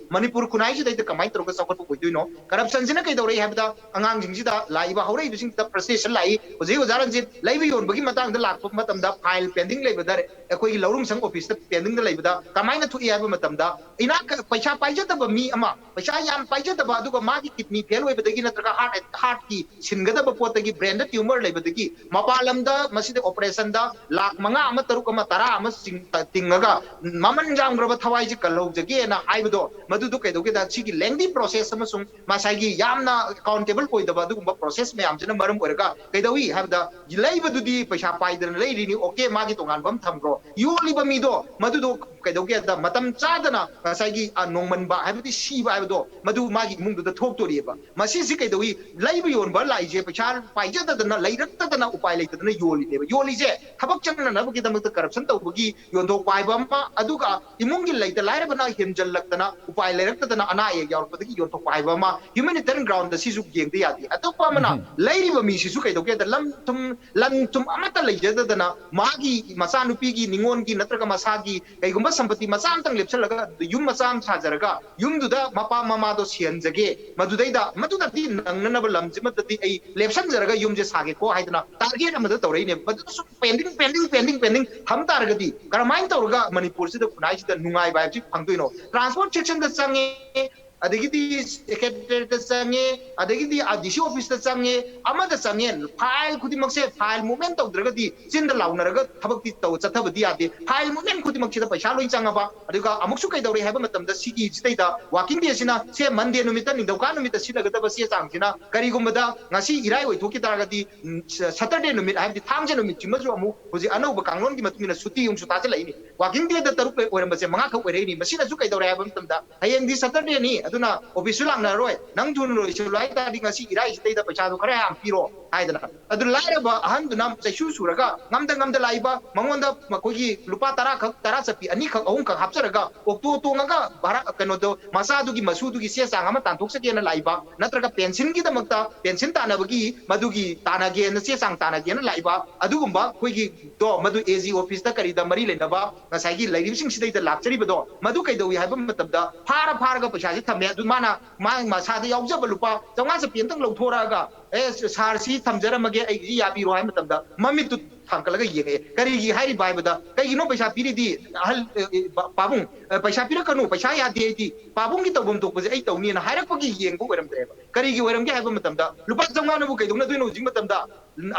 ꯃꯅꯤꯄꯨꯔ ꯈꯨꯟꯅꯥꯏꯁꯤꯗꯩꯗ ꯀꯃꯥꯏꯅ ꯇꯧꯔꯒ ꯆꯥꯎꯈꯠꯄ ꯑꯣꯏꯗꯣꯏꯅꯣ? ꯀꯔꯞꯁꯟꯁꯤꯅ ꯀꯩꯗꯧꯔꯛꯏ ꯍꯥꯏꯕꯗ, ꯑꯉꯥꯡꯁꯤꯡꯁꯤꯗ, ꯂꯥꯛꯏꯕ ꯍꯧꯔꯛꯏꯕꯁꯤꯡꯁꯤꯗ ꯐ꯭ꯔꯁꯇ꯭ꯔꯦꯁꯟ ꯂꯥꯛꯏ꯫ ꯍꯧꯖꯤꯛ ꯑꯣꯖꯥ ꯔꯟꯖꯤꯠ, ꯂꯩꯕ ꯌꯣꯟꯕꯒꯤ ꯃꯇꯥꯡꯗ ꯂꯥꯛꯄ ꯃꯇꯝꯗ ꯐꯥꯏꯜ ꯄꯦꯟꯗꯤꯡ ꯂꯩꯕꯗ, ꯑꯩꯈꯣꯏꯒꯤ ꯂꯧꯔꯨꯡꯁꯪ ꯑꯣꯐꯤꯁꯇ ꯄꯦꯟꯗꯤꯡꯗ ꯂꯩꯕꯗ ꯀꯃꯥꯏꯅ ꯊꯣꯛꯏ ꯍꯥꯏꯕ ꯃꯇꯝꯗ, ꯏꯅꯥꯛ ꯈ-, ꯄꯩꯁꯥ ꯄꯥꯏꯖꯗꯕ ꯃꯤ ꯑꯃ, ꯄꯩꯁꯥ ꯌꯥꯝ ꯄꯥꯏꯖꯗꯕ, ꯑꯗꯨꯒ ꯃꯥꯒꯤ ꯀꯤꯗꯅꯤ ꯐꯦꯜ ꯑꯣꯏꯕꯗꯒꯤ ꯅꯠꯇ꯭ꯔꯒ ꯍꯥꯔꯠ, ꯍꯥꯔꯠꯀꯤ ꯁꯤꯟꯒꯗꯕ ꯄꯣꯠꯇꯒꯤ, ꯕ꯭ꯔꯦꯟꯗ ꯇ꯭ꯌꯨꯃꯔ ꯂꯩꯕꯗꯒꯤ, ꯃꯄꯥꯟ ꯂꯝꯗ ꯃꯁꯤꯗ ꯑꯣꯄꯔꯦꯁꯟꯗ ꯂꯥꯈ ꯃꯉꯥ ꯑꯃ, ꯇꯔꯨꯛ ꯑꯃ, ꯇꯔꯥ ꯑꯃ ꯆꯤꯡ-, ꯇꯤꯡꯉꯒ ꯃꯃꯜ ꯌꯥꯝꯈ꯭ꯔꯕ ꯊꯋꯥꯏꯁꯤ ꯀꯜꯍꯧꯖꯒꯦꯅ ꯍꯥꯏꯕꯗꯣ, ꯃꯗꯨꯗꯣ ꯀꯩꯗꯧꯒꯦꯗ, ꯁꯤꯒꯤ ꯂꯦꯡꯗꯤ ꯄ꯭ꯔꯣꯁꯦꯁ ꯑꯃꯁꯨꯡ ꯉꯁꯥꯏꯒꯤ ꯌꯥꯝꯅ ꯑꯦꯀꯥꯎꯟꯇꯦꯕꯜ ꯑꯣꯏꯗꯕ ꯑꯗꯨꯒꯨꯝꯕ ꯄ꯭ꯔꯣꯁꯦꯁ ꯃꯌꯥꯝꯁꯤꯅ ꯃꯔꯝ ꯑꯣꯏꯔꯒ ꯀꯩꯗꯧꯏ ꯍꯥꯏꯕꯗ, ꯂꯩꯕꯗꯨꯗꯤ ꯄꯩꯁꯥ ꯄꯥꯏꯗꯅ ꯂꯩꯔꯤꯅꯤ, ꯑꯣꯀꯦ, ꯃꯥꯒꯤ ꯇꯣꯉꯥꯟꯕ ꯑꯃ ꯊꯝꯈ꯭ꯔꯣ, ꯌꯣꯜꯂꯤꯕ ꯃꯤꯗꯣ ꯃꯗꯨꯗꯣ ꯀꯩꯗꯧꯒꯦꯗ, ꯃꯇꯝ ꯆꯥꯗꯅ ꯉꯁꯥꯏꯒꯤ, ꯑ, ꯅꯣꯡꯃꯟꯕ ꯍꯥꯏꯕꯗꯤ ꯁꯤꯕ ꯍꯥꯏꯕꯗꯣ ꯃꯗꯨ ꯃꯥꯒꯤ ꯏꯃꯨꯡꯗꯨꯗ ꯊꯣꯛꯇꯣꯔꯤꯑꯕ꯫ ꯃꯁꯤꯁꯤ ꯀꯩꯗꯧꯏ? ꯂꯩꯕ ꯌꯣꯟꯕ ꯂꯥꯛꯏꯁꯦ ꯄꯩꯁꯥ ꯄꯥꯏꯖꯗꯗꯅ, ꯂꯩꯔꯛꯇꯗꯅ, ꯎꯄꯥꯏ ꯂꯩꯇꯗꯅ ꯌꯣꯜꯂꯤꯅꯦꯕ꯫ ꯌꯣꯜꯂꯤꯁꯦ ꯊꯕꯛ ꯆꯪꯅꯅꯕꯒꯤꯗꯃꯛꯇ ꯀꯔꯞꯁꯟ ꯇꯧꯕꯒꯤ ꯌꯣꯟꯊꯣꯛꯄ ꯍꯥꯏꯕ ꯑꯃ, ꯑꯗꯨꯒ ꯏꯃꯨꯡꯒꯤ ꯂꯩꯇ ꯂꯥꯏꯔꯕꯅ ꯍꯦꯟꯖꯜꯂꯛꯇꯅ ꯎꯄꯥꯏ ꯂꯩꯔꯛꯇꯗꯅ ꯑꯅꯥ ꯑꯌꯦꯛ ꯌꯥꯎꯔꯛꯄꯗꯒꯤ ꯌꯣꯟꯊꯣꯛꯄ ꯍꯥꯏꯕ ꯑꯃ, ꯍ꯭ꯌꯨꯃꯦꯅꯤꯇꯦꯔꯤꯌꯟ ꯒ꯭ꯔꯥꯎꯟꯗ ꯁꯤꯁꯨ ꯌꯦꯡꯗ ꯌꯥꯗꯦ꯫ ꯑꯇꯣꯞꯄ ꯑꯃꯅ, ꯎꯝ, ꯂꯩꯔꯤꯕ ꯃꯤꯁꯤꯁꯨ ꯀꯩꯗꯧꯒꯦꯗ, ꯂꯝ ꯊꯨꯝ, ꯂꯟ ꯊꯨꯝ ꯑꯃꯠꯇ ꯂꯩꯖꯗꯗꯅ ꯃꯥꯒꯤ ꯃꯆꯥꯅꯨꯄꯤꯒꯤ, ꯅꯤꯉꯣꯜꯒꯤ ꯅꯠꯇ꯭ꯔꯒ ꯃꯁꯥꯒꯤ ꯀꯩꯒꯨꯝꯕ ꯁꯝꯄꯇꯤ ꯃꯆꯥ ꯑꯃꯇꯪ ꯂꯦꯞꯁꯜꯂꯒ ꯌꯨꯝ ꯃꯆꯥ ꯑꯃ ꯁꯥꯖꯔꯒ ꯌꯨꯝꯗꯨꯗ ꯃꯄꯥ ꯃꯃꯥꯗꯣ ꯁꯤꯍꯟꯖꯒꯦ, ꯃꯗꯨꯗꯩꯗ ꯃꯗꯨꯗꯗꯤ ꯅꯪꯅꯅꯕ ꯂꯝꯁꯤꯃꯗꯗꯤ ꯑꯩ ꯂꯦꯞꯁꯟꯖꯔꯒ ꯌꯨꯝꯁꯦ ꯁꯥꯒꯦꯀꯣ ꯍꯥꯏꯗꯅ ꯇꯥꯔꯒꯦꯠ ꯑꯃꯗ ꯇꯧꯔꯛꯏꯅꯦ꯫ ꯃꯗꯨꯗ ꯁꯨꯝ ꯄꯦꯟꯗꯤꯡ, ꯄꯦꯟꯗꯤꯡ, ꯄꯦꯟꯗꯤꯡ, ꯄꯦꯟꯗꯤꯡ ꯊꯝ ꯇꯥꯔꯒꯗꯤ ꯀꯔꯝꯍꯥꯏꯅ ꯇꯧꯔꯒ ꯃꯅꯤꯄꯨꯔꯁꯤꯗ, ꯈꯨꯟꯅꯥꯏꯁꯤꯗ ꯅꯨꯡꯉꯥꯏꯕ ꯍꯥꯏꯕꯁꯤ ꯐꯪꯗꯣꯏꯅꯣ? ꯇ꯭ꯔꯥꯟꯁꯄꯣꯔꯠ ꯁꯦꯛꯁꯟꯗ ꯆꯪꯉꯦ, ꯑꯗꯒꯤꯗꯤ ꯁꯦꯀ꯭ꯔꯦꯇꯦꯔꯤꯌꯦꯠꯇ ꯆꯪꯉꯦ, ꯑꯗꯒꯤꯗꯤ ꯗꯤ ꯁꯤ ꯑꯣꯐꯤꯁꯇ ꯆꯪꯉꯦ, ꯑꯃꯗ ꯆꯪꯉꯦ, ꯐꯥꯏꯜ ꯈꯨꯗꯤꯡꯃꯛꯁꯦ ꯐꯥꯏꯜ ꯃꯨꯚꯃꯦꯟ ꯇꯧꯗ꯭ꯔꯒꯗꯤ ꯆꯤꯟꯗ ꯂꯥꯎꯅꯔꯒ ꯊꯕꯛꯇꯤ ꯇꯧ-, ꯆꯠꯊꯕꯗꯤ ꯌꯥꯗꯦ꯫ ꯐꯥꯏꯜ ꯃꯨꯚꯃꯦꯟ ꯈꯨꯗꯤꯡꯃꯛꯁꯤꯗ ꯄꯩꯁꯥ ꯂꯣꯏ ꯆꯪꯉꯕ, ꯑꯗꯨꯒ ꯑꯃꯨꯛꯁꯨ ꯀꯩꯗꯧꯔꯦ ꯍꯥꯏꯕ ꯃꯇꯝꯗ, ꯁꯤꯒꯤꯁꯤꯗꯩꯗ ꯋꯥꯀꯤꯡ ꯗꯦꯁꯤꯅ, ꯁꯦ, ꯃꯟꯗꯦ ꯅꯨꯃꯤꯠꯇ, ꯅꯤꯡꯊꯧꯀꯥ ꯅꯨꯃꯤꯠꯇ ꯁꯤꯖꯤꯟꯅꯒꯗꯕ ꯆꯦ ꯆꯥꯡꯁꯤꯅ ꯀꯔꯤꯒꯨꯝꯕꯗ ꯉꯁꯤ ꯏꯔꯥꯏ ꯑꯣꯏꯊꯣꯛꯈꯤ ꯇꯥꯔꯒꯗꯤ, ꯎꯝ, ꯁ-, ꯁꯇꯔꯗꯦ ꯅꯨꯃꯤꯠ, ꯍꯥꯏꯕꯗꯤ ꯊꯥꯡꯖ ꯅꯨꯃꯤꯠꯁꯤꯃꯁꯨ ꯑꯃꯨꯛ ꯍꯧꯖꯤꯛ ꯑꯅꯧꯕ ꯀꯥꯡꯂꯣꯟꯒꯤ ꯃꯇꯨꯡ ꯏꯟꯅ ꯁꯨꯇꯤ ꯑꯃꯨꯛꯁꯨ ꯊꯥꯖꯤꯜꯂꯛꯏꯅꯤ꯫ ꯋꯥꯀꯤꯡ ꯗꯦꯗ ꯇꯔꯨꯛ ꯑꯣꯏꯔꯝꯕꯁꯦ ꯃꯉꯥꯈꯛ ꯑꯣꯏꯔꯛꯏꯅꯤ꯫ ꯃꯁꯤꯅꯁꯨ ꯀꯩꯗꯧꯔꯦ ꯍꯥꯏꯕ ꯃꯇꯝꯗ, ꯍꯌꯦꯡꯗꯤ ꯁꯇꯔꯗꯦꯅꯤ, ꯑꯗꯨꯅ ꯑꯣꯐꯤꯁꯁꯨ ꯂꯥꯛꯅꯔꯔꯣꯏ, ꯅꯪ ꯊꯨꯅ ꯂꯣꯏꯁꯤꯜꯂꯣ ꯍꯥꯏ ꯇꯥꯔꯗꯤ ꯉꯁꯤ ꯏꯔꯥꯏꯁꯤꯗꯩꯗ ꯄꯩꯁꯥꯗꯣ ꯈꯔ ꯌꯥꯝ ꯄꯤꯔꯣ ꯍꯥꯏꯗꯅ꯫ ꯑꯗꯨ ꯂꯥꯏꯔꯕ ꯑꯍꯟꯗꯨꯅ ꯆꯩꯁꯨ ꯁꯨꯔꯒ ꯉꯝꯗ ꯉꯝꯗ ꯂꯥꯛꯏꯕ, ꯃꯉꯣꯟꯗ ꯑꯩꯈꯣꯏꯒꯤ ꯂꯨꯄꯥ ꯇꯔꯥ ꯈꯛ, ꯇꯔꯥ ꯆꯠꯄꯤ ꯑꯅꯤꯈꯛ ꯑꯍꯨꯝꯈꯛ ꯍꯥꯞꯆꯔꯒ ꯑꯣꯛꯇꯣ ꯇꯣꯡꯉꯒ ꯚꯔꯥ, ꯀꯩꯅꯣꯗꯣ, ꯃꯆꯥꯗꯨꯒꯤ ꯃꯁꯨꯗꯨꯒꯤ ꯆꯦ ꯆꯥꯡ ꯑꯃ ꯇꯥꯟꯊꯣꯛꯆꯒꯦꯅ ꯂꯥꯛꯏꯕ, ꯅꯠꯇ꯭ꯔꯒ ꯄꯦꯟꯁꯤꯟꯒꯤꯗꯃꯛꯇ, ꯄꯦꯟꯁꯤꯟ ꯇꯥꯟꯅꯕꯒꯤ ꯃꯗꯨꯒꯤ ꯇꯥꯟꯅꯒꯦꯅ, ꯆꯦ ꯆꯥꯡ ꯇꯥꯟꯅꯒꯦꯅ ꯂꯥꯛꯏꯕ ꯑꯗꯨꯒꯨꯝꯕ ꯑꯩꯈꯣꯏꯒꯤꯗꯣ, ꯃꯗꯨ ꯑꯦ ꯖꯤ ꯑꯣꯐꯤꯁꯇ ꯀꯔꯤꯗ ꯃꯔꯤ ꯂꯩꯅꯕ ꯉꯁꯥꯏꯒꯤ ꯂꯩꯔꯤꯕꯁꯤꯡꯁꯤꯗꯩꯗ ꯂꯥꯛꯆꯔꯤꯕꯗꯣ, ꯃꯗꯨ ꯀꯩꯗꯧꯏ ꯍꯥꯏꯕ ꯃꯇꯝꯗ ꯐꯥꯔ ꯐꯥꯔꯒ ꯄꯩꯁꯥꯁꯦ ꯊꯝꯃꯦ꯫ ꯑꯗꯨ ꯃꯥꯅ ꯃꯥ ꯃꯁꯥꯗ ꯌꯥꯎꯖꯕ ꯂꯨꯄꯥ ꯆꯥꯝꯃꯉꯥ ꯆꯠꯄꯤ ꯑꯝꯇꯪ ꯂꯧꯊꯣꯔꯛꯑꯒ, "ꯑꯦ, ꯁꯥꯔ, ꯁꯤ ꯊꯝꯖꯔꯝꯃꯒꯦ, ꯑꯩꯒꯤꯁꯤ ꯌꯥꯕꯤꯔꯣ" ꯍꯥꯏꯕ ꯃꯇꯝꯗ ꯃꯃꯤꯠꯇꯨ ꯊꯥꯡꯒꯠꯂꯒ ꯌꯦꯡꯉꯛꯑꯦ꯫ ꯀꯔꯤꯒꯤ ꯍꯥꯏꯔꯤꯕ ꯍꯥꯏꯕꯗ, "ꯀꯩꯒꯤꯅꯣ ꯄꯩꯁꯥ ꯄꯤꯔꯤꯗꯤ, ꯑꯍꯜ, ꯑꯦ, ꯑꯦ, ꯄꯥ-, ꯄꯥꯕꯨꯡ, ꯑꯦ, ꯄꯩꯁꯥ ꯄꯤꯔꯛꯀꯅꯨ, ꯄꯩꯁꯥ ꯌꯥꯗꯦ, ꯑꯩꯗꯤ ꯄꯥꯕꯨꯡꯒꯤ ꯇꯧꯐꯝ ꯊꯣꯛꯄꯁꯦ ꯑꯩ ꯇꯧꯅꯤꯅ" ꯍꯥꯏꯔꯛꯄꯒꯤ ꯌꯦꯡꯕ ꯑꯣꯏꯔꯝꯗ꯭ꯔꯦꯕ꯫ ꯀꯔꯤꯒꯤ ꯑꯣꯏꯔꯝꯒꯦ ꯍꯥꯏꯕ ꯃꯇꯝꯗ, ꯂꯨꯄꯥ ꯆꯥꯝꯃꯉꯥꯅꯕꯨ ꯀꯩꯗꯧꯅꯗꯣꯏꯅꯣ ꯍꯧꯖꯤꯛ ꯃꯇꯝꯗ?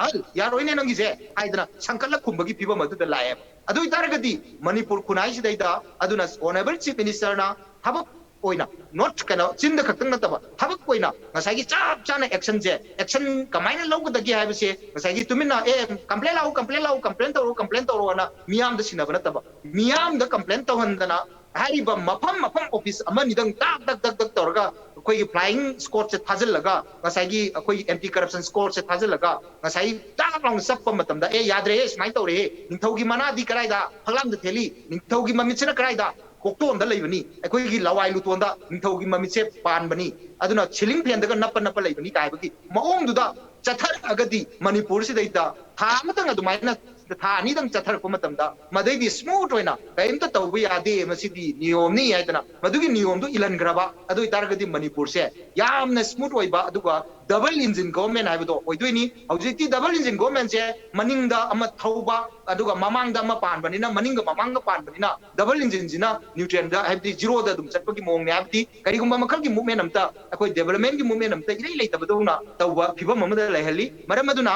"ꯑꯍꯜ, ꯌꯥꯔꯣꯏꯅꯦ ꯅꯪꯒꯤꯁꯦ" ꯍꯥꯏꯗꯅ ꯁꯪꯀꯠꯂ ꯈꯨꯝꯕꯒꯤ ꯐꯤꯕꯝ ꯑꯗꯨꯗ ꯂꯥꯛꯑꯦꯕ꯫ ꯑꯗꯨ ꯑꯣꯏꯇꯥꯔꯒꯗꯤ ꯃꯅꯤꯄꯨꯔ ꯈꯨꯟꯅꯥꯏꯁꯤꯗꯩꯗ, ꯑꯗꯨꯅ Honourable Chief Minister ꯅ ꯊꯕꯛ ꯑꯣꯏꯅ, not, ꯀꯩꯅꯣ, ꯆꯤꯟꯗ ꯈꯛꯇꯪ ꯅꯠꯇꯕ, ꯊꯕꯛ ꯑꯣꯏꯅ ꯉꯁꯥꯏꯒꯤ ꯆꯞ ꯆꯥꯅ action ꯁꯦ, action ꯀꯃꯥꯏꯅ ꯂꯧꯒꯗꯒꯦ ꯍꯥꯏꯕꯁꯦ, ꯉꯁꯥꯏꯒꯤ ꯇꯨꯃꯤꯟꯅ, "ꯑꯦ, complain ꯂꯥꯛꯎ, complain ꯂꯥꯛꯎ, complain ꯇꯧꯔꯣ, complain ꯇꯧꯔꯣ" ꯑꯅ ꯃꯤꯌꯥꯝꯗ ꯁꯤꯟꯅꯕ ꯅꯠꯇꯕ, ꯃꯤꯌꯥꯝꯗ complain ꯇꯧꯍꯟꯗꯅ, ꯍꯥꯏꯔꯤꯕ ꯃꯐꯝ ꯃꯐꯝ ꯑꯣꯐꯤꯁ ꯑꯃꯅꯤꯗꯪ ꯇꯥꯛ ꯇꯛ ꯇꯛ ꯇꯛ ꯇꯧꯔꯒ, ꯑꯩꯈꯣꯏꯒꯤ flying squad ꯁꯦ ꯊꯥꯖꯤꯜꯂꯒ, ꯉꯁꯥꯏꯒꯤ ꯑꯩꯈꯣꯏꯒꯤ anti corruption squad ꯁꯦ ꯊꯥꯖꯤꯜꯂꯒ, ꯉꯁꯥꯏꯒꯤ ꯇꯥꯛ ꯂꯥꯎꯅ ꯆꯞꯄ ꯃꯇꯝꯗ, "ꯑꯦ, ꯌꯥꯗ꯭ꯔꯦꯍꯦ, ꯁꯨꯃꯥꯏꯅ ꯇꯧꯔꯦꯍꯦ, ꯅꯤꯡꯊꯧꯒꯤ ꯃꯅꯥꯗꯤ ꯀꯗꯥꯏꯗ, ꯐꯛꯂꯥꯡꯗ ꯊꯦꯠꯂꯤ, ꯅꯤꯡꯊꯧꯒꯤ ꯃꯃꯤꯠꯁꯤꯅ ꯀꯗꯥꯏꯗ?" ꯀꯣꯛꯇꯣꯟꯗ ꯂꯩꯕꯅꯤ, ꯑꯩꯈꯣꯏꯒꯤ ꯂꯋꯥꯏ ꯂꯨꯇꯣꯟꯗ ꯅꯤꯡꯊꯧꯒꯤ ꯃꯃꯤꯠꯁꯦ ꯄꯥꯟꯕꯅꯤ, ꯑꯗꯨꯅ ceiling fan ꯗꯒ ꯅꯞꯄ ꯅꯞꯄ ꯂꯩꯕꯅꯤ ꯀꯥꯏ ꯍꯥꯏꯕꯒꯤ ꯃꯑꯣꯡꯗꯨꯗ ꯆꯠꯊꯔꯛꯑꯒꯗꯤ, ꯃꯅꯤꯄꯨꯔꯁꯤꯗꯩꯗ ꯊꯥ ꯑꯃꯇꯪ ꯑꯗꯨꯃꯥꯏꯅ, ꯊꯥ ꯑꯅꯤꯗꯪ ꯆꯠꯊꯔꯛꯄ ꯃꯇꯝꯗ, ꯃꯗꯩꯗꯤ smooth ꯑꯣꯏꯅ ꯀꯔꯤꯝꯇ ꯇꯧꯕ ꯌꯥꯗꯦ, ꯃꯁꯤꯗꯤ ꯅꯤꯌꯣꯝꯅꯤ ꯍꯥꯏꯗꯅ ꯃꯗꯨꯒꯤ ꯅꯤꯌꯣꯝꯗꯨ ꯏꯜꯍꯟꯈ꯭ꯔꯕ, ꯑꯗꯨ ꯑꯣꯏꯇꯥꯔꯒꯗꯤ ꯃꯅꯤꯄꯨꯔꯁꯦ ꯌꯥꯝꯅ smooth ꯑꯣꯏꯕ, ꯑꯗꯨꯒ double engine government ꯍꯥꯏꯕꯗꯣ ꯑꯣꯏꯗꯣꯏꯅꯤ꯫ ꯍꯧꯖꯤꯛꯇꯤ double engine government ꯁꯦ ꯃꯅꯤꯡꯗ ꯑꯃ ꯊꯧꯕ, ꯑꯗꯨꯒ ꯃꯃꯥꯡꯗ ꯑꯃ ꯄꯥꯟꯕꯅꯤꯅ, ꯃꯅꯤꯡꯒ ꯃꯃꯥꯡꯒ ꯄꯥꯟꯕꯅꯤꯅ, double engine ꯁꯤꯅ neutral ꯗ, ꯍꯥꯏꯕꯗꯤ zero ꯗ ꯑꯗꯨꯝ ꯆꯠꯄꯒꯤ ꯃꯑꯣꯡꯅꯦ꯫ ꯍꯥꯏꯕꯗꯤ ꯀꯔꯤꯒꯨꯝꯕ ꯃꯈꯜꯒꯤ movement ꯑꯝꯇ, ꯑꯩꯈꯣꯏ development ꯀꯤ movement ꯑꯝꯇ ꯏꯔꯩ ꯂꯩꯇꯕꯗꯧꯅ ꯇꯧꯕ ꯐꯤꯕꯝ ꯑꯃꯗ ꯂꯩꯍꯜꯂꯤ꯫ ꯃꯔꯝ ꯑꯗꯨꯅ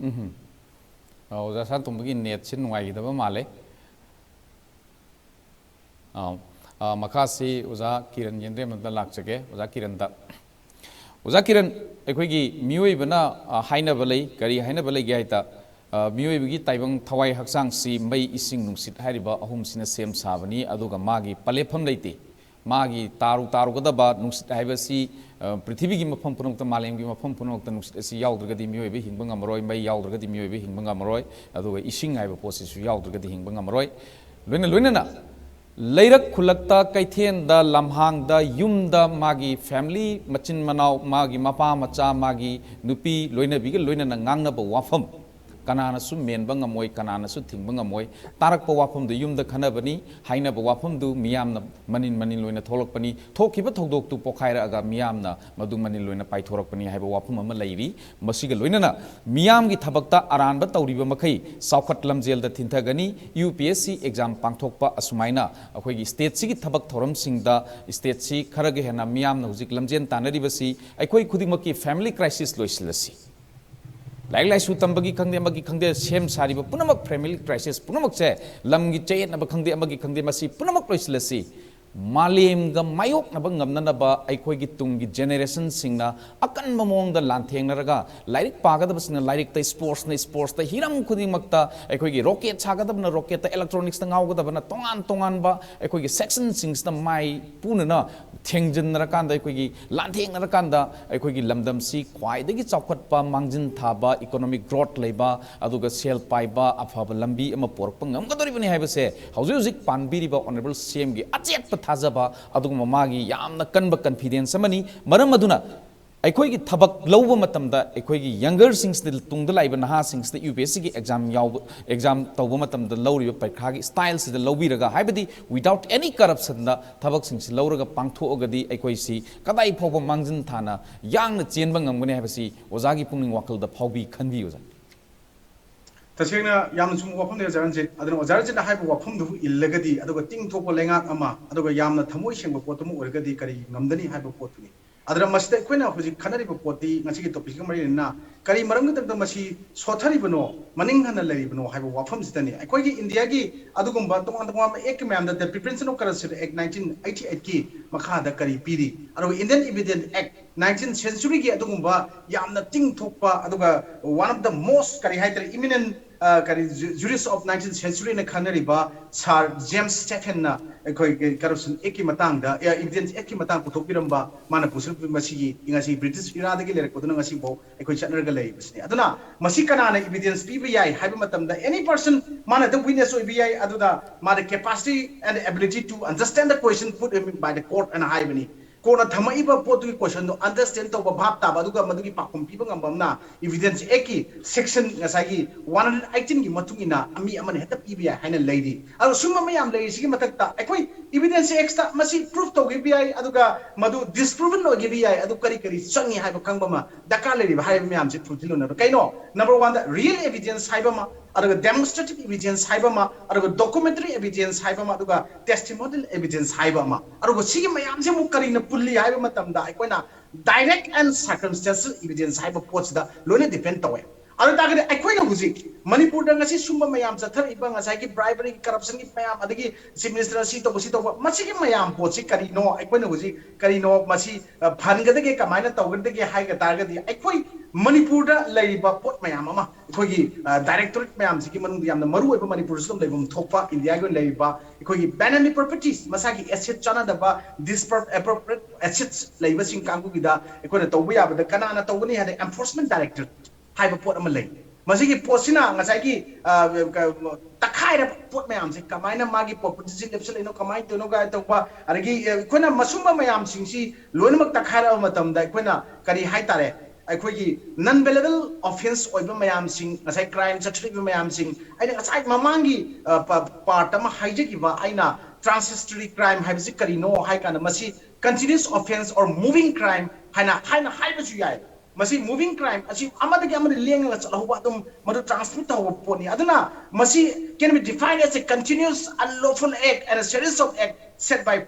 ꯎꯝ꯫ ꯑ, ꯑꯣꯖꯥ ꯁꯅꯥꯇꯣꯝꯕꯒꯤ net ꯁꯤ ꯅꯨꯡꯉꯥꯏꯈꯤꯗꯕ ꯃꯥꯜꯂꯦ꯫ ꯑ, ꯑ, ꯃꯈꯥꯁꯤ ꯑꯣꯖꯥ ꯀꯤꯔꯟ ꯌꯦꯟꯗ꯭ꯔꯦꯝ ꯑꯝꯇ ꯂꯥꯛꯆꯒꯦ꯫ ꯑꯣꯖꯥ ꯀꯤꯔꯟꯗ꯫ ꯑꯣꯖꯥ ꯀꯤꯔꯟ, ꯑꯩꯈꯣꯏꯒꯤ ꯃꯤꯑꯣꯏꯕꯅ, ꯑ, ꯍꯥꯏꯅꯕ ꯂꯩ, ꯀꯔꯤ ꯍꯥꯏꯅꯕ ꯂꯩꯒꯦ ꯍꯥꯏꯗ, ꯑ, ꯃꯤꯑꯣꯏꯕꯒꯤ ꯇꯥꯏꯕꯪ ꯊꯋꯥꯏ ꯍꯛꯆꯥꯡꯁꯤ ꯃꯩ, ꯏꯁꯤꯡ, ꯅꯨꯡꯁꯤꯠ ꯍꯥꯏꯔꯤꯕ ꯑꯍꯨꯝꯁꯤꯅ ꯁꯦꯝ ꯁꯥꯕꯅꯤ, ꯑꯗꯨꯒ ꯃꯥꯒꯤ ꯄꯂꯦꯞꯐꯝ ꯂꯩꯇꯦ꯫ ꯃꯥꯒꯤ ꯇꯥꯔꯨ ꯇꯥꯔꯨꯒꯗꯕ ꯅꯨꯡꯁꯤꯠ ꯍꯥꯏꯕꯁꯤ, ꯑ, ꯄ꯭ꯔꯤꯊꯤꯕꯤꯒꯤ ꯃꯐꯝ ꯄꯨꯝꯅꯃꯛꯇ, ꯃꯥꯂꯦꯝꯒꯤ ꯃꯐꯝ ꯄꯨꯝꯅꯃꯛꯇ ꯅꯨꯡꯁꯤꯠ ꯑꯁꯤ ꯌꯥꯎꯗ꯭ꯔꯒꯗꯤ ꯃꯤꯑꯣꯏꯕ ꯍꯤꯡꯕ ꯉꯝꯃꯔꯣꯏ, ꯃꯩ ꯌꯥꯎꯗ꯭ꯔꯒꯗꯤ ꯃꯤꯑꯣꯏꯕ ꯍꯤꯡꯕ ꯉꯝꯃꯔꯣꯏ, ꯑꯗꯨꯒ ꯏꯁꯤꯡ ꯍꯥꯏꯕ ꯄꯣꯠꯁꯤꯁꯨ ꯌꯥꯎꯗ꯭ꯔꯒꯗꯤ ꯍꯤꯡꯕ ꯉꯝꯃꯔꯣꯏ꯫ ꯂꯣꯏꯅ ꯂꯣꯏꯅꯅ ꯂꯩꯔꯛ ꯈꯨꯜꯂꯛꯇ, ꯀꯩꯊꯦꯜꯗ, ꯂꯝꯍꯥꯡꯗ, ꯌꯨꯝꯗ, ꯃꯥꯒꯤ family, ꯃꯆꯤꯟ ꯃꯅꯥꯎ, ꯃꯥꯒꯤ ꯃꯄꯥ ꯃꯆꯥ, ꯃꯥꯒꯤ ꯅꯨꯄꯤ ꯂꯣꯏꯅꯕꯤꯒ ꯂꯣꯏꯅꯅ ꯉꯥꯡꯅꯕ ꯋꯥꯐꯝ, ꯀꯅꯥꯅꯁꯨ ꯃꯦꯟꯕ ꯉꯝꯃꯣꯏ, ꯀꯅꯥꯅꯁꯨ ꯊꯤꯡꯕ ꯉꯝꯃꯣꯏ꯫ ꯇꯥꯔꯛꯄ ꯋꯥꯐꯝꯗꯨ ꯌꯨꯝꯗ ꯈꯟꯅꯕꯅꯤ, ꯍꯥꯏꯅꯕ ꯋꯥꯐꯝꯗꯨ ꯃꯤꯌꯥꯝꯅ ꯃꯅꯤꯟ ꯃꯅꯤꯟ ꯑꯣꯏꯅ ꯊꯣꯛꯂꯛꯄꯅꯤ, ꯊꯣꯛꯈꯤꯕ ꯊꯧꯗꯣꯛꯇꯨ ꯄꯣꯈꯥꯏꯔꯛꯑꯒ ꯃꯤꯌꯥꯝꯅ ꯃꯗꯨ ꯃꯅꯤꯜ ꯑꯣꯏꯅ ꯄꯥꯏꯊꯣꯔꯛꯄꯅꯤ ꯍꯥꯏꯕ ꯋꯥꯐꯝ ꯑꯃ ꯂꯩꯔꯤ꯫ ꯃꯁꯤꯒ ꯂꯣꯏꯅꯅ ꯃꯤꯌꯥꯝꯒꯤ ꯊꯕꯛꯇ ꯑꯔꯥꯟꯕ ꯇꯧꯔꯤꯕ ꯃꯈꯩ ꯆꯥꯎꯈꯠ ꯂꯝꯖꯦꯜꯗ ꯊꯤꯟꯊꯒꯅꯤ꯫ UPSC exam ꯄꯥꯡꯊꯣꯛꯄ ꯑꯁꯨꯃꯥꯏꯅ ꯑꯩꯈꯣꯏꯒꯤ stateꯁꯤꯒꯤ ꯊꯕꯛ ꯊꯧꯔꯝꯁꯤꯡꯗ stateꯁꯤ ꯈꯔꯒ ꯍꯦꯟꯅ ꯃꯤꯌꯥꯝꯅ ꯍꯧꯖꯤꯛ ꯂꯝꯖꯦꯜ ꯇꯥꯟꯅꯔꯤꯕꯁꯤ ꯑꯩꯈꯣꯏ ꯈꯨꯗꯤꯡꯃꯛꯀꯤ family crisis ꯂꯣꯏꯁꯤꯜꯂꯁꯤ꯫ ꯂꯥꯏꯔꯤꯛ ꯂꯥꯏꯁꯨ ꯇꯝꯕꯒꯤ ꯈꯪꯗꯦ, ꯑꯃꯒꯤ ꯈꯪꯗꯦ, ꯁꯦꯝ ꯁꯥꯔꯤꯕ ꯄꯨꯝꯅꯃꯛ family crisis ꯄꯨꯝꯅꯃꯛꯁꯦ, ꯂꯝꯒꯤ ꯆꯌꯦꯠꯅꯕ ꯈꯪꯗꯦ, ꯑꯃꯒꯤ ꯈꯪꯗꯦ, ꯃꯁꯤ ꯄꯨꯝꯅꯃꯛ ꯂꯣꯏꯁꯤꯜꯂꯁꯤ꯫ ꯃꯥꯂꯦꯝꯒ ꯃꯥꯌꯣꯛꯅꯕ ꯉꯝꯅꯅꯕ ꯑꯩꯈꯣꯏꯒꯤ ꯇꯨꯡꯒꯤ generationꯁꯤꯡꯅ ꯑꯀꯟꯕ ꯃꯑꯣꯡꯗ ꯂꯥꯟꯊꯦꯡꯅꯔꯒ, ꯂꯥꯏꯔꯤꯛ ꯄꯥꯒꯗꯕꯁꯤꯡꯅ ꯂꯥꯏꯔꯤꯛꯇ, sportsꯅ sportsꯇ, ꯍꯤꯔꯝ ꯈꯨꯗꯤꯡꯃꯛꯇ ꯑꯩꯈꯣꯏꯒꯤ rocket ꯁꯥꯒꯗꯕꯅ rocketꯇ, electronicsꯇ ꯉꯥꯎꯒꯗꯕꯅ ꯇꯣꯉꯥꯟ ꯇꯣꯉꯥꯟꯕ ꯑꯩꯈꯣꯏꯒꯤ sectionꯁꯤꯡꯁꯤꯗ ꯃꯥꯏ ꯄꯨꯅꯅ ꯊꯦꯡꯖꯤꯟꯅꯔꯀꯥꯟꯗ, ꯑꯩꯈꯣꯏꯒꯤ ꯂꯥꯟꯊꯦꯡꯅꯔꯀꯥꯟꯗ ꯑꯩꯈꯣꯏꯒꯤ ꯂꯝꯗꯝꯁꯤ ꯈ꯭ꯋꯥꯏꯗꯒꯤ ꯆꯥꯎꯈꯠꯄ, ꯃꯥꯡꯖꯤꯟ ꯊꯥꯕ, economic growth ꯂꯩꯕ, ꯑꯗꯨꯒ ꯁꯦꯜ ꯄꯥꯏꯕ, ꯑꯐꯕ ꯂꯝꯕꯤ ꯑꯃ ꯄꯣꯔꯛꯄ ꯉꯝꯒꯗꯧꯔꯤꯕꯅꯤ ꯍꯥꯏꯕꯁꯦ ꯍꯧꯖꯤꯛ ꯍꯧꯖꯤꯛ ꯄꯥꯟꯕꯤꯔꯤꯕ Honourable CMꯒꯤ ꯑꯆꯦꯠꯄ ꯊꯥꯖꯕ, ꯑꯗꯨꯒꯨꯝꯕ ꯃꯥꯒꯤ ꯌꯥꯝꯅ ꯀꯟꯕ confidence ꯑꯃꯅꯤ꯫ ꯃꯔꯝ ꯑꯗꯨꯅ ꯑꯩꯈꯣꯏꯒꯤ ꯊꯕꯛ ꯂꯧꯕ ꯃꯇꯝꯗ ꯑꯩꯈꯣꯏꯒꯤ youngerꯁꯤꯡꯁꯤꯗ, ꯇꯨꯡꯗ ꯂꯥꯛꯏꯕ ꯅꯍꯥꯁꯤꯡꯁꯤꯗ UPSCꯒꯤ exam ꯌꯥꯎꯕ, exam ꯇꯧꯕ ꯃꯇꯝꯗ ꯂꯧꯔꯤꯕ ꯄꯔꯤꯈꯥꯒꯤ styleꯁꯤꯗ ꯂꯧꯕꯤꯔꯒ, ꯍꯥꯏꯕꯗꯤ without any corruptionꯗ ꯊꯕꯛꯁꯤꯡꯁꯤ ꯂꯧꯔꯒ ꯄꯥꯡꯊꯣꯛꯑꯒꯗꯤ ꯑꯩꯈꯣꯏꯁꯤ ꯀꯗꯥꯏ ꯐꯥꯎꯕ ꯃꯥꯡꯖꯤꯟ ꯊꯥꯅ ꯌꯥꯡꯅ ꯆꯦꯟꯕ ꯉꯝꯒꯅꯤ ꯍꯥꯏꯕꯁꯤ ꯑꯣꯖꯥꯒꯤ ꯄꯨꯛꯅꯤꯡ ꯋꯥꯈꯜꯗ ꯐꯥꯎꯕꯤ, ꯈꯟꯕꯤ, ꯑꯣꯖꯥ꯫ ꯇꯁꯦꯡꯅ ꯌꯥꯝꯅ ꯆꯨꯝꯕ ꯋꯥꯐꯝꯅꯤ, ꯑꯣꯖꯥ ꯔꯟꯖꯤꯠ꯫ ꯑꯗꯨꯅ ꯑꯣꯖꯥ ꯔꯟꯖꯤꯠꯅ ꯍꯥꯏꯕ ꯋꯥꯐꯝꯗꯨꯕꯨ ꯏꯜꯂꯒꯗꯤ, ꯑꯗꯨꯒ ꯇꯤꯡꯊꯣꯛꯄ ꯂꯩꯉꯥꯛ ꯑꯃ, ꯑꯗꯨꯒ ꯌꯥꯝꯅ ꯊꯃꯣꯏ ꯁꯦꯡꯕ ꯄꯣꯠꯇꯨꯃ ꯑꯣꯏꯔꯒꯗꯤ ꯀꯔꯤ ꯉꯝꯗꯅꯤ ꯍꯥꯏꯕ ꯄꯣꯠꯇꯨꯅꯤ꯫ ꯑꯗꯨꯅ ꯃꯁꯤꯗ ꯑꯩꯈꯣꯏꯅ ꯍꯧꯖꯤꯛ ꯈꯟꯅꯔꯤꯕ ꯄꯣꯠꯇꯤ ꯉꯁꯤꯒꯤ ꯇꯣꯄꯤꯛꯀ ꯃꯔꯤ ꯂꯩꯅꯅ ꯀꯔꯤ ꯃꯔꯝꯒꯤꯗꯃꯛꯇ ꯃꯁꯤ ꯁꯣꯠꯊꯔꯤꯕꯅꯣ, ꯃꯅꯤꯡ ꯍꯟꯅ ꯂꯩꯔꯤꯕꯅꯣ ꯍꯥꯏꯕ ꯋꯥꯐꯝꯁꯤꯗꯅꯤ꯫ ꯑꯩꯈꯣꯏꯒꯤ ꯏꯟꯗꯤꯌꯥꯒꯤ ꯑꯗꯨꯒꯨꯝꯕ ꯇꯣꯉꯥꯟ ꯇꯣꯉꯥꯟꯕ ꯑꯦꯛꯀꯤ ꯃꯌꯥꯝꯗ The Prevention of Corruption Act nineteen eighty eight ꯀꯤ ꯃꯈꯥꯗ ꯀꯔꯤ ꯄꯤꯔꯤ, ꯑꯗꯨꯒ Indian Evidence Act nineteenth century ꯒꯤ ꯑꯗꯨꯒꯨꯝꯕ ꯌꯥꯝꯅ ꯇꯤꯡꯊꯣꯛꯄ, ꯑꯗꯨꯒ one of the most ꯀꯔꯤ ꯍꯥꯏꯇꯥꯔꯦ, eminent ꯀꯔꯤ Jurist of nineteenth century ꯅ ꯈꯪꯅꯔꯤꯕ Sir James Stephen ꯅ ꯑꯩꯈꯣꯏꯒꯤ Corruption Act ꯀꯤ ꯃꯇꯥꯡꯗ, Evidence Act ꯀꯤ ꯃꯇꯥꯡ ꯄꯨꯊꯣꯛꯄꯤꯔꯝꯕ, ꯃꯥꯅ ꯄꯨꯁꯤꯜꯂꯛꯄ ꯃꯁꯤꯒꯤ ꯉꯁꯤ British era ꯗꯒꯤ ꯂꯩꯔꯛꯄꯗꯨꯅ ꯉꯁꯤꯐꯥꯎ ꯑꯩꯈꯣꯏ ꯆꯠꯅꯔꯒ ꯂꯩꯔꯤꯕꯁꯤꯅꯤ꯫ ꯑꯗꯨꯅ ꯃꯁꯤ ꯀꯅꯥꯅ evidence ꯄꯤꯕ ꯌꯥꯏ ꯍꯥꯏꯕ ꯃꯇꯝꯗ, any person, ꯃꯥꯅ ꯑꯗꯨꯝ witness ꯑꯣꯏꯕ ꯌꯥꯏ, ꯑꯗꯨꯗ ꯃꯥꯗ capacity and ability to understand the question put by the court ꯍꯥꯏꯅ ꯍꯥꯏꯕꯅꯤ꯫ Court ꯅ ꯊꯝꯃꯛꯏꯕ ꯄꯣꯠꯇꯨꯒꯤ question ꯗꯣ understand ꯇꯧꯕ, ꯚꯥꯞ ꯇꯥꯕ, ꯑꯗꯨꯒ ꯃꯗꯨꯒꯤ ꯄꯥꯎꯈꯨꯝ ꯄꯤꯕ ꯉꯝꯕ ꯑꯃꯅ Evidence Act ꯀꯤ section ꯉꯁꯥꯏꯒꯤ one hundred eighteen ꯒꯤ ꯃꯇꯨꯡ ꯏꯟꯅ ꯃꯤ ꯑꯃꯅ ꯍꯦꯛꯇ ꯄꯤꯕ ꯌꯥꯏ ꯍꯥꯏꯅ ꯂꯩꯔꯤ꯫ ꯑꯗꯣ ꯁꯨꯝꯕ ꯃꯌꯥꯝ ꯂꯩꯔꯤꯁꯤꯒꯤ ꯃꯊꯛꯇ ꯑꯩꯈꯣꯏ Evidence Act ꯇ ꯃꯁꯤ prove ꯇꯧꯈꯤꯕ ꯌꯥꯏ, ꯑꯗꯨꯒ ꯃꯗꯨ disproven ꯑꯣꯏꯈꯤꯕ ꯌꯥꯏ, ꯑꯗꯨ ꯀꯔꯤ ꯀꯔꯤ ꯆꯪꯉꯤ ꯍꯥꯏꯕ ꯈꯪꯕ ꯑꯃ ꯗꯔꯀꯥꯔ ꯂꯩꯔꯤꯕ ꯍꯥꯏꯔꯤꯕ ꯃꯌꯥꯝꯁꯦ fulfill ꯑꯣꯏꯅꯕ꯫ ꯀꯩꯅꯣ? Number one ꯗ real evidence ꯍꯥꯏꯕ ꯑꯃ, ꯑꯗꯨꯒ demonstrative evidence ꯍꯥꯏꯕ ꯑꯃ, ꯑꯗꯨꯒ documentary evidence ꯍꯥꯏꯕ ꯑꯃ, ꯑꯗꯨꯒ testimonial evidence ꯍꯥꯏꯕ ꯑꯃ꯫ ꯑꯗꯨꯒ ꯁꯤꯒꯤ ꯃꯌꯥꯝꯁꯦ ꯑꯃꯨꯛ ꯀꯔꯤꯅ ꯄꯨꯜꯂꯤ ꯍꯥꯏꯕ ꯃꯇꯝꯗ, ꯑꯩꯈꯣꯏꯅ direct and circumstantial evidence ꯍꯥꯏꯕ ꯄꯣꯠꯁꯤꯗ ꯂꯣꯏꯅ depend ꯇꯧꯋꯦ꯫ ꯑꯗꯨ ꯇꯥꯔꯒꯗꯤ ꯑꯩꯈꯣꯏꯅ ꯍꯧꯖꯤꯛ ꯃꯅꯤꯄꯨꯔꯗ ꯉꯁꯤ ꯁꯨꯝꯕ ꯃꯌꯥꯝ ꯆꯠꯊꯔꯛꯏꯕ, ꯉꯁꯥꯏꯒꯤ bribery, corruption ꯒꯤ ꯃꯌꯥꯝ, ꯑꯗꯒꯤ Chief Minister ꯅ ꯁꯤ ꯇꯧꯕ, ꯁꯤ ꯇꯧꯕ, ꯃꯁꯤꯒꯤ ꯃꯌꯥꯝ ꯄꯣꯠꯁꯤ ꯀꯔꯤꯅꯣ? ꯑꯩꯈꯣꯏꯅ ꯍꯧꯖꯤꯛ ꯀꯔꯤꯅꯣ ꯃꯁꯤ, ꯑ, ꯐꯍꯟꯒꯗꯒꯦ, ꯀꯃꯥꯏꯅ ꯇꯧꯒꯗꯒꯦ ꯍꯥꯏꯕ ꯇꯥꯔꯒꯗꯤ, ꯑꯩꯈꯣꯏ ꯃꯅꯤꯄꯨꯔꯗ ꯂꯩꯔꯤꯕ ꯄꯣꯠ ꯃꯌꯥꯝ ꯑꯃ, ꯑꯩꯈꯣꯏꯒꯤ, ꯑ, directorate ꯃꯌꯥꯝꯁꯤꯒꯤ ꯃꯅꯨꯡꯗ ꯌꯥꯝꯅ ꯃꯔꯨ ꯑꯣꯏꯕ ꯃꯅꯤꯄꯨꯔꯁꯤꯗ ꯑꯗꯨꯝ ꯂꯩꯐꯝ ꯊꯣꯛꯄ ꯏꯟꯗꯤꯌꯥꯒꯤ ꯑꯣꯏꯅ ꯂꯩꯔꯤꯕ ꯑꯩꯈꯣꯏꯒꯤ banana properties, ꯃꯁꯥꯒꯤ asset ꯆꯥꯟꯅꯗꯕ, disproportionate assets ꯂꯩꯕꯁꯤꯡ ꯀꯥꯡꯕꯨꯒꯤꯗ ꯑꯩꯈꯣꯏꯅ ꯇꯧꯕ ꯌꯥꯕꯗ ꯀꯅꯥꯅ ꯇꯧꯒꯅꯤ ꯍꯥꯏꯗ Enforcement Directorate ꯍꯥꯏꯕ ꯄꯣꯠ ꯑꯃ ꯂꯩ꯫ ꯃꯁꯤꯒꯤ ꯄꯣꯠꯁꯤꯅ ꯉꯁꯥꯏꯒꯤ, ꯑ, ꯀ-, ꯇꯛꯈꯥꯏꯔꯕ ꯄꯣꯠ ꯃꯌꯥꯝꯁꯦ ꯀꯃꯥꯏꯅ ꯃꯥꯒꯤ property ꯁꯤ ꯂꯦꯞꯁꯤꯜꯂꯛꯏꯅꯣ, ꯀꯃꯥꯏꯅ ꯇꯧꯔꯤꯅꯣ ꯀꯥꯏꯅ ꯇꯧꯕ, ꯑꯗꯒꯤ, ꯑ, ꯑꯩꯈꯣꯏꯅ ꯃꯁꯨꯝꯕ ꯃꯌꯥꯝꯁꯤꯡꯁꯤ ꯂꯣꯏꯅꯃꯛ ꯇꯛꯈꯥꯏꯔꯛꯑꯕ ꯃꯇꯝꯗ ꯑꯩꯈꯣꯏꯅ ꯀꯔꯤ ꯍꯥꯏꯇꯥꯔꯦ, ꯑꯩꯈꯣꯏꯒꯤ non bailable offence ꯑꯣꯏꯕ ꯃꯌꯥꯝꯁꯤꯡ, ꯉꯁꯥꯏ crime ꯆꯠꯊꯔꯤꯕ ꯃꯌꯥꯝꯁꯤꯡ, ꯑꯩꯅ ꯉꯁꯥꯏ ꯃꯃꯥꯡꯒꯤ, ꯑ, ꯄ-, part ꯑꯃ ꯍꯥꯏꯖꯈꯤꯕ, ꯑꯩꯅ transitory crime ꯍꯥꯏꯕꯁꯤ ꯀꯔꯤꯅꯣ ꯍꯥꯏ ꯀꯥꯟꯗ, ꯃꯁꯤ continuous offence or moving crime ꯍꯥꯏꯅ, ꯍꯥꯏꯅ ꯍꯥꯏꯕꯁꯨ ꯌꯥꯏ꯫ ꯃꯁꯤ moving crime ꯑꯁꯤ ꯑꯃꯗꯒꯤ ꯑꯃꯗ ꯂꯦꯡꯉꯒ ꯆꯠꯍꯧꯕ, ꯑꯗꯨꯝ ꯃꯗꯨ transmit ꯇꯧꯍꯧꯕ ꯄꯣꯠꯅꯤ꯫ ꯑꯗꯨꯅ ꯃꯁꯤ can be defined as a continuous unlawful act and a series of acts set by,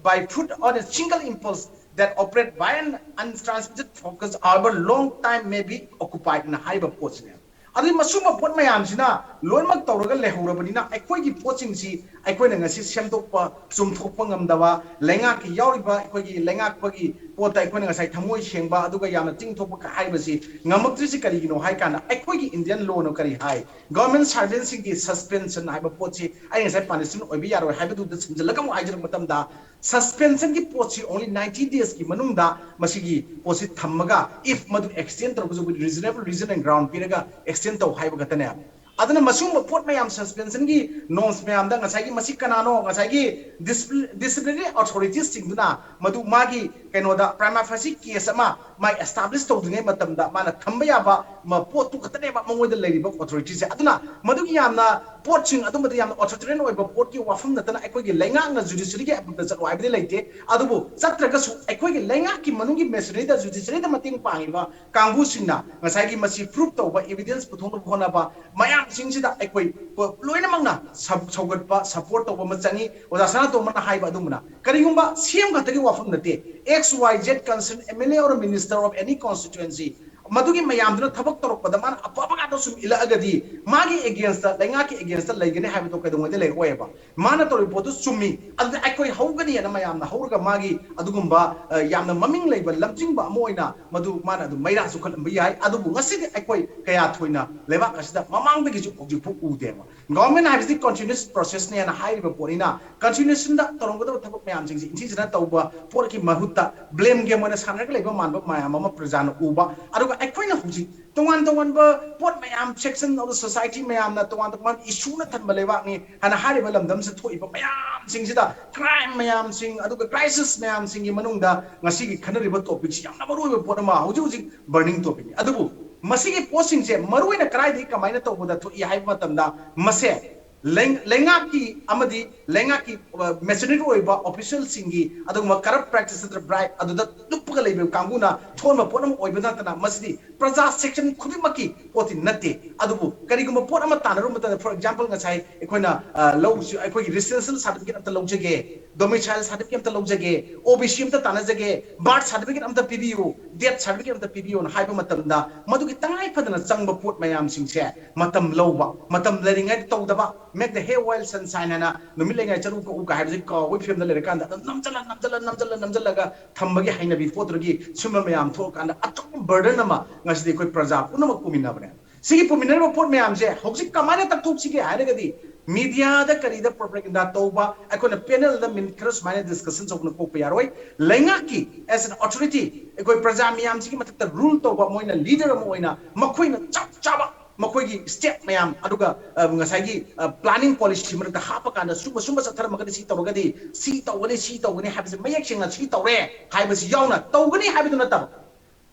by foot on a single impulse that operate by an untransmitted focus, however long time may be occupied ꯅ ꯍꯥꯏꯕ ꯄꯣꯠꯁꯤꯅꯦ꯫ ꯑꯗꯨꯗꯤ ꯃꯁꯨꯝꯕ ꯄꯣꯠ ꯃꯌꯥꯝꯁꯤꯅ ꯂꯣꯏꯅꯃꯛ ꯇꯧꯔꯒ ꯂꯩꯍꯧꯔꯕꯅꯤꯅ ꯑꯩꯈꯣꯏꯒꯤ ꯄꯣꯠꯁꯤꯡꯁꯤ ꯑꯩꯈꯣꯏꯅ ꯉꯁꯤ ꯁꯦꯝꯗꯣꯛꯄ ꯆꯨꯝꯊꯣꯛꯄ ꯉꯝꯗꯕ, ꯂꯩꯉꯥꯛꯀꯤ ꯌꯥꯎꯔꯤꯕ ꯑꯩꯈꯣꯏꯒꯤ ꯂꯩꯉꯥꯛꯄꯒꯤ ꯄꯣꯠꯇ ꯑꯩꯈꯣꯏꯅ ꯉꯁꯥꯏ ꯊꯃꯣꯏ ꯁꯦꯡꯕ ꯑꯗꯨꯒ ꯌꯥꯝꯅ ꯆꯤꯡꯊꯣꯛꯄ ꯍꯥꯏꯕꯁꯤ ꯉꯝꯃꯛꯇ꯭ꯔꯤꯁꯤ ꯀꯔꯤꯒꯤꯅꯣ ꯍꯥꯏ ꯀꯥꯟꯗ ꯑꯩꯈꯣꯏꯒꯤ Indian law ꯅ ꯀꯔꯤ ꯍꯥꯏ? Government servant ꯁꯤꯡꯒꯤ suspension ꯍꯥꯏꯕ ꯄꯣꯠꯁꯤ ꯑꯩ ꯉꯁꯥꯏ punishment ꯑꯣꯏꯕ ꯌꯥꯔꯣꯏ ꯍꯥꯏꯕꯗꯨꯗ ꯁꯝꯖꯤꯜꯂꯒ ꯑꯃꯨꯛ ꯍꯥꯏꯖꯔꯛꯄ ꯃꯇꯝꯗ, suspension ꯒꯤ ꯄꯣꯠꯁꯤ only ninety days ꯀꯤ ꯃꯅꯨꯡꯗ ꯃꯁꯤꯒꯤ ꯄꯣꯠꯁꯤ ꯊꯝꯃꯒ, if ꯃꯗꯨ extend ꯇꯧꯔꯒꯁꯨ with reasonable reason and ground ꯄꯤꯔꯒ extend ꯇꯧ ꯍꯥꯏꯕ ꯈꯛꯇꯅꯦ꯫ ꯑꯗꯨꯅ ꯃꯁꯤꯒꯨꯝꯕ ꯄꯣꯠ ꯃꯌꯥꯝ, suspension ꯒꯤ norms ꯃꯌꯥꯝꯗ ꯉꯁꯥꯏꯒꯤ ꯃꯁꯤ ꯀꯅꯥꯅꯣ, ꯉꯁꯥꯏꯒꯤ discipli-, disciplinary authorities ꯁꯤꯡꯗꯨꯅ ꯃꯗꯨ ꯃꯥꯒꯤ ꯀꯩꯅꯣꯗ prima facie case ꯑꯃ ꯃꯥ establish ꯇꯧꯗ꯭ꯔꯤꯉꯩ ꯃꯇꯝꯗ ꯃꯥꯅ ꯊꯝꯕ ꯌꯥꯕ ꯃ-, ꯄꯣꯠꯇꯨ ꯈꯛꯇꯅꯦꯕ ꯃꯉꯣꯟꯗ ꯂꯩꯔꯤꯕ authority ꯁꯦ꯫ ꯑꯗꯨꯅ ꯃꯗꯨꯒꯤ ꯌꯥꯝꯅ ꯄꯣꯠꯁꯤꯡ ꯑꯗꯨꯝꯕꯗ ꯌꯥꯝꯅ authoritarian ꯑꯣꯏꯕ ꯄꯣꯠꯀꯤ ꯋꯥꯐꯝ ꯅꯠꯇꯅ ꯑꯩꯈꯣꯏꯒꯤ ꯂꯩꯉꯥꯛꯅ judiciary ꯒꯤ ꯑꯦꯕꯨꯛꯇ ꯆꯠꯂꯣ ꯍꯥꯏꯕꯗꯤ ꯂꯩꯇꯦ꯫ ꯑꯗꯨꯕꯨ ꯆꯠꯇ꯭ꯔꯒꯁꯨ ꯑꯩꯈꯣꯏꯒꯤ ꯂꯩꯉꯥꯛꯀꯤ ꯃꯅꯨꯡꯒꯤ machinery ꯗ, judiciary ꯗ ꯃꯇꯦꯡ ꯄꯥꯡꯉꯤꯕ ꯀꯥꯡꯕꯨꯁꯤꯡꯅ ꯉꯁꯥꯏꯒꯤ ꯃꯁꯤ prove ꯇꯧꯕ, evidence ꯄꯨꯊꯣꯛꯅꯕ ꯍꯣꯠꯅꯕ ꯃꯌꯥꯝꯁꯤꯡꯁꯤꯗ ꯑꯩꯈꯣꯏ ꯄ-, ꯂꯣꯏꯅꯃꯛꯅ ꯁ-, ꯁꯧꯒꯠꯄ, support ꯇꯧꯕ ꯑꯃ ꯆꯪꯉꯤ꯫ ꯑꯣꯖꯥ ꯁꯅꯥꯇꯣꯝꯕꯅ ꯍꯥꯏꯕ ꯑꯗꯨꯝꯕꯅ ꯀꯔꯤꯒꯨꯝꯕ C M ꯈꯛꯇꯒꯤ ꯋꯥꯐꯝ ꯅꯠꯇꯦ, X Y Z concerned M L A or minister of any constituency, ꯃꯗꯨꯒꯤ ꯃꯌꯥꯝꯗꯨꯅ ꯊꯕꯛ ꯇꯧꯔꯛꯄꯗ ꯃꯥꯅ ꯑꯐꯕ ꯉꯥꯛꯇ ꯁꯨꯝ ꯏꯜꯂꯛꯑꯒꯗꯤ ꯃꯥꯒꯤ against ꯇ, ꯂꯩꯉꯥꯛꯀꯤ against ꯇ ꯂꯩꯒꯅꯤ ꯍꯥꯏꯕꯗꯣ ꯀꯩꯗꯧꯉꯩꯗ ꯂꯩꯔꯛꯑꯣꯏꯕ꯫ ꯃꯥꯅ ꯇꯧꯔꯤꯕ ꯄꯣꯠꯇꯨ ꯆꯨꯝꯃꯤ, ꯑꯗꯨꯗ ꯑꯩꯈꯣꯏ ꯍꯧꯒꯅꯤꯅ ꯃꯌꯥꯝꯅ ꯍꯧꯔꯒ ꯃꯥꯒꯤ ꯑꯗꯨꯒꯨꯝꯕ, ꯑ, ꯌꯥꯝꯅ ꯃꯃꯤꯡ ꯂꯩꯕ ꯂꯝꯖꯤꯡꯕ ꯑꯃ ꯑꯣꯏꯅ ꯃꯗꯨ ꯃꯥꯅ ꯑꯗꯨꯝ ꯃꯩꯔꯥ ꯆꯨꯈꯠꯂꯝꯕ ꯌꯥꯏ꯫ ꯑꯗꯨꯕꯨ ꯉꯁꯤꯗꯤ ꯑꯩꯈꯣꯏ ꯀꯌꯥ ꯊꯣꯏꯅ ꯂꯩꯕꯥꯛ ꯑꯁꯤꯗ ꯃꯃꯥꯡꯗꯒꯤꯁꯨ ꯍꯧꯖꯤꯛꯐꯥꯎ ꯎꯗꯦꯕ꯫ Government ꯍꯥꯏꯕꯁꯤꯗꯤ continuous process ꯅꯦꯅ ꯍꯥꯏꯔꯤꯕ ꯄꯣꯠꯅꯤꯅ, continuation ꯗ ꯇꯧꯔꯝꯒꯗꯕ ꯊꯕꯛ ꯃꯌꯥꯝꯁꯤꯡꯁꯦ ꯏꯟꯊꯤꯖꯅ ꯇꯧꯕ ꯄꯣꯠꯀꯤ ꯃꯍꯨꯠꯇ blame game ꯑꯣꯏꯅ ꯁꯥꯟꯅꯔꯒ ꯂꯩꯕ ꯃꯥꯟꯕ ꯃꯌꯥꯝ ꯑꯃ ꯄ꯭ꯔꯖꯥꯅ ꯎꯕ꯫ ꯑꯗꯨꯒ ꯑꯩꯈꯣꯏꯅ ꯍꯧꯖꯤꯛ ꯇꯣꯉꯥꯟ ꯇꯣꯉꯥꯟꯕ ꯄꯣꯠ ꯃꯌꯥꯝ, section of the society ꯃꯌꯥꯝꯅ ꯇꯣꯉꯥꯟ ꯇꯣꯉꯥꯟꯕ issue ꯅ ꯊꯟꯕ ꯂꯩꯕꯥꯛꯅꯤ ꯍꯥꯏꯅ ꯍꯥꯏꯔꯤꯕ ꯂꯝꯗꯝꯁꯤꯗ ꯊꯣꯛꯏꯕ ꯃꯌꯥꯝꯁꯤꯡꯁꯤꯗ, crime ꯃꯌꯥꯝꯁꯤꯡ ꯑꯗꯨꯒ crisis ꯃꯌꯥꯝꯁꯤꯡꯒꯤ ꯃꯅꯨꯡꯗ ꯉꯁꯤꯒꯤ ꯈꯟꯅꯔꯤꯕ topic ꯁꯤ ꯌꯥꯝꯅ ꯃꯔꯨꯑꯣꯏꯕ ꯄꯣꯠ ꯑꯃ, ꯍꯧꯖꯤꯛ ꯍꯧꯖꯤꯛ burning topic ꯅꯤ꯫ ꯑꯗꯨꯕꯨ ꯃꯁꯤꯒꯤ ꯄꯣꯠꯁꯤꯡꯁꯦ ꯃꯔꯨꯑꯣꯏꯅ ꯀꯗꯥꯏꯗꯒꯤ ꯀꯃꯥꯏꯅ ꯇꯧꯕꯗ ꯊꯣꯛꯏ ꯍꯥꯏꯕ ꯃꯇꯝꯗ, ꯃꯁꯦ ꯂꯩꯉꯥꯛꯀꯤ ꯑꯃꯗꯤ ꯂꯩꯉꯥꯛꯀꯤ ꯃꯦꯁꯅꯔꯤ ꯑꯣꯏꯕ ꯑꯣꯐꯤꯁꯤꯌꯦꯜꯁꯤꯡꯒꯤ ꯑꯗꯨꯒꯨꯝꯕ ꯀꯔꯞ ꯄ꯭ꯔꯦꯛꯇꯤꯁ ꯅꯠꯇ꯭ꯔ ꯕ꯭ꯔꯥꯏꯕ ꯑꯗꯨꯗ ꯂꯨꯞꯄꯒ ꯂꯩꯕ ꯀꯥꯡꯕꯨꯅ ꯊꯣꯛꯍꯟꯕ ꯄꯣꯠ ꯑꯃ ꯑꯣꯏꯕ ꯅꯠꯇꯅ, ꯃꯁꯤꯗꯤ ꯄ꯭ꯔꯖꯥ ꯁꯦꯛꯁꯟ ꯈꯨꯗꯤꯡꯃꯛꯀꯤ ꯄꯣꯠꯇꯤ ꯅꯠꯇꯦ꯫ ꯑꯗꯨꯕꯨ ꯀꯔꯤꯒꯨꯝꯕ ꯄꯣꯠ ꯑꯃ ꯇꯥꯟꯅꯔꯨꯕ ꯃꯇꯝꯗ, ꯐꯣꯔ ꯑꯦꯛꯖꯥꯝꯄꯜ, ꯉꯁꯥꯏ ꯑꯩꯈꯣꯏꯅ ꯂꯧꯁꯤ, ꯑꯩꯈꯣꯏꯒꯤ ꯔꯦꯁꯤꯗꯦꯟꯁꯤꯌꯦꯜ ꯁꯥꯔꯇꯤꯐꯤꯀꯦꯠ ꯑꯝꯇ ꯂꯧꯖꯒꯦ, ꯗꯣꯃꯤꯁꯥꯏꯜ ꯁꯥꯔꯇꯤꯐꯤꯀꯦꯠ ꯑꯝꯇ ꯂꯧꯖꯒꯦ, ꯑꯣ ꯕꯤ ꯁꯤ ꯑꯝꯇ ꯇꯥꯟꯅꯖꯒꯦ, ꯕꯥꯔꯊ ꯁꯥꯔꯇꯤꯐꯤꯀꯦꯠ ꯑꯝꯇ ꯄꯤꯕꯤꯌꯨ, ꯗꯦꯠ ꯁꯥꯔꯇꯤꯐꯤꯀꯦꯠ ꯑꯝꯇ ꯄꯤꯕꯤꯌꯨꯅ ꯍꯥꯏꯕ ꯃꯇꯝꯗ, ꯃꯗꯨꯒꯤ ꯇꯉꯥꯏ ꯐꯗꯅ ꯆꯪꯕ ꯄꯣꯠ ꯃꯌꯥꯝꯁꯤꯡꯁꯦ ꯃꯇꯝ ꯂꯧꯕ, ꯃꯇꯝ ꯂꯩꯔꯤꯉꯩꯗ ꯇꯧꯗꯕ, make the hay while sun shine ꯍꯥꯏꯅ ꯅꯨꯃꯤꯠ ꯂꯩꯉꯥꯏ ꯆꯔꯨ ꯀꯛꯎ ꯀꯥꯏ ꯍꯥꯏꯕꯁꯦ ꯀꯥꯎꯕꯒꯤ ꯐꯤꯕꯝꯗ ꯂꯩꯔꯀꯥꯟꯗ ꯑꯗꯨꯝ ꯅꯝꯖꯜꯂ, ꯅꯝꯖꯜꯂ, ꯅꯝꯖꯜꯂ, ꯅꯝꯖꯜꯂꯒ ꯊꯝꯕꯒꯤ ꯍꯩꯅꯕꯤ ꯄꯣꯠꯇꯨꯗꯒꯤ ꯁꯨꯝꯕ ꯃꯌꯥꯝ ꯊꯣꯛꯑꯀꯥꯟꯗ ꯑꯆꯧꯕ ꯕꯔꯗꯟ ꯑꯃ ꯉꯁꯤꯗꯤ ꯑꯩꯈꯣꯏ ꯄ꯭ꯔꯖꯥ ꯄꯨꯝꯅꯃꯛ ꯄꯨꯃꯤꯟꯅꯕꯅꯦ꯫ ꯁꯤꯒꯤ ꯄꯨꯃꯤꯟꯅꯔꯤꯕ ꯄꯣꯠ ꯃꯌꯥꯝꯁꯦ ꯍꯧꯖꯤꯛ ꯀꯃꯥꯏꯅ ꯇꯛꯊꯣꯛꯁꯤꯒꯦ ꯍꯥꯏꯔꯒꯗꯤ, ꯃꯤꯗꯤꯌꯥꯗ ꯀꯔꯤꯗ ꯄ꯭ꯔꯣꯄꯦꯒꯦꯟꯗꯥ ꯇꯧꯕ, ꯑꯩꯈꯣꯏꯅ ꯄꯦꯅꯦꯜꯗ ꯃꯤꯅꯤꯠ ꯈꯔ ꯁꯨꯃꯥꯏꯅ ꯗꯤꯁꯀꯁꯟ ꯇꯧꯕꯅ ꯀꯣꯛꯄ ꯌꯥꯔꯣꯏ꯫ ꯂꯩꯉꯥꯛꯀꯤ as an authority, ꯑꯩꯈꯣꯏ ꯄ꯭ꯔꯖꯥ ꯃꯤꯌꯥꯝꯁꯤꯒꯤ ꯃꯊꯛꯇ ꯔꯨꯜ ꯇꯧꯕ, ꯃꯣꯏꯅ ꯂꯤꯗꯔ ꯑꯃ ꯑꯣꯏꯅ ꯃꯈꯣꯏꯅ ꯆꯞ ꯆꯥꯕ ꯃꯈꯣꯏꯒꯤ ꯁ꯭ꯇꯦꯞ ꯃꯌꯥꯝ, ꯑꯗꯨꯒ ꯉꯁꯥꯏꯒꯤ ꯄ꯭ꯂꯥꯅꯤꯡ ꯄꯣꯂꯤꯁꯤ ꯃꯔꯛꯇ ꯍꯥꯞꯄꯀꯥꯟꯗ ꯁꯨꯝꯕ ꯁꯨꯝꯕ ꯆꯠꯊꯔꯝꯃꯒꯗꯤ ꯁꯤ ꯇꯧꯔꯒꯗꯤ ꯁꯤ ꯇꯧꯒꯅꯤ, ꯁꯤ ꯇꯧꯒꯅꯤ ꯍꯥꯏꯕꯁꯦ ꯃꯌꯦꯛ ꯁꯦꯡꯅ ꯁꯤ ꯇꯧꯔꯦ ꯍꯥꯏꯕꯁꯤ ꯌꯥꯎꯅ ꯇꯧꯒꯅꯤ ꯍꯥꯏꯕꯗꯨ ꯅꯠꯇꯕ,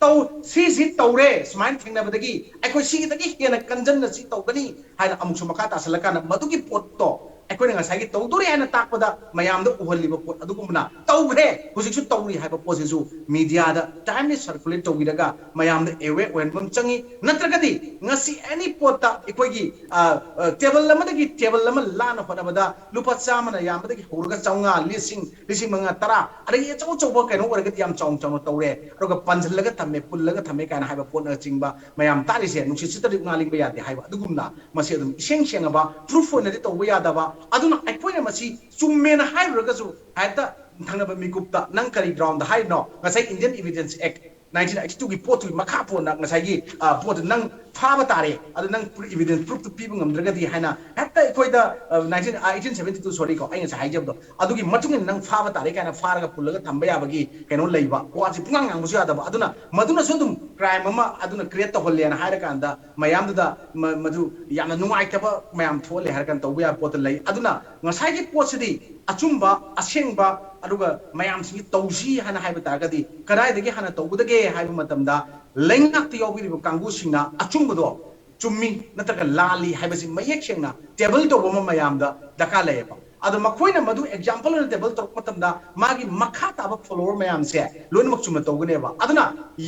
ꯇꯧ, ꯁꯤꯁꯤ ꯇꯧꯔꯦ, ꯁꯨꯃꯥꯏꯅ ꯊꯦꯡꯅꯕꯗꯒꯤ ꯑꯩꯈꯣꯏ ꯁꯤꯒꯤꯗꯒꯤ ꯍꯦꯟꯅ ꯀꯟꯖꯟꯅ ꯁꯤ ꯇꯧꯒꯅꯤ ꯍꯥꯏꯅ ꯑꯃꯨꯛꯁꯨ ꯃꯈꯥ ꯇꯥꯁꯜꯂꯀꯥꯟꯗ ꯃꯗꯨꯒꯤ ꯄꯣꯠꯇꯣ ꯑꯩꯈꯣꯏꯅ ꯉꯁꯥꯏꯒꯤ ꯇꯧꯗꯣꯔꯦ ꯍꯥꯏꯅ ꯇꯥꯛꯄꯗ ꯃꯌꯥꯝꯗ ꯎꯍꯜꯂꯤꯕ ꯄꯣꯠ ꯑꯗꯨꯒꯨꯝꯕꯅ ꯇꯧꯈ꯭ꯔꯦ, ꯍꯧꯖꯤꯛꯁꯨ ꯇꯧꯔꯤ ꯍꯥꯏꯕ ꯄꯣꯠꯁꯤꯁꯨ ꯃꯤꯗꯤꯌꯥꯗ ꯇꯥꯏꯝꯂꯤ ꯁꯔꯀꯨꯂꯦꯠ ꯇꯧꯕꯤꯔꯒ ꯃꯌꯥꯝꯗ ꯑꯦꯋꯦꯌꯔ ꯑꯣꯏꯍꯟꯕ ꯑꯃ ꯆꯪꯉꯤ꯫ ꯅꯠꯇ꯭ꯔꯒꯗꯤ ꯉꯁꯤ ꯑꯦꯅꯤ ꯄꯣꯠꯇ ꯑꯩꯈꯣꯏꯒꯤ ꯇꯦꯕꯜ ꯑꯃꯗꯒꯤ ꯇꯦꯕꯜ ꯑꯃ ꯂꯥꯟꯅ ꯍꯣꯠꯅꯕꯗ ꯂꯨꯄꯥ ꯆꯥꯝꯃꯅ ꯌꯥꯝꯕꯗꯒꯤ ꯍꯧꯔꯒ ꯆꯥꯝꯃꯉꯥ, ꯂꯤꯁꯤꯡ, ꯂꯤꯁꯤꯡ ꯃꯉꯥ, ꯇꯔꯥ, ꯑꯗꯒꯤ ꯑꯆꯧ ꯑꯆꯧꯕ ꯀꯩꯅꯣ ꯑꯣꯏꯔꯒꯗꯤ ꯌꯥꯝ ꯆꯥꯎꯅ ꯆꯥꯎꯅ ꯇꯧꯔꯦ, ꯑꯗꯨꯒ ꯄꯟꯁꯤꯜꯂꯒ ꯊꯝꯃꯦ, ꯄꯨꯜꯂꯒ ꯊꯝꯃꯦ ꯀꯥꯏꯅ ꯍꯥꯏꯕ ꯄꯣꯠꯅꯆꯤꯡꯕ ꯃꯌꯥꯝ ꯇꯥꯔꯤꯁꯦ ꯅꯨꯡꯁꯤꯠ ꯁꯤꯠꯇꯗꯤ ꯉꯥ ꯂꯤꯡꯕ ꯌꯥꯗꯦ ꯍꯥꯏꯕ ꯑꯗꯨꯒꯨꯝꯅ ꯃꯁꯤ ꯑꯗꯨꯝ ꯏꯁꯦꯡ ꯁꯦꯡꯉꯕ ꯄ꯭ꯔꯨꯐ ꯑꯣꯏꯅꯗꯤ ꯇꯧꯕ ꯌꯥꯗꯕ꯫ ꯑꯗꯨꯅ ꯑꯩꯈꯣꯏꯅ ꯃꯁꯤ ꯆꯨꯝꯃꯦꯅ ꯍꯥꯏꯔꯨꯔꯒꯁꯨ ꯍꯦꯛꯇ ꯊꯪꯅꯕ ꯃꯤꯀꯨꯞꯇ ꯅꯪ ꯀꯔꯤ ꯒ꯭ꯔꯥꯎꯟꯗ ꯍꯥꯏꯔꯤꯅꯣ? ꯉꯁꯥꯏ Indian Evidence Act nineteen eighty two ꯒꯤ ꯄꯣꯠꯇꯨꯒꯤ ꯃꯈꯥ ꯄꯣꯟꯅ ꯉꯁꯥꯏꯒꯤ ꯄꯣꯠꯇꯨ ꯅꯪ ꯐꯥꯕ ꯇꯥꯔꯦ, ꯑꯗꯨ ꯅꯪ ꯏꯚꯤꯗꯦꯟꯁ ꯄ꯭ꯔꯨꯐꯇꯨ ꯄꯤꯕ ꯉꯝꯗ꯭ꯔꯒꯗꯤ ꯍꯥꯏꯅ ꯍꯦꯛꯇ ꯑꯩꯈꯣꯏꯗ nineteen eighteen seventy two, sorry ꯀꯣ, ꯑꯩ ꯉꯁꯥꯏ ꯍꯥꯏꯖꯕꯗꯣ ꯑꯗꯨꯒꯤ ꯃꯇꯨꯡ ꯏꯟꯅ ꯅꯪ ꯐꯥꯕ ꯇꯥꯔꯦ ꯀꯥꯏꯅ ꯐꯥꯔꯒ ꯄꯨꯜꯂꯒ ꯊꯝꯕ ꯌꯥꯕꯒꯤ ꯀꯩꯅꯣ ꯂꯩꯕ, ꯋꯥꯁꯤ ꯄꯨꯡꯉꯥꯡ ꯉꯥꯡꯕꯁꯨ ꯌꯥꯗꯕ꯫ ꯑꯗꯨꯅ ꯃꯗꯨꯅꯁꯨ ꯑꯗꯨꯝ ꯀ꯭ꯔꯥꯏꯝ ꯑꯃ ꯑꯗꯨꯅ ꯀ꯭ꯔꯤꯌꯦꯠ ꯇꯧꯍꯜꯂꯦꯅ ꯍꯥꯏꯔꯀꯥꯟꯗ ꯃꯌꯥꯝꯗꯨꯗ ꯃꯗꯨ ꯌꯥꯝꯅ ꯅꯨꯡꯉꯥꯏꯇꯕ ꯃꯌꯥꯝ ꯊꯣꯛꯍꯜꯂꯦ ꯍꯥꯏꯔꯀꯥꯟꯗ ꯇꯧꯕ ꯌꯥꯕ ꯄꯣꯠꯇ ꯂꯩ꯫ ꯑꯗꯨꯅ ꯉꯁꯥꯏꯒꯤ ꯄꯣꯠꯁꯤꯗꯤ ꯑꯆꯨꯝꯕ, ꯑꯁꯦꯡꯕ, ꯑꯗꯨꯒ ꯃꯌꯥꯝꯁꯤꯒꯤ ꯇꯧꯁꯤ ꯍꯥꯏꯅ ꯍꯥꯏꯕ ꯇꯥꯔꯒꯗꯤ ꯀꯗꯥꯏꯗꯒꯤ ꯍꯥꯟꯅ ꯇꯧꯒꯗꯒꯦ ꯍꯥꯏꯕ ꯃꯇꯝꯗ ꯂꯩꯉꯥꯛꯇ ꯌꯥꯎꯕꯤꯔꯤꯕ ꯀꯥꯡꯕꯨꯁꯤꯡꯅ ꯑꯆꯨꯝꯕꯗꯣ ꯆꯨꯝꯃꯤ ꯅꯠꯇ꯭ꯔꯒ ꯂꯥꯜꯂꯤ ꯍꯥꯏꯕꯁꯤ ꯃꯌꯦꯛ ꯁꯦꯡꯅ ꯇꯦꯕꯜ ꯇꯧꯕ ꯑꯃ ꯃꯌꯥꯝꯗ ꯗꯔꯀꯥꯔ ꯂꯩꯌꯦꯕ꯫ ꯑꯗꯣ ꯃꯈꯣꯏꯅ ꯃꯗꯨ ꯑꯦꯛꯖꯥꯝꯄꯜ ꯑꯣꯏꯅ ꯇꯦꯕꯜ ꯇꯧꯔꯛꯄ ꯃꯇꯝꯗ ꯃꯥꯒꯤ ꯃꯈꯥ ꯇꯥꯕ ꯐꯣꯂꯣꯋꯔ ꯃꯌꯥꯝꯁꯦ ꯂꯣꯏꯅꯃꯛ ꯆꯨꯝꯅ ꯇꯧꯒꯅꯦꯕ꯫ ꯑꯗꯨꯅ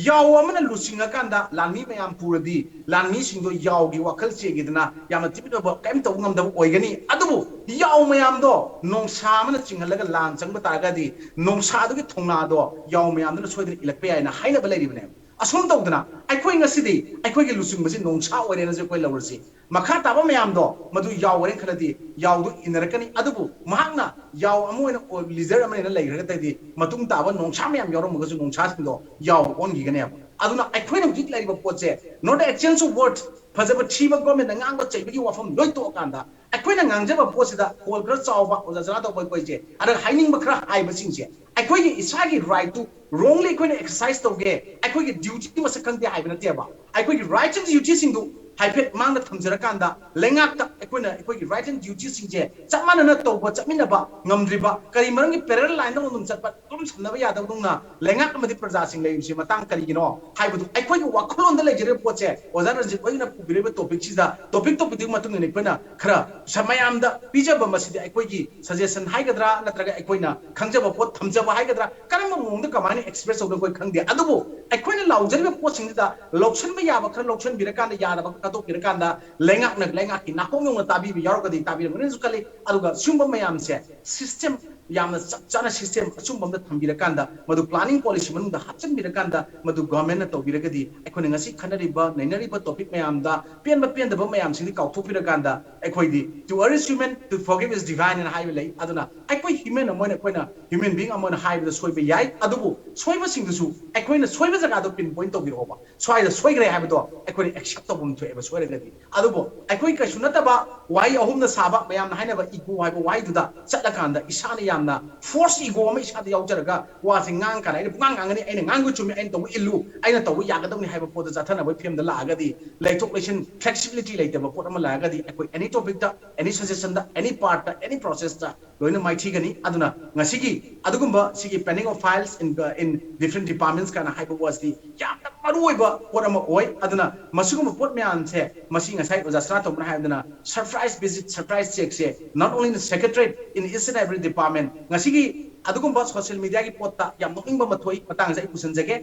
ꯌꯥꯎ ꯑꯃꯅ ꯂꯨꯆꯤꯡꯉꯀꯥꯟꯗ ꯂꯥꯟꯃꯤ ꯃꯌꯥꯝ ꯄꯨꯔꯗꯤ ꯂꯥꯟꯃꯤꯁꯤꯡꯗꯣ ꯌꯥꯎꯒꯤ ꯋꯥꯈꯜ ꯆꯦꯈꯤꯗꯅ ꯌꯥꯝꯅ ꯊꯤꯅ ꯀꯔꯤꯝ ꯇꯧꯕ ꯉꯝꯗꯕ ꯑꯣꯏꯒꯅꯤ꯫ ꯑꯗꯨꯕꯨ ꯌꯥꯎ ꯃꯌꯥꯝꯗꯣ ꯅꯣꯡꯁꯥ ꯑꯃꯅ ꯆꯤꯡꯍꯜꯂꯒ ꯂꯥꯟ ꯆꯪꯕ ꯇꯥꯔꯒꯗꯤ ꯅꯣꯡꯁꯥꯗꯨꯒꯤ ꯊꯧꯅꯥꯗꯣ ꯌꯥꯎ ꯃꯌꯥꯝꯗꯨꯅ ꯁꯣꯏꯗꯅ ꯏꯜꯂꯛꯄ ꯌꯥꯏꯅ ꯍꯥꯏꯅꯕ ꯂꯩꯔꯤꯕꯅꯦꯕ꯫ ꯑꯁꯨꯝ ꯇꯧꯗꯅ ꯑꯩꯈꯣꯏ ꯉꯁꯤꯗꯤ ꯑꯩꯈꯣꯏꯒꯤ ꯂꯨꯆꯤꯡꯕꯁꯤ ꯅꯣꯡꯁꯥ ꯑꯣꯏꯔꯦꯅꯁꯨ ꯑꯩꯈꯣꯏ ꯂꯧꯔꯁꯤ꯫ ꯃꯈꯥ ꯇꯥꯕ ꯃꯌꯥꯝꯗꯣ ꯃꯗꯨ ꯌꯥꯎ ꯑꯣꯏꯔꯦꯅ ꯈꯜꯂꯗꯤ ꯌꯥꯎꯗꯨ ꯏꯟꯅꯔꯛꯀꯅꯤ꯫ ꯑꯗꯨꯕꯨ ꯃꯍꯥꯛꯅ ꯌꯥꯎ ꯑꯃ ꯑꯣꯏꯅ ꯂꯤꯗꯔ ꯑꯃ ꯑꯣꯏꯅ ꯂꯩꯈ꯭ꯔꯒꯗꯤ ꯃꯇꯨꯡ ꯇꯥꯕ ꯅꯣꯡꯁꯥ ꯃꯌꯥꯝ ꯌꯥꯎꯔꯝꯃꯒꯁꯨ ꯅꯣꯡꯁꯥꯁꯤꯡꯗꯣ ꯌꯥꯎ ꯑꯣꯟꯈꯤꯒꯅꯦꯕ꯫ ꯑꯗꯨꯅ ꯑꯩꯈꯣꯏꯅ ꯍꯧꯖꯤꯛ ꯂꯩꯔꯤꯕ ꯄꯣꯠꯁꯦ, not the exchange of word, ꯐꯖꯕ ꯊꯤꯕ ꯒꯣꯔꯃꯦꯟꯗ ꯉꯥꯡꯕ ꯆꯩꯕꯒꯤ ꯋꯥꯐꯝ ꯂꯣꯏ ꯇꯣꯛꯑꯀꯥꯟꯗ ꯑꯩꯈꯣꯏꯅ ꯉꯥꯡꯖꯕ ꯄꯣꯠꯁꯤꯗ ꯍꯣꯜ ꯈꯔ ꯆꯥꯎꯕ ꯑꯣꯖꯥ ꯖꯅꯥ ꯇꯧꯕ ꯑꯩꯈꯣꯏꯁꯦ, ꯑꯗ ꯍꯥꯏꯅꯤꯡꯕ ꯈꯔ ꯍꯥꯏꯕꯁꯤꯡꯁꯦ ꯑꯩꯈꯣꯏꯒꯤ ꯏꯁꯥꯒꯤ ꯔꯥꯏꯠꯇꯨ ꯔꯣꯡꯂꯤ ꯑꯩꯈꯣꯏꯅ ꯑꯦꯛꯁꯔꯁꯥꯏꯁ ꯇꯧꯒꯦ, ꯑꯩꯈꯣꯏꯒꯤ ꯗ꯭ꯌꯨꯇꯤ ꯃꯁꯛ ꯈꯪꯗꯦ ꯍꯥꯏꯕ ꯅꯠꯇꯦꯕ꯫ ꯑꯩꯈꯣꯏꯒꯤ ꯔꯥꯏꯠꯁ ꯑꯦꯟ ꯗ꯭ꯌꯨꯇꯤꯁꯤꯡꯗꯨ ꯍꯥꯏꯐꯦꯠ ꯃꯥꯡꯗ ꯊꯝꯖꯔꯀꯥꯟꯗ ꯂꯩꯉꯥꯛꯇ ꯑꯩꯈꯣꯏꯅ ꯑꯩꯈꯣꯏꯒꯤ ꯔꯥꯏꯠꯁ ꯑꯦꯟ ꯗ꯭ꯌꯨꯇꯤꯁꯤꯡꯁꯦ ꯆꯞ ꯃꯥꯟꯅꯅ ꯇꯧꯕ ꯆꯠꯃꯤꯟꯅꯕ ꯉꯝꯗ꯭ꯔꯤꯕ, ꯀꯔꯤ ꯃꯔꯝꯒꯤ ꯄꯦꯔꯦꯂꯦꯜ ꯂꯥꯏꯟꯗ ꯑꯗꯨꯝ ꯆꯠꯄ ꯑꯗꯨꯝ ꯁꯝꯅꯕ ꯌꯥꯗꯕꯗꯧꯅ ꯂꯩꯉꯥꯛ ꯑꯃꯗꯤ ꯄ꯭ꯔꯖꯥꯁꯤꯡ ꯂꯩꯔꯤꯕꯁꯤ ꯃꯇꯥꯡ ꯀꯔꯤꯒꯤꯅꯣ ꯍꯥꯏꯕꯗꯨ ꯑꯩꯈꯣꯏꯒꯤ ꯋꯥꯈꯜꯂꯣꯟꯗ ꯂꯩꯖꯔꯤꯕ ꯄꯣꯠꯁꯦ ꯑꯣꯖꯥ ꯔꯟꯖꯤꯠ ꯍꯣꯏꯅ ꯄꯨꯕꯤꯔꯤꯕ ꯇꯣꯄꯤꯛꯁꯤꯗ, ꯇꯣꯄꯤꯛ ꯇꯣꯄꯤꯛꯇꯨꯒꯤ ꯃꯇꯨꯡ ꯏꯟꯅ ꯑꯩꯈꯣꯏꯅ ꯈꯔ ꯁ-, ꯃꯌꯥꯝꯗ ꯄꯤꯖꯕ ꯃꯁꯤꯗꯤ ꯑꯩꯈꯣꯏꯒꯤ ꯁꯖꯦꯁꯟ ꯍꯥꯏꯒꯗ꯭ꯔꯥ ꯅꯠꯇ꯭ꯔꯒ ꯑꯩꯈꯣꯏꯅ ꯈꯪꯖꯕ ꯄꯣꯠ ꯊꯝꯖꯕ ꯍꯥꯏꯒꯗ꯭ꯔꯥ, ꯀꯔꯝꯕ ꯃꯑꯣꯡꯗ ꯀꯃꯥꯏꯅ ꯑꯦꯛꯁꯄ꯭ꯔꯦꯁ ꯇꯧꯗꯣꯏꯅꯣ ꯑꯩꯈꯣꯏ ꯈꯪꯗꯦ꯫ ꯑꯗꯨꯕꯨ ꯑꯩꯈꯣꯏꯅ ꯂꯥꯎꯖꯔꯤꯕ ꯄꯣꯠꯁꯤꯡꯁꯤꯗ ꯂꯧꯁꯤꯟꯕ ꯌꯥꯕ ꯈꯔ ꯂꯧꯁꯤꯟꯕꯤꯔꯀꯥꯟꯗ ꯌꯥꯗꯕ ꯈꯔ ꯈꯟꯗꯣꯛꯄꯤꯔꯀꯥꯟꯗ ꯂꯩꯉꯥꯛꯅ ꯂꯩꯉꯥꯛꯀꯤ ꯅꯥꯀꯣꯡ ꯌꯧꯅ ꯇꯥꯕꯤꯕ ꯌꯥꯎꯔꯒꯗꯤ ꯇꯥꯕꯤꯔꯝꯒꯅꯤꯅꯁꯨ ꯈꯜꯂꯤ꯫ ꯑꯗꯨꯒ ꯁꯤꯒꯨꯝꯕ ꯃꯌꯥꯝꯁꯦ ꯁꯤꯁꯇꯦꯝ ꯌꯥꯝꯅ ꯆꯞ ꯆꯥꯅ ꯁꯤꯁꯇꯦꯝ ꯑꯆꯨꯝꯕ ꯑꯃꯗ ꯊꯝꯕꯤꯔꯀꯥꯟꯗ ꯃꯗꯨ ꯄ꯭ꯂꯥꯅꯤꯡ ꯄꯣꯂꯤꯁꯤ ꯃꯅꯨꯡꯗ ꯍꯥꯞꯆꯤꯟꯕꯤꯔꯀꯥꯟꯗ ꯃꯗꯨ ꯒꯚꯔꯟꯃꯦꯟꯠꯅ ꯇꯧꯕꯤꯔꯒꯗꯤ ꯑꯩꯈꯣꯏꯅ ꯉꯁꯤ ꯈꯟꯅꯔꯤꯕ ꯅꯩꯅꯔꯤꯕ ꯇꯣꯄꯤꯛ ꯃꯌꯥꯝꯗ ꯄꯦꯟꯕ ꯄꯦꯟꯗꯕ ꯃꯌꯥꯝꯁꯤꯡꯗꯤ ꯀꯥꯎꯊꯣꯛꯄꯤꯔꯀꯥꯟꯗ ꯑꯩꯈꯣꯏꯗꯤ "To err is human, to forgive is divine" ꯍꯥꯏꯅ ꯍꯥꯏꯕ ꯂꯩ꯫ ꯑꯗꯨꯅ ꯑꯩꯈꯣꯏ ꯍ꯭ꯌꯨꯃꯦꯟ ꯑꯃ ꯑꯣꯏꯅ ꯑꯩꯈꯣꯏꯅ ꯍ꯭ꯌꯨꯃꯦꯟ ꯕꯤꯡ ꯑꯃ ꯑꯣꯏꯅ ꯍꯥꯏꯕꯗ ꯁꯣꯏꯕ ꯌꯥꯏ, ꯑꯗꯨꯕꯨ ꯁꯣꯏꯕꯁꯤꯡꯗꯨꯁꯨ ꯑꯩꯈꯣꯏꯅ ꯁꯣꯏꯕ ꯖꯒꯥꯗꯣ ꯄꯤꯟ ꯄꯣꯏꯟꯠ ꯇꯧꯕꯤꯔꯛꯑꯣꯕ꯫ ꯁ꯭ꯋꯥꯏꯗ ꯁꯣꯏꯈ꯭ꯔꯦ ꯍꯥꯏꯕꯗꯣ ꯑꯩꯈꯣꯏꯅ ꯑꯦꯛꯁꯦꯞ ꯇꯧꯐꯝ ꯊꯣꯛꯑꯦꯕ ꯁꯣꯏꯔꯒꯗꯤ꯫ ꯑꯗꯨꯕꯨ ꯑꯩꯈꯣꯏ ꯀꯩꯁꯨ ꯅꯠꯇꯕ ꯋꯥꯍꯩ ꯑꯍꯨꯝꯅ ꯁꯥꯕ ꯃꯌꯥꯝꯅ ꯍꯥꯏꯅꯕ ꯏꯒꯣ ꯍꯥꯏꯕ ꯋꯥꯍꯩꯗꯨꯗ ꯆꯠꯂꯀꯥꯟꯗ ꯏꯁꯥꯅ ꯌꯥꯝꯅ ꯐꯣꯔꯁ ꯏꯒꯣ ꯑꯃ ꯏꯁꯥꯗ ꯌꯥꯎꯖꯔꯒ ꯋꯥꯁꯦ ꯉꯥꯡ ꯀꯥꯟꯗ ꯑꯩꯅ ꯄꯨꯡꯉꯥꯡ ꯉꯥꯡꯒꯅꯤ, ꯑꯩꯅ ꯉꯥꯡꯕ ꯆꯨꯝꯃꯤ, ꯑꯩꯅ ꯇꯧꯕ ꯏꯜꯂꯨ, ꯑꯩꯅ ꯇꯧꯕ ꯌꯥꯒꯗꯕꯅꯤ ꯍꯥꯏꯕ ꯄꯣꯠꯇ ꯆꯠꯊꯅꯕꯒꯤ ꯐꯤꯕꯝꯗ ꯂꯥꯛꯑꯒꯗꯤ, ꯂꯩꯊꯣꯛ ꯂꯩꯁꯤꯟ ꯐ꯭ꯂꯦꯛꯁꯤꯕꯤꯂꯤꯇꯤ ꯂꯩꯇꯕ ꯄꯣꯠ ꯑꯃ ꯂꯥꯛꯑꯒꯗꯤ ꯑꯩꯈꯣꯏ ꯑꯦꯅꯤ ꯇꯣꯄꯤꯛꯇ, ꯑꯦꯅꯤ ꯁꯖꯦꯁꯟꯗ, ꯑꯦꯅꯤ ꯄꯥꯔꯠꯇ, ꯑꯦꯅꯤ ꯄ꯭ꯔꯣꯁꯦꯁꯇ ꯂꯣꯏꯅ ꯃꯥꯏꯊꯤꯒꯅꯤ꯫ ꯑꯗꯨꯅ ꯉꯁꯤꯒꯤ ꯑꯗꯨꯒꯨꯝꯕ ꯁꯤꯒꯤ pending of files in, in different departments ꯀꯥꯏꯅ ꯍꯥꯏꯕ ꯋꯥꯁꯤꯗꯤ ꯌꯥꯝꯅ ꯃꯔꯨ ꯑꯣꯏꯕ ꯄꯣꯠ ꯑꯃ ꯑꯣꯏ꯫ ꯑꯗꯨꯅ ꯃꯁꯤꯒꯨꯝꯕ ꯄꯣꯠ ꯃꯌꯥꯝꯁꯦ, ꯃꯁꯤ ꯉꯁꯥꯏ ꯑꯣꯖꯥ ꯁꯅꯥꯇꯣꯝꯕꯅ ꯍꯥꯏꯕꯗꯅ surprise visit, surprise check say, not only in the secretariat, in each and every department꯫ ꯉꯁꯤꯒꯤ ꯑꯗꯨꯒꯨꯝꯕ social media ꯒꯤ ꯄꯣꯠꯇ ꯌꯥꯝ ꯅꯣꯛꯅꯤꯡꯕ ꯑꯃ ꯊꯣꯛꯏ, ꯃꯇꯥꯡꯁꯦ ꯑꯩ ꯄꯨꯁꯤꯟꯖꯒꯦ꯫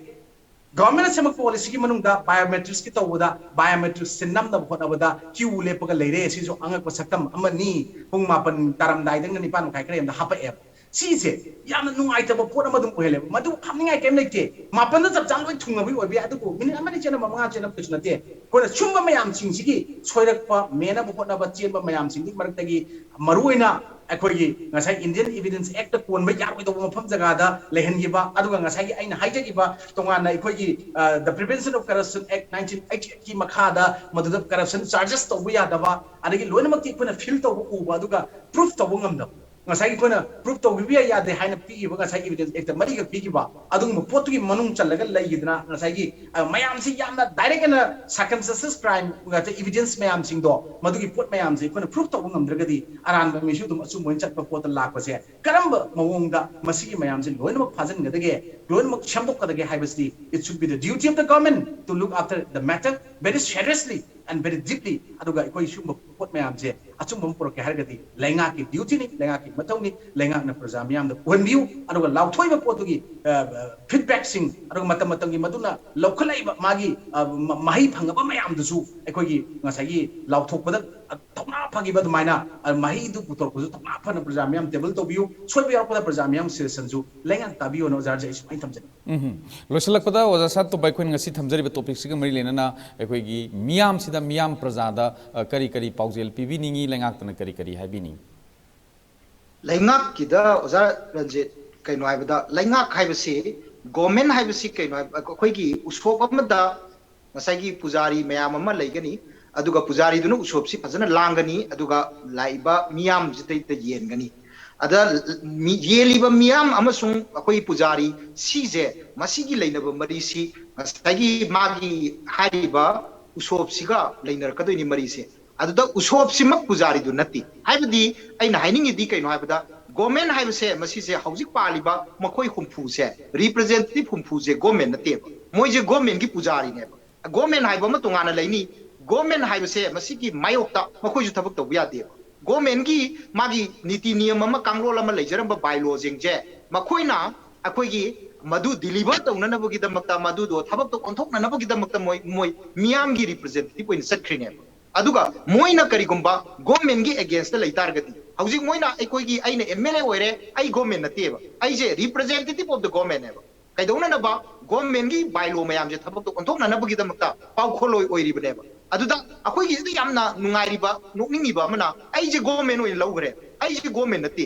Government ꯅ ꯁꯦꯝꯃꯛꯄ policy ꯒꯤ ꯃꯅꯨꯡꯗ biometrics ꯀꯤ ꯇꯧꯕꯗ, biometrics ꯁꯦ ꯅꯝꯅꯕ ꯍꯣꯠꯅꯕꯗ queue ꯂꯦꯞꯄꯒ ꯂꯩꯔꯦ꯫ ꯁꯤꯁꯨ ꯑꯉꯛꯄ ꯁꯛꯇꯝ ꯑꯃꯅꯤ꯫ ꯄꯨꯡ ꯃꯥꯄꯟ ꯇꯥꯔꯝꯗꯥꯏꯗ ꯅꯤꯄꯥꯟ ꯃꯈꯥꯏ ꯈꯔ ꯍꯦꯟꯕꯗ ꯍꯥꯞꯄꯛꯑꯦꯕ꯫ ꯁꯤꯁꯦ ꯌꯥꯝꯅ ꯅꯨꯡꯉꯥꯏꯇꯕ ꯄꯣꯠ ꯑꯃ ꯑꯗꯨꯝ ꯑꯣꯏꯍꯜꯂꯦꯕ꯫ ꯃꯗꯨ ꯍꯥꯞꯅꯤꯡꯉꯥꯏ ꯀꯔꯤꯝ ꯂꯩꯇꯦ꯫ ꯃꯥꯄꯟꯗ ꯆꯞ ꯆꯥꯅ ꯂꯣꯏ ꯊꯨꯡꯅꯕꯒꯤ ꯑꯣꯏꯕ ꯌꯥꯏ, ꯑꯗꯨꯕꯨ ꯃꯤꯅꯤꯠ ꯑꯃꯅꯤ ꯆꯦꯟꯅꯕ, ꯃꯉꯥ ꯆꯦꯟꯅꯕ ꯀꯩꯁꯨ ꯅꯠꯇꯦ꯫ ꯑꯩꯈꯣꯏꯅ ꯁꯨꯝꯕ ꯃꯌꯥꯝꯁꯤꯡꯁꯤꯒꯤ ꯁꯣꯏꯔꯛꯄ ꯃꯦꯟꯅꯕ ꯍꯣꯠꯅꯕ ꯆꯦꯟꯕ ꯃꯌꯥꯝꯁꯤꯡꯒꯤ ꯃꯔꯛꯇꯒꯤ ꯃꯔꯨꯑꯣꯏꯅ ꯑꯩꯈꯣꯏꯒꯤ ꯉꯁꯥꯏ Indian Evidence Act ꯇ ꯀꯣꯟꯕ ꯌꯥꯔꯣꯏꯗꯧꯕ ꯃꯐꯝ ꯖꯒꯥꯗ ꯂꯩꯍꯟꯈꯤꯕ, ꯑꯗꯨꯒ ꯉꯁꯥꯏꯒꯤ ꯑꯩꯅ ꯍꯥꯏꯖꯈꯤꯕ ꯇꯣꯉꯥꯟꯅ ꯑꯩꯈꯣꯏꯒꯤ, ꯑ, The Prevention of Corruption Act nineteen eighty eight ꯀꯤ ꯃꯈꯥꯗ ꯃꯗꯨꯗ corruption charges ꯇꯧꯕ ꯌꯥꯗꯕ, ꯑꯗꯒꯤ ꯂꯣꯏꯅꯃꯛꯇꯤ ꯑꯩꯈꯣꯏꯅ feel ꯇꯧꯕ ꯎꯕ, ꯑꯗꯨꯒ proof ꯇꯧꯕ ꯉꯝꯗꯕ꯫ ꯉꯁꯥꯏꯒꯤ ꯑꯩꯈꯣꯏꯅ proof ꯇꯧꯕꯤꯕ ꯌꯥꯏ ꯌꯥꯗꯦ ꯍꯥꯏꯅ ꯄꯤꯈꯤꯕ ꯉꯁꯥꯏꯒꯤ Evidence Act ꯇ ꯃꯔꯤꯈꯛ ꯄꯤꯈꯤꯕ, ꯑꯗꯨꯒꯨꯝꯕ ꯄꯣꯠꯇꯨꯒꯤ ꯃꯅꯨꯡ ꯆꯜꯂꯒ ꯂꯩꯈꯤꯗꯅ ꯉꯁꯥꯏꯒꯤ, ꯑ, ꯃꯌꯥꯝꯁꯤ ꯌꯥꯝꯅ direct ꯑꯣꯏꯅ circumstances crime ꯅꯠꯇ꯭ꯔꯒ evidence ꯃꯌꯥꯝꯁꯤꯡꯗꯣ, ꯃꯗꯨꯒꯤ ꯄꯣꯠ ꯃꯌꯥꯝꯁꯦ ꯑꯩꯈꯣꯏꯅ proof ꯇꯧꯕ ꯉꯝꯗ꯭ꯔꯒꯗꯤ ꯑꯔꯥꯟꯕ ꯃꯤꯁꯨ ꯑꯗꯨꯝ ꯑꯆꯨꯝꯕ ꯑꯣꯏꯅ ꯆꯠꯄ ꯄꯣꯠꯇ ꯂꯥꯛꯄꯁꯦ ꯀꯔꯝꯕ ꯃꯑꯣꯡꯗ ꯃꯁꯤꯒꯤ ꯃꯌꯥꯝꯁꯦ ꯂꯣꯏꯅꯃꯛ ꯐꯥꯖꯤꯟꯒꯗꯒꯦ, ꯂꯣꯏꯅꯃꯛ ꯁꯦꯝꯗꯣꯛꯀꯗꯒꯦ ꯍꯥꯏꯕꯁꯤꯗꯤ, it should be the duty of the government to look after the matter very seriously and very deeply꯫ ꯑꯗꯨꯒ ꯑꯩꯈꯣꯏ ꯁꯤꯒꯨꯝꯕ ꯄꯣꯠ ꯃꯌꯥꯝꯁꯦ ꯑꯆꯨꯝꯕ ꯑꯃ ꯄꯨꯔꯛꯀꯦ ꯍꯥꯏꯔꯒꯗꯤ ꯂꯩꯉꯥꯛꯀꯤ duty ꯅꯤ, ꯂꯩꯉꯥꯛꯀꯤ ꯃꯊꯧꯅꯤ꯫ ꯂꯩꯉꯥꯛꯅ ꯄ꯭ꯔꯖꯥ ꯃꯤꯌꯥꯝꯗ ꯎꯍꯟꯕꯤꯌꯨ, ꯑꯗꯨꯒ ꯂꯥꯎꯊꯣꯛꯏꯕ ꯄꯣꯠꯇꯨꯒꯤ, ꯑ, feedback ꯁꯤꯡ, ꯑꯗꯨꯒ ꯃꯇꯝ ꯃꯇꯝꯒꯤ ꯃꯗꯨꯅ ꯂꯧꯈꯠꯂꯛꯏꯕ ꯃꯥꯒꯤ, ꯑ, ꯃ-, ꯃꯍꯩ ꯐꯪꯉꯕ ꯃꯌꯥꯝꯗꯨꯁꯨ ꯑꯩꯈꯣꯏꯒꯤ ꯉꯁꯥꯏꯒꯤ ꯂꯥꯎꯊꯣꯛꯄꯗ, ꯑ, ꯊꯧꯅꯥ ꯐꯈꯤꯕ ꯑꯗꯨꯃꯥꯏꯅ, ꯑ, ꯃꯍꯩꯗꯨ ꯄꯨꯊꯣꯔꯛꯄꯁꯨ ꯊꯧꯅꯥ ꯐꯅ ꯄ꯭ꯔꯖꯥ ꯃꯤꯌꯥꯝ table ꯇꯧꯕꯤꯌꯨ꯫ ꯁꯣꯏꯕ ꯌꯥꯎꯔꯛꯄꯗ ꯄ꯭ꯔꯖꯥ ꯃꯤꯌꯥꯝ suggestion ꯁꯨ ꯂꯩꯉꯥꯛ ꯇꯥꯕꯤꯌꯣꯅ ꯑꯣꯖꯥꯁꯦ ꯑꯩ ꯁꯨꯃꯥꯏꯅ ꯊꯝꯖꯅꯤꯡꯉꯤ꯫ ꯎꯝ꯫ ꯂꯣꯏꯁꯤꯜꯂꯛꯄꯗ ꯑꯣꯖꯥ ꯁꯅꯥꯇꯣꯝꯕ, ꯑꯩꯈꯣꯏꯅ ꯉꯁꯤ ꯊꯝꯖꯔꯤꯕ topic ꯁꯤꯒ ꯃꯔꯤ ꯂꯩꯅꯅ ꯑꯩꯈꯣꯏꯒꯤ ꯃꯤꯌꯥꯝꯁꯤꯗ, ꯃꯤꯌꯥꯝ ꯄ꯭ꯔꯖꯥꯗ, ꯑ, ꯀꯔꯤ ꯀꯔꯤ ꯄꯥꯎꯖꯦꯜ ꯄꯤꯕꯤꯅꯤꯡꯉꯤ, ꯂꯩꯉꯥꯛꯇꯅ ꯀꯔꯤ ꯀꯔꯤ ꯍꯥꯏꯕꯤꯅꯤꯡꯉꯤ? ꯂꯩꯉꯥꯛꯀꯤꯗ ꯑꯣꯖꯥ ꯔꯟꯖꯤꯠ, ꯀꯩꯅꯣ ꯍꯥꯏꯕꯗ, ꯂꯩꯉꯥꯛ ꯍꯥꯏꯕꯁꯤ, government ꯍꯥꯏꯕꯁꯤ ꯀꯩꯅꯣ ꯍꯥꯏꯕ, ꯑꯩꯈꯣꯏꯒꯤ ꯎꯁꯣꯞ ꯑꯃꯗ ꯉꯁꯥꯏꯒꯤ ꯄꯨꯖꯥꯔꯤ ꯃꯌꯥꯝ ꯑꯃ ꯂꯩꯒꯅꯤ, ꯑꯗꯨꯒ ꯄꯨꯖꯥꯔꯤꯗꯨꯅ ꯎꯁꯣꯞꯁꯤ ꯐꯖꯅ ꯂꯥꯡꯒꯅꯤ, ꯑꯗꯨꯒ ꯂꯥꯛꯏꯕ ꯃꯤꯌꯥꯝꯁꯤꯗꯩꯗ ꯌꯦꯟꯒꯅꯤ꯫ ꯑꯗ ꯃꯤ-, ꯌꯦꯜꯂꯤꯕ ꯃꯤꯌꯥꯝ ꯑꯃꯁꯨꯡ ꯑꯩꯈꯣꯏ ꯄꯨꯖꯥꯔꯤ ꯁꯤꯁꯦ, ꯃꯁꯤꯒꯤ ꯂꯩꯅꯕ ꯃꯔꯤꯁꯤ ꯉꯁꯥꯏꯒꯤ ꯃꯥꯒꯤ ꯍꯥꯏꯔꯤꯕ ꯎꯁꯣꯞꯁꯤꯒ ꯂꯩꯅꯔꯛꯀꯗꯣꯏꯅꯤ ꯃꯔꯤꯁꯦ꯫ ꯑꯗꯨꯗ ꯎꯁꯣꯞꯁꯤꯃꯛ ꯄꯨꯖꯥꯔꯤꯗꯨ ꯅꯠꯇꯦ꯫ ꯍꯥꯏꯕꯗꯤ ꯑꯩꯅ ꯍꯥꯏꯅꯤꯡꯉꯤꯗꯤ ꯀꯩꯅꯣ ꯍꯥꯏꯕꯗ, ꯒꯣꯔꯃꯦꯟ ꯍꯥꯏꯕꯁꯦ, ꯃꯁꯤꯁꯦ ꯍꯧꯖꯤꯛ ꯄꯥꯜꯂꯤꯕ ꯃꯈꯣꯏ ꯍꯨꯝꯐꯨꯁꯦ, ꯔꯤꯄ꯭ꯔꯖꯦꯟꯇꯦꯇꯤꯚ ꯍꯨꯝꯐꯨꯁꯦ ꯒꯣꯔꯃꯦꯟ ꯅꯠꯇꯦꯕ꯫ ꯃꯣꯏꯁꯦ ꯒꯣꯔꯃꯦꯟꯒꯤ ꯄꯨꯖꯥꯔꯤꯅꯦꯕ꯫ ꯒꯣꯔꯃꯦꯟ ꯍꯥꯏꯕ ꯑꯃ ꯇꯣꯉꯥꯟꯅ ꯂꯩꯅꯤ꯫ ꯒꯣꯔꯃꯦꯟ ꯍꯥꯏꯕꯁꯦ ꯃꯁꯤꯒꯤ ꯃꯥꯌꯣꯛꯇ ꯃꯈꯣꯏꯁꯨ ꯊꯕꯛ ꯇꯧꯕ ꯌꯥꯗꯦꯕ꯫ ꯒꯣꯔꯃꯦꯟꯒꯤ ꯃꯥꯒꯤ ꯅꯤꯇꯤ ꯅꯤꯌꯝ ꯑꯃ, ꯀꯥꯡꯂꯣꯟ ꯑꯃ ꯂꯩꯖꯔꯝꯕ, ꯕꯥꯏꯂꯣꯁꯤꯡꯁꯦ ꯃꯈꯣꯏꯅ ꯑꯩꯈꯣꯏꯒꯤ ꯃꯗꯨ ꯗꯤꯂꯤꯚꯔ ꯇꯧꯅꯅꯕꯒꯤꯗꯃꯛꯇ, ꯃꯗꯨꯗꯣ ꯊꯕꯛꯇ ꯑꯣꯟꯊꯣꯛꯅꯅꯕꯒꯤꯗꯃꯛꯇ ꯃꯣꯏ ꯃꯣꯏ ꯃꯤꯌꯥꯝꯒꯤ ꯔꯤꯄ꯭ꯔꯖꯦꯟꯇꯦꯇꯤꯚ ꯑꯣꯏꯅ ꯆꯠꯈ꯭ꯔꯤꯅꯦꯕ꯫ ꯑꯗꯨꯒ ꯃꯣꯏꯅ ꯀꯔꯤꯒꯨꯝꯕ ꯒꯣꯔꯃꯦꯟꯒꯤ ꯑꯦꯒꯦꯟꯁꯇ ꯂꯩ ꯇꯥꯔꯒꯗꯤ, ꯍꯧꯖꯤꯛ ꯃꯣꯏꯅ ꯑꯩꯈꯣꯏꯒꯤ, ꯑꯩꯅ ꯑꯦꯝ ꯑꯦꯜ ꯑꯦ ꯑꯣꯏꯔꯦ, ꯑꯩ ꯒꯣꯔꯃꯦꯟ ꯅꯠꯇꯦꯕ, ꯑꯩꯁꯦ ꯔꯤꯄ꯭ꯔꯖꯦꯟꯇꯦꯇꯤꯚ ꯑꯣꯐ ꯗ ꯒꯣꯔꯃꯦꯟꯅꯦꯕ꯫ ꯀꯩꯗꯧꯅꯅꯕ? ꯒꯣꯔꯃꯦꯟꯒꯤ ꯕꯥꯏꯂꯣ ꯃꯌꯥꯝꯁꯦ ꯊꯕꯛꯇ ꯑꯣꯟꯊꯣꯛꯅꯅꯕꯒꯤꯗꯃꯛꯇ ꯄꯥꯎꯈꯣꯜꯂꯣꯏ ꯑꯣꯏꯔꯤꯕꯅꯦꯕ꯫ ꯑꯗꯨꯗ ꯑꯩꯈꯣꯏꯒꯤꯁꯤꯗ ꯌꯥꯝꯅ ꯅꯨꯡꯉꯥꯏꯔꯤꯕ, ꯅꯣꯛꯅꯤꯡꯉꯤꯕ ꯑꯃꯅ, ꯑꯩꯁꯦ ꯒꯣꯔꯃꯦꯟ ꯑꯣꯏꯅ ꯂꯧꯈ꯭ꯔꯦ, ꯑꯩꯁꯦ ꯒꯣꯔꯃꯦꯟ ꯅꯠꯇꯦ꯫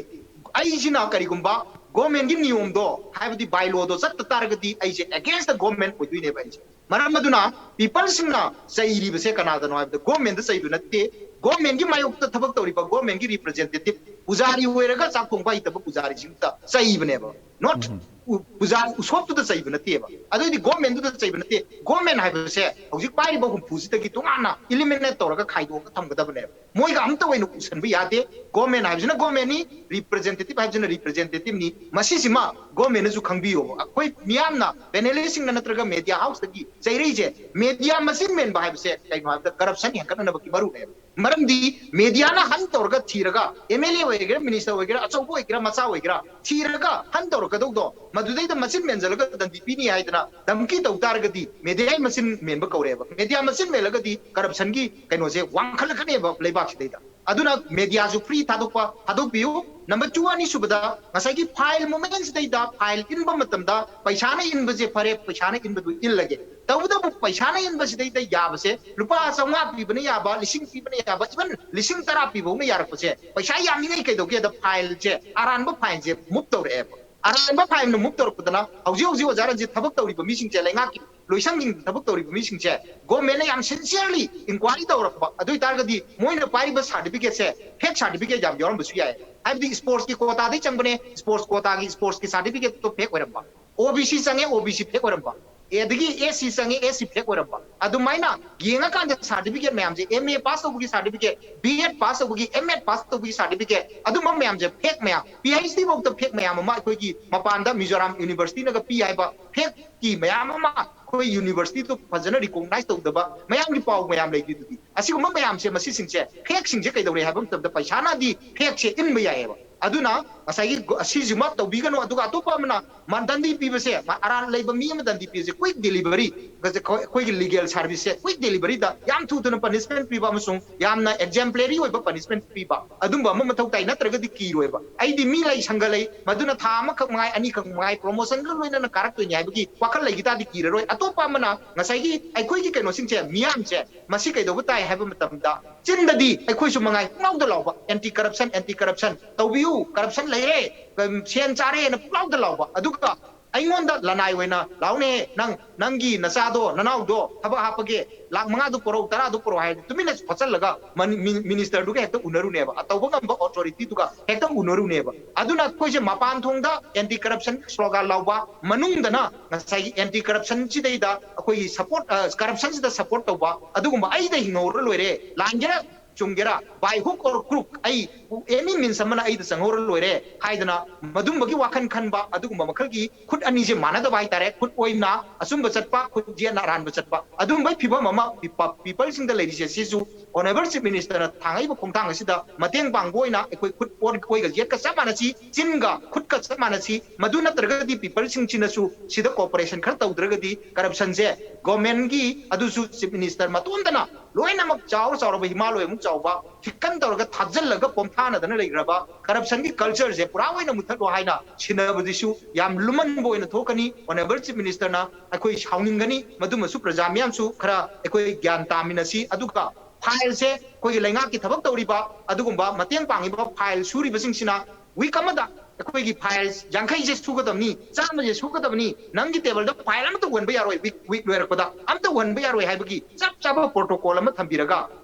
ꯑꯩꯁꯤꯅ ꯀꯔꯤꯒꯨꯝꯕ ꯒꯣꯔꯃꯦꯟꯒꯤ ꯅꯤꯌꯣꯝꯗꯣ, ꯍꯥꯏꯕꯗꯤ ꯕꯥꯏꯂꯣꯗꯣ ꯆꯠꯇ ꯇꯥꯔꯒꯗꯤ, ꯑꯩꯁꯦ ꯑꯦꯒꯦꯟꯁꯇ ꯒꯣꯔꯃꯦꯟ ꯑꯣꯏꯗꯣꯏꯅꯦꯕ ꯑꯩꯁꯦ꯫ ꯃꯔꯝ ꯑꯗꯨꯅ ꯄꯤꯄꯜꯁꯤꯡꯅ ꯆꯩꯔꯤꯕꯁꯦ ꯀꯅꯥꯗꯅꯣ ꯍꯥꯏꯕꯗ, ꯒꯣꯔꯃꯦꯟꯗ ꯆꯩꯕ ꯅꯠꯇꯦ, ꯒꯣꯔꯃꯦꯟꯒꯤ ꯃꯥꯌꯣꯛꯇ ꯊꯕꯛ ꯇꯧꯔꯤꯕ ꯒꯣꯔꯃꯦꯟꯒꯤ ꯔꯤꯄ꯭ꯔꯖꯦꯟꯇꯦꯇꯤꯚ, ꯄꯨꯖꯥꯔꯤ ꯑꯣꯏꯔꯒ ꯆꯥꯛ ꯊꯣꯡꯕ ꯍꯩꯇꯕ ꯄꯨꯖꯥꯔꯤꯁꯤꯡꯗ ꯆꯩꯕꯅꯦꯕ꯫ ꯅꯣꯠ ꯎꯝ꯫ ꯎ-, ꯄꯨꯖꯥ ꯎꯁꯣꯞꯇꯨꯗ ꯆꯩꯕ ꯅꯠꯇꯦꯕ, ꯑꯗꯨꯑꯣꯏꯗꯤ ꯒꯣꯔꯃꯦꯟꯗꯨꯗ ꯆꯩꯕ ꯅꯠꯇꯦ꯫ ꯒꯣꯔꯃꯦꯟ ꯍꯥꯏꯕꯁꯦ ꯍꯧꯖꯤꯛ ꯄꯥꯏꯔꯤꯕ ꯍꯨꯝꯐꯨꯁꯤꯗꯒꯤ ꯇꯣꯉꯥꯟꯅ ꯏꯂꯤꯃꯤꯅꯦꯠ ꯇꯧꯔꯒ ꯈꯥꯏꯗꯣꯛꯑꯒ ꯊꯝꯒꯗꯕꯅꯦꯕ꯫ ꯃꯣꯏꯒ ꯑꯝꯇ ꯑꯣꯏꯅ ꯎꯁꯟꯕ ꯌꯥꯗꯦ꯫ ꯒꯣꯔꯃꯦꯟ ꯍꯥꯏꯕꯁꯤꯅ ꯒꯣꯔꯃꯦꯟꯅꯤ, ꯔꯤꯄ꯭ꯔꯖꯦꯟꯇꯦꯇꯤꯚ ꯍꯥꯏꯕꯁꯤꯅ ꯔꯤꯄ꯭ꯔꯖꯦꯟꯇꯦꯇꯤꯚꯅꯤ꯫ ꯃꯁꯤꯁꯤꯃ ꯒꯣꯔꯃꯦꯟꯅꯁꯨ ꯈꯪꯕꯤꯌꯣꯕ꯫ ꯑꯩꯈꯣꯏ ꯃꯤꯌꯥꯝꯅ, ꯄꯦꯅꯦꯂꯤꯁꯁꯤꯡꯅ ꯅꯠꯇ꯭ꯔꯒ ꯃꯦꯗꯤꯌꯥ ꯍꯥꯎꯁꯇꯒꯤ ꯆꯩꯔꯛꯏꯁꯦ, ꯃꯦꯗꯤꯌꯥ ꯃꯁꯤꯡ ꯃꯦꯟꯕ ꯍꯥꯏꯕꯁꯦ ꯀꯩꯅꯣ ꯍꯥꯏꯕꯗ, ꯀꯔꯞꯁꯟ ꯍꯦꯟꯒꯠꯅꯅꯕꯒꯤ ꯃꯔꯨꯅꯦꯕ꯫ ꯃꯔꯝꯗꯤ ꯃꯦꯗꯤꯌꯥꯅ ꯍꯟ ꯇꯧꯔꯒ ꯊꯤꯔꯒ, ꯑꯦꯝ ꯑꯦꯜ ꯑꯦ ꯑꯣꯏꯒꯦꯔꯥ, ꯃꯤꯅꯤꯁꯇꯔ ꯑꯣꯏꯒꯦꯔꯥ, ꯑꯆꯧꯕ ꯑꯣꯏꯒꯦꯔꯥ, ꯃꯆꯥ ꯑꯣꯏꯒꯦꯔꯥ, ꯊꯤꯔꯒ ꯍꯟ ꯇꯧꯔꯛꯀꯗꯧꯗꯣ, ꯃꯗꯨꯗꯩꯗ ꯃꯆꯤꯟ ꯃꯦꯟꯁꯤꯜꯂꯒ ꯗꯟꯗꯤ ꯄꯤꯅꯤ ꯍꯥꯏꯗꯅ ꯙꯝꯀꯤ ꯇꯧ ꯇꯥꯔꯒꯗꯤ, ꯃꯦꯗꯤꯌꯥꯒꯤ ꯃꯆꯤꯟ ꯃꯦꯟꯕ ꯀꯧꯔꯦꯕ꯫ ꯃꯦꯗꯤꯌꯥ ꯃꯆꯤꯟ ꯃꯦꯜꯂꯒꯗꯤ ꯀꯔꯞꯁꯟꯒꯤ ꯀꯩꯅꯣꯁꯦ ꯋꯥꯡꯈꯠꯂꯛꯀꯅꯦꯕ ꯂꯩꯕꯥꯛꯁꯤꯗꯩꯗ꯫ ꯑꯗꯨꯅ ꯃꯦꯗꯤꯌꯥꯁꯨ ꯐ꯭ꯔꯤ ꯊꯥꯗꯣꯛꯄ, ꯊꯥꯗꯣꯛꯄꯤꯌꯨ꯫ ꯅꯝꯕꯔ ꯇꯨ, ꯑꯅꯤꯁꯨꯕꯗ, ꯉꯁꯥꯏꯒꯤ ꯐꯥꯏꯜ ꯃꯣꯃꯦꯟꯁꯤꯗꯩꯗ ꯐꯥꯏꯜ ꯏꯟꯕ ꯃꯇꯝꯗ ꯄꯩꯁꯥꯅ ꯏꯟꯕꯁꯦ ꯐꯔꯦ, ꯄꯩꯁꯥꯅ ꯏꯟꯕꯗꯨ ꯏꯜꯂꯒꯦ꯫ ꯇꯧꯕꯇꯕꯨ ꯄꯩꯁꯥꯅ ꯏꯟꯕꯁꯤꯗꯩꯗ ꯌꯥꯕꯁꯦ, ꯂꯨꯄꯥ ꯆꯥꯝꯃꯉꯥ ꯄꯤꯕꯅ ꯌꯥꯕ, ꯂꯤꯁꯤꯡ ꯄꯤꯕꯅ ꯌꯥꯕ, ꯏꯚꯟ ꯂꯤꯁꯤꯡ ꯇꯔꯥ ꯄꯤꯕꯧꯅ ꯌꯥꯔꯛꯄꯁꯦ, ꯄꯩꯁꯥ ꯌꯥꯝꯃꯤꯉꯩ ꯀꯩꯗꯧꯒꯦꯗ, ꯐꯥꯏꯜꯁꯦ, ꯑꯔꯥꯟꯕ ꯐꯥꯏꯜꯁꯦ ꯃꯨꯚ ꯇꯧꯔꯛꯑꯦꯕ꯫ ꯑꯔꯥꯟꯕ ꯐꯥꯏꯜꯅ ꯃꯨꯚ ꯇꯧꯔꯛꯄꯗꯅ ꯍꯧꯖꯤꯛ ꯍꯧꯖꯤꯛ ꯑꯣꯖꯥ ꯔꯟꯖꯤꯠ ꯊꯕꯛ ꯇꯧꯔꯤꯕ ꯃꯤꯁꯤꯡꯁꯦ, ꯂꯩꯉꯥꯛꯀꯤ ꯂꯣꯏꯁꯪꯁꯤꯡꯗ ꯊꯕꯛ ꯇꯧꯔꯤꯕ ꯃꯤꯁꯤꯡꯁꯦ, ꯒꯣꯔꯃꯦꯟꯅ ꯌꯥꯝ ꯁꯤꯟꯁꯤꯌꯔꯂꯤ ꯏꯟꯀ꯭ꯋꯥꯏꯔꯤ ꯇꯧꯔꯛꯄ, ꯑꯗꯨ ꯑꯣꯏꯇꯥꯔꯒꯗꯤ ꯃꯣꯏꯅ ꯄꯥꯏꯔꯤꯕ ꯁꯥꯔꯇꯤꯐꯤꯀꯦꯠꯁꯦ ꯐꯦꯛ ꯁꯥꯔꯇꯤꯐꯤꯀꯦꯠ ꯌꯥꯝ ꯌꯥꯎꯔꯝꯕꯁꯨ ꯌꯥꯏ꯫ ꯍꯥꯏꯕꯗꯤ ꯁ꯭ꯄꯣꯔꯠꯁꯀꯤ ꯀꯣꯇꯥꯗꯩ ꯆꯪꯕꯅꯦ, ꯁ꯭ꯄꯣꯔꯠꯁ ꯀꯣꯇꯥꯒꯤ ꯁ꯭ꯄꯣꯔꯠꯁꯀꯤ ꯁꯥꯔꯇꯤꯐꯤꯀꯦꯠꯇꯣ ꯐꯦꯛ ꯑꯣꯏꯔꯝꯕ, ꯑꯣ ꯕꯤ ꯁꯤ ꯆꯪꯉꯦ, ꯑꯣ ꯕꯤ ꯁꯤ ꯐꯦꯛ ꯑꯣꯏꯔꯝꯕ, ꯑꯦꯗꯒꯤ ꯑꯦꯁ ꯁꯤ ꯆꯪꯉꯦ, ꯑꯦꯁ ꯁꯤ ꯐꯦꯛ ꯑꯣꯏꯔꯝꯕ꯫ ꯑꯗꯨꯃꯥꯏꯅ ꯌꯦꯡꯉꯀꯥꯟꯗ ꯁꯥꯔꯇꯤꯐꯤꯀꯦꯠ ꯃꯌꯥꯝꯁꯦ, ꯑꯦꯝ ꯑꯦ ꯄꯥꯁ ꯇꯧꯕꯒꯤ ꯁꯥꯔꯇꯤꯐꯤꯀꯦꯠ, ꯕꯤ ꯑꯦꯗ ꯄꯥꯁ ꯇꯧꯕꯒꯤ, ꯑꯦꯝ ꯑꯦꯗ ꯄꯥꯁ ꯇꯧꯕꯒꯤ ꯁꯥꯔꯇꯤꯐꯤꯀꯦꯠ, ꯑꯗꯨꯝꯕ ꯃꯌꯥꯝꯁꯦ ꯐꯦꯛ ꯃꯌꯥꯝ, ꯄꯤ ꯑꯩꯆ ꯗꯤ ꯐꯥꯎꯗ ꯐꯦꯛ ꯃꯌꯥꯝ ꯑꯃ ꯑꯩꯈꯣꯏꯒꯤ ꯃꯄꯥꯟꯗ ꯃꯤꯖꯣꯔꯥꯝ ꯌꯨꯅꯤꯚꯔꯁꯤꯇꯤꯅꯒ ꯄꯤ ꯍꯥꯏꯕ ꯐꯦꯛꯀꯤ ꯃꯌꯥꯝ ꯑꯃ ꯑꯩꯈꯣꯏ ꯌꯨꯅꯤꯚꯔꯁꯤꯇꯤꯗꯨ ꯐꯖꯅ ꯔꯤꯀꯣꯛꯅꯥꯏꯁ ꯇꯧꯗꯕ ꯃꯌꯥꯝꯒꯤ ꯄꯥꯎ ꯃꯌꯥꯝ ꯂꯩꯔꯤꯗꯨꯗꯤ꯫ ꯑꯁꯤꯒꯨꯝꯕ ꯃꯌꯥꯝꯁꯦ, ꯃꯁꯤꯁꯤꯡꯁꯦ, ꯐꯦꯛꯁꯤꯡꯁꯦ ꯀꯩꯗꯧꯔꯦ ꯍꯥꯏꯕ ꯃꯇꯝꯗ ꯄꯩꯁꯥꯅꯗꯤ ꯐꯦꯛꯁꯦ ꯏꯟꯕ ꯌꯥꯏꯑꯕ꯫ ꯑꯗꯨꯅ ꯉꯁꯥꯏꯒꯤ ꯒ-, ꯑꯁꯤꯁꯤꯃ ꯇꯧꯕꯤꯒꯅꯨ꯫ ꯑꯗꯨꯒ ꯑꯇꯣꯞꯄ ꯑꯃꯅ ꯃ-, ꯗꯟꯗꯤ ꯄꯤꯕꯁꯦ, ꯃ-, ꯑꯔꯥꯟ ꯂꯩꯕ ꯃꯤ ꯑꯃ ꯗꯟꯗꯤ ꯄꯤꯕꯁꯦ, quick delivery, ꯑꯩꯈꯣꯏ-, ꯑꯩꯈꯣꯏꯒꯤ ꯂꯤꯒꯦꯜ ꯁꯥꯔꯚꯤꯁꯁꯦ quick deliveryꯗ ꯌꯥꯝ ꯊꯨ ꯊꯨꯅ ꯄꯅꯤꯁꯃꯦꯟ ꯄꯤꯕ ꯑꯃꯁꯨꯡ ꯌꯥꯝꯅ exemplary ꯑꯣꯏꯕ ꯄꯅꯤꯁꯃꯦꯟ ꯄꯤꯕ, ꯑꯗꯨꯝꯕ ꯑꯃ ꯃꯊꯧ ꯇꯥꯏ꯫ ꯅꯠꯇ꯭ꯔꯒꯗꯤ ꯀꯤꯔꯣꯏꯕ꯫ ꯑꯩꯗꯤ ꯃꯤ ꯂꯩ, ꯁꯪꯒ ꯂꯩ, ꯃꯗꯨꯅ ꯊꯥ ꯑꯃꯈꯛ ꯃꯉꯥꯏ, ꯑꯅꯤꯈꯛ ꯃꯉꯥꯏ, ꯄ꯭ꯔꯣꯃꯣꯁꯟꯒ ꯂꯣꯏꯅꯅ ꯀꯥꯔꯛꯇꯣꯏꯅꯤ ꯍꯥꯏꯕꯒꯤ ꯋꯥꯈꯜ ꯂꯩꯈꯤ ꯇꯥꯔꯗꯤ ꯀꯤꯔꯔꯣꯏ꯫ ꯑꯇꯣꯞꯄ ꯑꯃꯅ ꯉꯁꯥꯏꯒꯤ ꯑꯩꯈꯣꯏꯒꯤ ꯀꯩꯅꯣꯁꯤꯡꯁꯦ, ꯃꯤꯌꯥꯝꯁꯦ, ꯃꯁꯤ ꯀꯩꯗꯧꯕ ꯇꯥꯏ ꯍꯥꯏꯕ ꯃꯇꯝꯗ, ꯆꯤꯟꯗꯗꯤ ꯑꯩꯈꯣꯏꯁꯨ ꯃꯉꯥꯏ ꯄꯨꯡꯂꯥꯎꯗ ꯂꯥꯎꯕ, "ꯑꯦꯟꯇꯤ ꯀꯔꯞꯁꯟ, ꯑꯦꯟꯇꯤ ꯀꯔꯞꯁꯟ ꯇꯧꯕꯤꯌꯨ, ꯀꯔꯞꯁꯟ ꯂꯩꯔꯦ, ꯀ-, ꯁꯦꯟ ꯆꯥꯔꯦꯅ" ꯄꯨꯡꯂꯥꯎꯗ ꯂꯥꯎꯕ꯫ ꯑꯗꯨꯒ ꯑꯩꯉꯣꯟꯗ ꯂꯅꯥꯏ ꯑꯣꯏꯅ, "ꯂꯥꯎꯅꯦ, ꯅꯪ, ꯅꯪꯒꯤ ꯅꯆꯥꯗꯣ, ꯅꯅꯥꯎꯗꯣ ꯊꯕꯛ ꯍꯥꯞꯄꯒꯦ, ꯂꯥꯛ ꯃꯉꯥꯗꯨ ꯄꯨꯔꯛꯎ, ꯇꯔꯥꯗꯨ ꯄꯨꯔꯛꯎ" ꯍꯥꯏꯔꯗꯤ ꯇꯨꯃꯤꯟꯅ ꯐꯣꯠꯆꯜꯂꯒ ꯃꯅꯤ-, ꯃꯤ-, ꯃꯤꯅꯤꯁꯇꯔꯗꯨꯒ ꯍꯦꯛꯇ ꯎꯅꯔꯨꯅꯦꯕ, ꯑꯇꯧꯕ ꯉꯝꯕ ꯑꯣꯊꯣꯔꯤꯇꯤꯗꯨꯒ ꯍꯦꯛꯇ ꯎꯅꯔꯨꯅꯦꯕ꯫ ꯑꯗꯨꯅ ꯑꯩꯈꯣꯏꯁꯦ ꯃꯄꯥꯟ ꯊꯣꯡꯗ ꯑꯦꯟꯇꯤ ꯀꯔꯞꯁꯟ ꯁ꯭ꯂꯣꯒꯥꯟ ꯂꯥꯎꯕ, ꯃꯅꯨꯡꯗꯅ ꯉꯁꯥꯏꯒꯤ ꯑꯦꯟꯇꯤ ꯀꯔꯞꯁꯟꯁꯤꯗꯩꯗ ꯑꯩꯈꯣꯏꯒꯤ ꯁꯄꯣꯔꯠ, ꯑ, ꯀꯔꯞꯁꯟꯁꯤꯗ ꯁꯄꯣꯔꯠ ꯇꯧꯕ, ꯑꯗꯨꯒꯨꯝꯕ "ꯑꯩꯗ ꯍꯤꯡꯍꯧꯔ ꯂꯣꯏꯔꯦ, ꯂꯥꯟꯒꯦꯔꯥ ꯆꯨꯝꯒꯦꯔꯥ, by hook or crook, ꯑꯩ ꯑꯦꯅꯤ ꯃꯤꯟꯁ ꯑꯃꯅ ꯑꯩꯗ ꯆꯪꯍꯧꯔ ꯂꯣꯏꯔꯦ" ꯍꯥꯏꯗꯅ ꯃꯗꯨꯝꯕꯒꯤ ꯋꯥꯈꯜ ꯈꯟꯕ, ꯑꯗꯨꯒꯨꯝꯕ ꯃꯈꯜꯒꯤ ꯈꯨꯠ ꯑꯅꯤꯁꯦ ꯃꯥꯟꯅꯗꯕ ꯍꯥꯏꯇꯥꯔꯦ꯫ ꯈꯨꯠ ꯑꯣꯏꯅ ꯑꯆꯨꯝꯕ ꯆꯠꯄ, ꯈꯨꯠ ꯌꯦꯠꯅ ꯑꯔꯥꯟꯕ ꯆꯠꯄ, ꯑꯗꯨꯒꯨꯝꯕꯒꯤ ꯐꯤꯕꯝ ꯑꯃ ꯄꯤꯄ-, ꯄꯤꯄꯜꯁꯤꯡꯗ ꯂꯩꯔꯤꯁꯦ꯫ ꯁꯤꯁꯨ ꯑꯣꯅꯔꯦꯕꯜ ꯆꯤꯐ ꯃꯤꯅꯤꯁꯇꯔꯅ ꯊꯥꯡꯉꯛꯏꯕ ꯈꯣꯡꯊꯥꯡ ꯑꯁꯤꯗ ꯃꯇꯦꯡ ꯄꯥꯡꯕ ꯑꯣꯏꯅ ꯑꯩꯈꯣꯏ ꯈꯨꯠ ꯑꯣꯟ-, ꯑꯣꯏꯒ ꯌꯦꯠꯀ ꯆꯞ ꯃꯥꯟꯅꯁꯤ, ꯆꯤꯟꯒ ꯈꯨꯠꯀ ꯆꯞ ꯃꯥꯟꯅꯁꯤ꯫ ꯃꯗꯨ ꯅꯠꯇ꯭ꯔꯒꯗꯤ ꯄꯤꯄꯜꯁꯤꯡꯁꯤꯅꯁꯨ ꯁꯤꯗ ꯀꯣꯑꯣꯄꯔꯦꯁꯟ ꯈꯔ ꯇꯧꯗ꯭ꯔꯒꯗꯤ ꯀꯔꯞꯁꯟꯁꯦ ꯒꯣꯔꯃꯦꯟꯒꯤ, ꯑꯗꯨꯁꯨ ꯆꯤꯐ ꯃꯤꯅꯤꯁꯇꯔ ꯃꯇꯣꯟꯗꯅ ꯂꯣꯏꯅꯃꯛ ꯆꯥꯎꯔ ꯆꯥꯎꯔꯕ ꯍꯤꯃꯥꯂꯣꯏꯃꯨꯛ ꯆꯥꯎꯕ ꯊꯤꯀꯟ ꯇꯧꯔꯒ ꯊꯥꯖꯤꯜꯂꯒ ꯄꯣꯝꯊꯥꯅꯗꯅ ꯂꯩꯈ꯭ꯔꯕ ꯀꯔꯞꯁꯟꯒꯤ ꯀꯜꯆꯔꯁꯦ ꯄꯨꯔꯥ ꯑꯣꯏꯅ ꯃꯨꯊꯠꯂꯣ ꯍꯥꯏꯅ ꯁꯤꯟꯅꯕꯗꯨꯁꯨ ꯌꯥꯝ ꯂꯨꯃꯟꯕ ꯑꯣꯏꯅ ꯊꯣꯛꯀꯅꯤ꯫ ꯑꯣꯅꯔꯦꯕꯜ ꯆꯤꯐ ꯃꯤꯅꯤꯁꯇꯔꯅ ꯑꯩꯈꯣꯏ ꯁꯥꯎꯅꯤꯡꯒꯅꯤ꯫ ꯃꯗꯨꯃꯁꯨ ꯄ꯭ꯔꯖꯥ ꯃꯤꯌꯥꯝꯁꯨ ꯈꯔ ꯑꯩꯈꯣꯏ ꯒ꯭ꯌꯥꯟ ꯇꯥꯃꯤꯟꯅꯁꯤ꯫ ꯑꯗꯨꯒ ꯐꯥꯏꯜꯁꯦ, ꯑꯩꯈꯣꯏꯒꯤ ꯂꯩꯉꯥꯛꯀꯤ ꯊꯕꯛ ꯇꯧꯔꯤꯕ ꯑꯗꯨꯒꯨꯝꯕ ꯃꯇꯦꯡ ꯄꯥꯡꯉꯤꯕ ꯐꯥꯏꯜ ꯁꯨꯔꯤꯕꯁꯤꯡꯁꯤꯅ ꯋꯤꯛ ꯑꯃꯗ ꯑꯩꯈꯣꯏꯒꯤ ꯐꯥꯏꯜ ꯌꯥꯡꯈꯩꯁꯦ ꯁꯨꯒꯗꯕꯅꯤ, ꯆꯥꯝꯃꯁꯦ ꯁꯨꯒꯗꯕꯅꯤ, ꯅꯪꯒꯤ ꯇꯦꯕꯜꯗ ꯐꯥꯏꯜ ꯑꯃꯠꯇ ꯎꯍꯟꯕ ꯌꯥꯔꯣꯏ, ꯋꯤꯛ, ꯋꯤꯛ ꯂꯣꯏꯔꯛꯄꯗ ꯑꯝꯇ ꯎꯍꯟꯕ ꯌꯥꯔꯣꯏ ꯍꯥꯏꯕꯒꯤ ꯆꯞ ꯆꯥꯕ ꯄ꯭ꯔꯣꯇꯣꯀꯣꯜ ꯑꯃ ꯊꯝꯕꯤꯔꯒ,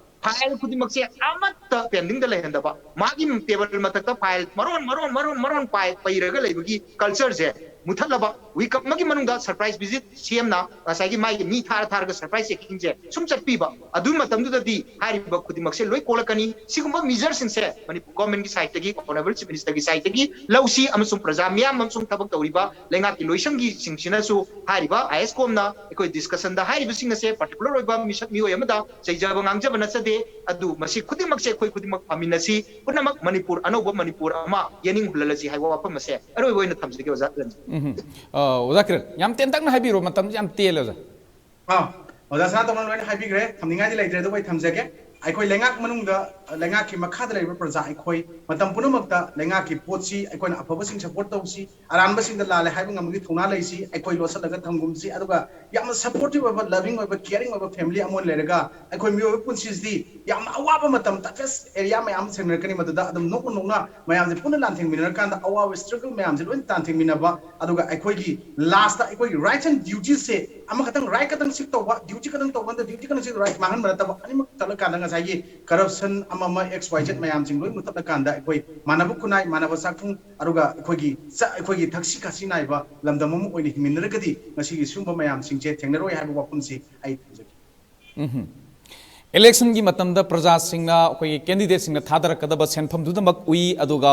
ꯐꯥꯏꯜ ꯈꯨꯗꯤꯡꯃꯛꯁꯦ ꯑꯃꯠꯇ ꯄꯦꯟꯗꯤꯡꯗ ꯂꯩꯍꯟꯗꯕ, ꯃꯥꯒꯤ ꯇꯦꯕꯜ ꯃꯊꯛꯇ ꯐꯥꯏꯜ ꯃꯔꯣꯟ ꯃꯔꯣꯟ ꯃꯔꯣꯟ ꯃꯔꯣꯟ ꯄꯥꯏ-, ꯄꯩꯔꯒ ꯂꯩꯕꯒꯤ ꯀꯜꯆꯔꯁꯦ ꯃꯨꯊꯠꯂꯕ, ꯋꯤꯛ ꯑꯃꯒꯤ ꯃꯅꯨꯡꯗ ꯁꯔꯄ꯭ꯔꯥꯏꯁ ꯚꯤꯖꯤꯠ ꯁꯤ ꯑꯦꯝꯅ ꯉꯁꯥꯏꯒꯤ ꯃꯥꯒꯤ ꯃꯤ ꯊꯥꯔ ꯊꯥꯔꯒ ꯁꯔꯄ꯭ꯔꯥꯏꯁ ꯆꯦꯛꯀꯤꯡꯁꯦ ꯁꯨꯝ ꯆꯠꯄꯤꯕ, ꯑꯗꯨꯒꯤ ꯃꯇꯝꯗꯨꯗꯗꯤ ꯍꯥꯏꯔꯤꯕ ꯈꯨꯗꯤꯡꯃꯛꯁꯦ ꯂꯣꯏ ꯀꯣꯛꯂꯛꯀꯅꯤ꯫ ꯁꯤꯒꯨꯝꯕ ꯃꯤꯖꯔꯁꯤꯡꯁꯦ ꯃꯅꯤꯄꯨꯔ ꯒꯣꯔꯃꯦꯟꯒꯤ ꯁꯥꯏꯠꯇꯒꯤ, ꯑꯣꯅꯔꯦꯕꯜ ꯆꯤꯐ ꯃꯤꯅꯤꯁꯇꯔꯒꯤ ꯁꯥꯏꯠꯇꯒꯤ ꯂꯧꯁꯤ, ꯑꯃꯁꯨꯡ ꯄ꯭ꯔꯖꯥ ꯃꯤꯌꯥꯝ ꯑꯃꯁꯨꯡ ꯊꯕꯛ ꯇꯧꯔꯤꯕ ꯂꯩꯉꯥꯛꯀꯤ ꯂꯣꯏꯁꯪꯒꯤꯁꯤꯡꯁꯤꯅꯁꯨ ꯍꯥꯏꯔꯤꯕ ꯑꯥꯏ ꯑꯦꯁ ꯀꯣꯝꯅ ꯑꯩꯈꯣꯏ ꯗꯤꯁꯀꯁꯟꯗ ꯍꯥꯏꯔꯤꯕꯁꯤꯡ ꯑꯁꯦ ꯄꯥꯔꯇꯤꯀꯨꯂꯔ ꯑꯣꯏꯕ ꯃꯤꯁꯛ ꯃꯤꯑꯣꯏ ꯑꯃꯗ ꯆꯩꯖꯕ ꯉꯥꯡꯖꯕ ꯅꯠꯆꯗꯦ꯫ ꯑꯗꯨ ꯃꯁꯤ ꯈꯨꯗꯤꯡꯃꯛꯁꯦ ꯑꯩꯈꯣꯏ ꯈꯨꯗꯤꯡꯃꯛ ꯐꯥꯃꯤꯟꯅꯁꯤ, ꯄꯨꯝꯅꯃꯛ ꯃꯅꯤꯄꯨꯔ, ꯑꯅꯧꯕ ꯃꯅꯤꯄꯨꯔ ꯑꯃ ꯌꯦꯅꯤꯡꯍꯨꯜꯍꯜꯂꯁꯤ ꯍꯥꯏꯕ ꯋꯥꯐꯝ ꯑꯁꯦ ꯑꯔꯣꯏꯕ ꯑꯣꯏꯅ ꯊꯝꯖꯒꯦ ꯑꯣꯖꯥ ꯔꯟꯖꯤꯠ꯫ ꯎꯝ꯫ ꯑ, ꯑꯣꯖꯥ ꯀꯤꯔꯟ, ꯌꯥꯝ ꯇꯦꯟꯇꯛꯅ ꯍꯥꯏꯕꯤꯔꯣ, ꯃꯇꯝꯁꯦ ꯌꯥꯝ ꯇꯦꯜꯂꯦ ꯑꯣꯖꯥ꯫ ꯑꯥ, ꯑꯣꯖꯥ ꯁꯅꯥꯇꯣꯝꯕꯅ ꯂꯣꯏꯅ ꯍꯥꯏꯕꯤꯈ꯭ꯔꯦ, ꯊꯝꯅꯤꯡꯉꯥꯏꯗꯤ ꯂꯩꯇ꯭ꯔꯦ, ꯑꯗꯨꯕꯨ ꯑꯩ ꯊꯝꯖꯒꯦ꯫ ꯑꯩꯈꯣꯏ ꯂꯩꯉꯥꯛ ꯃꯅꯨꯡꯗ, ꯂꯩꯉꯥꯛꯀꯤ ꯃꯈꯥꯗ ꯂꯩꯔꯤꯕ ꯄ꯭ꯔꯖꯥ ꯑꯩꯈꯣꯏ ꯃꯇꯝ ꯄꯨꯝꯅꯃꯛꯇ ꯂꯩꯉꯥꯛꯀꯤ ꯄꯣꯠꯁꯤ ꯑꯩꯈꯣꯏꯅ ꯑꯐꯕꯁꯤꯡ ꯁꯞꯄꯣꯔꯠ ꯇꯧꯁꯤ, ꯑꯔꯥꯟꯕꯁꯤꯡꯗ ꯂꯥꯜꯂꯦ ꯍꯥꯏꯕ ꯉꯝꯕꯒꯤ ꯊꯧꯅꯥ ꯂꯩꯁꯤ, ꯑꯩꯈꯣꯏ ꯂꯣꯠꯁꯤꯜꯂꯒ ꯊꯝꯒꯨꯝꯁꯤ, ꯑꯗꯨꯒ ꯌꯥꯝꯅ ꯁꯞꯄꯣꯔꯇꯤꯚ ꯑꯣꯏꯕ, ꯂꯚꯤꯡ ꯑꯣꯏꯕ, ꯀꯤꯌꯔꯤꯡ ꯑꯣꯏꯕ ꯐꯦꯃꯤꯂꯤ ꯑꯃ ꯑꯣꯏꯅ ꯂꯩꯔꯒ ꯑꯩꯈꯣꯏ ꯃꯤꯑꯣꯏꯕ ꯄꯨꯟꯁꯤꯁꯤꯗꯤ ꯌꯥꯝꯅ ꯑꯋꯥꯕ ꯃꯇꯝ, ꯇꯐꯦꯁ ꯑꯦꯔꯤꯌꯥ ꯃꯌꯥꯝ ꯑꯃ ꯊꯦꯡꯅꯔꯛꯀꯅꯤ꯫ ꯃꯗꯨꯗ ꯑꯗꯨꯝ ꯅꯣꯛꯅ ꯅꯣꯛꯅ ꯃꯌꯥꯝꯁꯦ ꯄꯨꯟꯅ ꯂꯥꯟꯊꯦꯡꯃꯤꯟꯅꯔꯀꯥꯟꯗ ꯑꯋꯥꯕ ꯁ꯭ꯇ꯭ꯔꯒꯜ ꯃꯌꯥꯝꯁꯦ ꯂꯣꯏꯅ ꯇꯥꯟꯊꯦꯡꯃꯤꯟꯅꯕ, ꯑꯗꯨꯒ ꯑꯩꯈꯣꯏꯒꯤ ꯂꯥꯁꯇ ꯑꯩꯈꯣꯏꯒꯤ ꯔꯥꯏꯠꯁ ꯑꯦꯟ ꯗ꯭ꯌꯨꯇꯤꯁꯦ ꯑꯃꯈꯛꯇꯪ, ꯔꯥꯏꯠ ꯈꯛꯇꯪ ꯁꯤꯛ ꯇꯧꯕ, ꯗ꯭ꯌꯨꯇꯤ ꯈꯛꯇꯪ ꯇꯧꯕ ꯅꯠꯇ, ꯗ꯭ꯌꯨꯇꯤ ꯈꯛꯇꯪ ꯁꯤꯛ, ꯔꯥꯏꯠ ꯃꯥꯡꯍꯟꯕ ꯅꯠꯇꯕ, ꯑꯅꯤꯃꯛ ꯆꯠꯂꯀꯥꯟꯗ ꯉꯁꯥꯏꯒꯤ ꯀꯔꯞꯁꯟ ꯑꯃ ꯑꯃ, ꯑꯦꯛꯁ ꯋꯥꯏ ꯖꯦꯠ ꯃꯌꯥꯝꯁꯤꯡ ꯂꯣꯏ ꯃꯨꯊꯠꯂꯀꯥꯟꯗ ꯑꯩꯈꯣꯏ ꯃꯥꯟꯅꯕ ꯈꯨꯟꯅꯥꯏ, ꯃꯥꯟꯅꯕ ꯆꯥꯛꯊꯨꯡ, ꯑꯗꯨꯒ ꯑꯩꯈꯣꯏꯒꯤ ꯆ-, ꯑꯩꯈꯣꯏꯒꯤ ꯊꯛꯁꯤ ꯈꯥꯁꯤ ꯅꯥꯏꯕ ꯂꯝꯗꯝ ꯑꯃ ꯑꯣꯏꯅ ꯍꯤꯡꯃꯤꯟꯅꯔꯒꯗꯤ ꯉꯁꯤꯒꯤ ꯁꯤꯒꯨꯝꯕ ꯃꯌꯥꯝꯁꯤꯡꯁꯦ ꯊꯦꯡꯅꯔꯣꯏ ꯍꯥꯏꯕ ꯋꯥꯐꯝꯁꯤ ꯑꯩ ꯊꯝꯖꯒꯦ꯫ ꯎꯝꯍꯨꯝ꯫ ꯏꯂꯦꯛꯁꯟꯒꯤ ꯃꯇꯝꯗ ꯄ꯭ꯔꯖꯥꯁꯤꯡꯅ, ꯑꯩꯈꯣꯏꯒꯤ ꯀꯦꯟꯗꯤꯗꯦꯠꯁꯤꯡꯅ ꯊꯥꯗꯔꯛꯀꯗꯕ ꯁꯦꯟꯐꯝꯗꯨꯗꯃꯛ ꯎꯏ, ꯑꯗꯨꯒ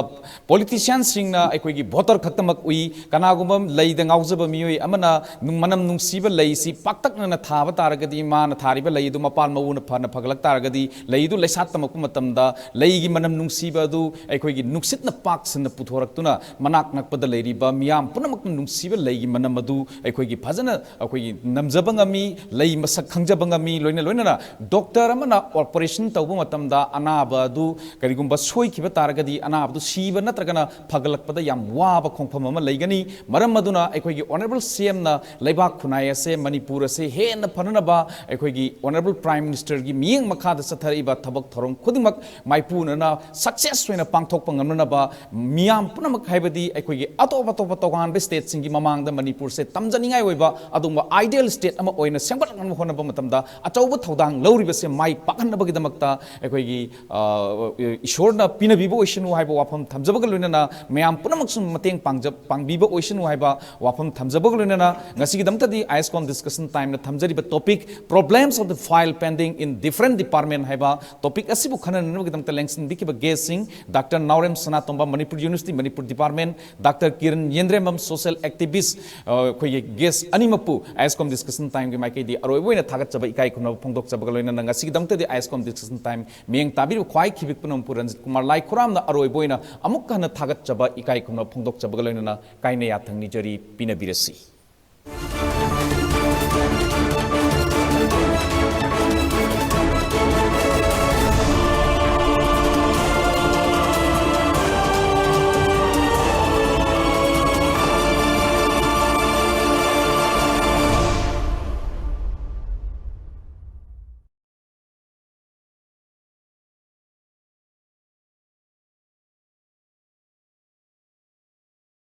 ꯄꯣꯂꯤꯇꯤꯁꯤꯌꯥꯟꯁꯤꯡꯅ ꯑꯩꯈꯣꯏꯒꯤ ꯚꯣꯇꯔ ꯈꯛꯇꯃꯛ ꯎꯏ꯫ ꯀꯅꯥꯒꯨꯝꯕ ꯂꯩꯗ ꯉꯥꯎꯖꯕ ꯃꯤꯑꯣꯏ ꯑꯃꯅ ꯅꯨꯡ-, ꯃꯅꯝ ꯅꯨꯡꯁꯤꯕ ꯂꯩꯁꯤ ꯄꯥꯛꯇꯛꯅꯅ ꯊꯥꯕ ꯇꯥꯔꯒꯗꯤ, ꯃꯥꯅ ꯊꯥꯔꯤꯕ ꯂꯩ ꯑꯗꯨ ꯃꯄꯥꯟ ꯃꯎꯅ ꯐꯅ ꯐꯒꯠꯂꯛ ꯇꯥꯔꯒꯗꯤ, ꯂꯩꯗꯨ ꯂꯩꯁꯥꯠ ꯇꯝꯃꯛꯄ ꯃꯇꯝꯗ ꯂꯩꯒꯤ ꯃꯅꯝ ꯅꯨꯡꯁꯤꯕ ꯑꯗꯨ ꯑꯩꯈꯣꯏꯒꯤ ꯅꯨꯡꯁꯤꯠꯅ ꯄꯥꯛ ꯁꯟꯅ ꯄꯨꯊꯣꯔꯛꯇꯨꯅ ꯃꯅꯥꯛ ꯅꯛꯄꯗ ꯂꯩꯔꯤꯕ ꯃꯤꯌꯥꯝ ꯄꯨꯝꯅꯃꯛꯅ ꯅꯨꯡꯁꯤꯕ ꯂꯩꯒꯤ ꯃꯅꯝ ꯑꯗꯨ ꯑꯩꯈꯣꯏꯒꯤ ꯐꯖꯅ ꯑꯩꯈꯣꯏꯒꯤ ꯅꯝꯖꯕ ꯉꯝꯃꯤ, ꯂꯩ ꯃꯁꯛ ꯈꯪꯖꯕ ꯉꯝꯃꯤ꯫ ꯂꯣꯏꯅ ꯂꯣꯏꯅꯅ ꯗꯣꯛꯇꯔ ꯑꯃꯅ ꯑꯣꯄꯔꯦꯁꯟ ꯇꯧꯕ ꯃꯇꯝꯗ ꯑꯅꯥꯕ ꯑꯗꯨ ꯀꯔꯤꯒꯨꯝꯕ ꯁꯣꯏꯈꯤꯕ ꯇꯥꯔꯒꯗꯤ ꯑꯅꯥꯕꯗꯨ ꯁꯤꯕ ꯅꯠꯇ꯭ꯔꯒꯅ ꯐꯒꯠꯂꯛꯄꯗ ꯌꯥꯝ ꯋꯥꯕ ꯈꯣꯡꯐꯝ ꯑꯃ ꯂꯩꯒꯅꯤ꯫ ꯃꯔꯝ ꯑꯗꯨꯅ ꯑꯩꯈꯣꯏꯒꯤ ꯑꯣꯅꯔꯦꯕꯜ ꯁꯤ ꯑꯦꯝꯅ ꯂꯩꯕꯥꯛ ꯈꯨꯟꯅꯥꯏ ꯑꯁꯦ, ꯃꯅꯤꯄꯨꯔ ꯑꯁꯦ ꯍꯦꯟꯅ ꯐꯅꯅꯕ ꯑꯩꯈꯣꯏꯒꯤ ꯑꯣꯅꯔꯦꯕꯜ ꯄ꯭ꯔꯥꯏꯝ ꯃꯤꯅꯤꯁꯇꯔꯒꯤ ꯃꯤꯠꯌꯦꯡ ꯃꯈꯥꯗ ꯆꯠꯊꯔꯛꯏꯕ ꯊꯕꯛ ꯊꯧꯔꯝ ꯈꯨꯗꯤꯡꯃꯛ ꯃꯥꯏꯄꯨꯅꯅ ꯁꯛꯁꯦꯁ ꯑꯣꯏꯅ ꯄꯥꯡꯊꯣꯛꯄ ꯉꯝꯅꯅꯕ ꯃꯤꯌꯥꯝ ꯄꯨꯝꯅꯃꯛ, ꯍꯥꯏꯕꯗꯤ ꯑꯩꯈꯣꯏꯒꯤ ꯑꯇꯣꯞ ꯑꯇꯣꯞꯄ ꯇꯣꯉꯥꯟꯕ ꯁ꯭ꯇꯦꯠꯁꯤꯡꯒꯤ ꯃꯃꯥꯡꯗ ꯃꯅꯤꯄꯨꯔꯁꯦ ꯇꯝꯖꯅꯤꯡꯉꯥꯏ ꯑꯣꯏꯕ ꯑꯗꯨꯒꯨꯝꯕ ꯑꯥꯏꯗꯤꯌꯦꯜ ꯁ꯭ꯇꯦꯠ ꯑꯃ ꯑꯣꯏꯅ ꯁꯦꯝꯒꯠꯂꯛꯅꯕ ꯍꯣꯠꯅꯕ ꯃꯇꯝꯗ ꯑꯆꯧꯕ ꯊꯧꯗꯥꯡ ꯂꯧꯔꯤꯕꯁꯦ ꯃꯥꯏ ꯄꯥꯛꯍꯟꯅꯕꯒꯤꯗꯃꯛꯇ ꯑꯩꯈꯣꯏꯒꯤ, ꯑ, ꯏꯁꯣꯔꯅ ꯄꯤꯅꯕꯤꯕ ꯑꯣꯏꯁꯅꯨ ꯍꯥꯏꯕ ꯋꯥꯐꯝ ꯊꯝꯖꯕꯒ ꯂꯣꯏꯅꯅ, ꯃꯌꯥꯝ ꯄꯨꯝꯅꯃꯛꯁꯨ ꯃꯇꯦꯡ ꯄꯥꯡꯖ-, ꯄꯥꯡꯕꯤꯕ ꯑꯣꯏꯁꯅꯨ ꯍꯥꯏꯕ ꯋꯥꯐꯝ ꯊꯝꯖꯕꯒ ꯂꯣꯏꯅꯅ, ꯉꯁꯤꯒꯤꯗꯃꯛꯇꯗꯤ IASCOM Discussion Timeꯅ ꯊꯝꯖꯔꯤꯕ topic Problems of the File Pending in Different Department ꯍꯥꯏꯕ topic ꯑꯁꯤꯕꯨ ꯈꯟꯅꯅꯕꯒꯤꯗꯃꯛꯇ ꯂꯦꯡꯁꯤꯟꯕꯤꯈꯤꯕ guestꯁꯤꯡ, doctor Naorem Sanatomba, Manipur University, Manipur Department, doctor Kiran Yendrembam, social activist, ꯑ, ꯑꯩꯈꯣꯏꯒꯤ guest ꯑꯅꯤꯃꯛꯄꯨ IASCOM Discussion Timeꯒꯤ ꯃꯥꯏꯀꯩꯗꯤ ꯑꯔꯣꯏꯕ ꯑꯣꯏꯅ ꯊꯥꯒꯠꯆꯕ, ꯏꯀꯥꯏ ꯈꯨꯝꯅꯕ ꯐꯣꯡꯗꯣꯛꯆꯕꯒ ꯂꯣꯏꯅꯅ, ꯉꯁꯤꯒꯤꯗꯃꯛꯇꯗꯤ IASCOM Discussion Time ꯃꯤꯠꯌꯦꯡ ꯇꯥꯕꯤꯔꯤꯕ ꯈ꯭ꯋꯥꯏ ꯈꯤꯕꯤꯛꯄ ꯅꯝꯄꯨ ꯔꯟꯖꯤꯠ ꯀꯨꯃꯥꯔ ꯂꯥꯏꯈꯨꯔꯥꯝꯅ ꯑꯔꯣꯏꯕ ꯑꯣꯏꯅ ꯑꯃꯨꯛꯀ ꯍꯟꯅ ꯊꯥꯒꯠꯆꯕ, ꯏꯀꯥꯏ ꯈꯨꯝꯅꯕ ꯐꯣꯡꯗꯣꯛꯆꯕꯒ ꯂꯣꯏꯅꯅ ꯀꯥꯏꯅ ꯌꯥꯊꯪ ꯅꯤꯖꯔꯤ꯫ ꯄꯤꯅꯕꯤꯔꯁꯤ꯫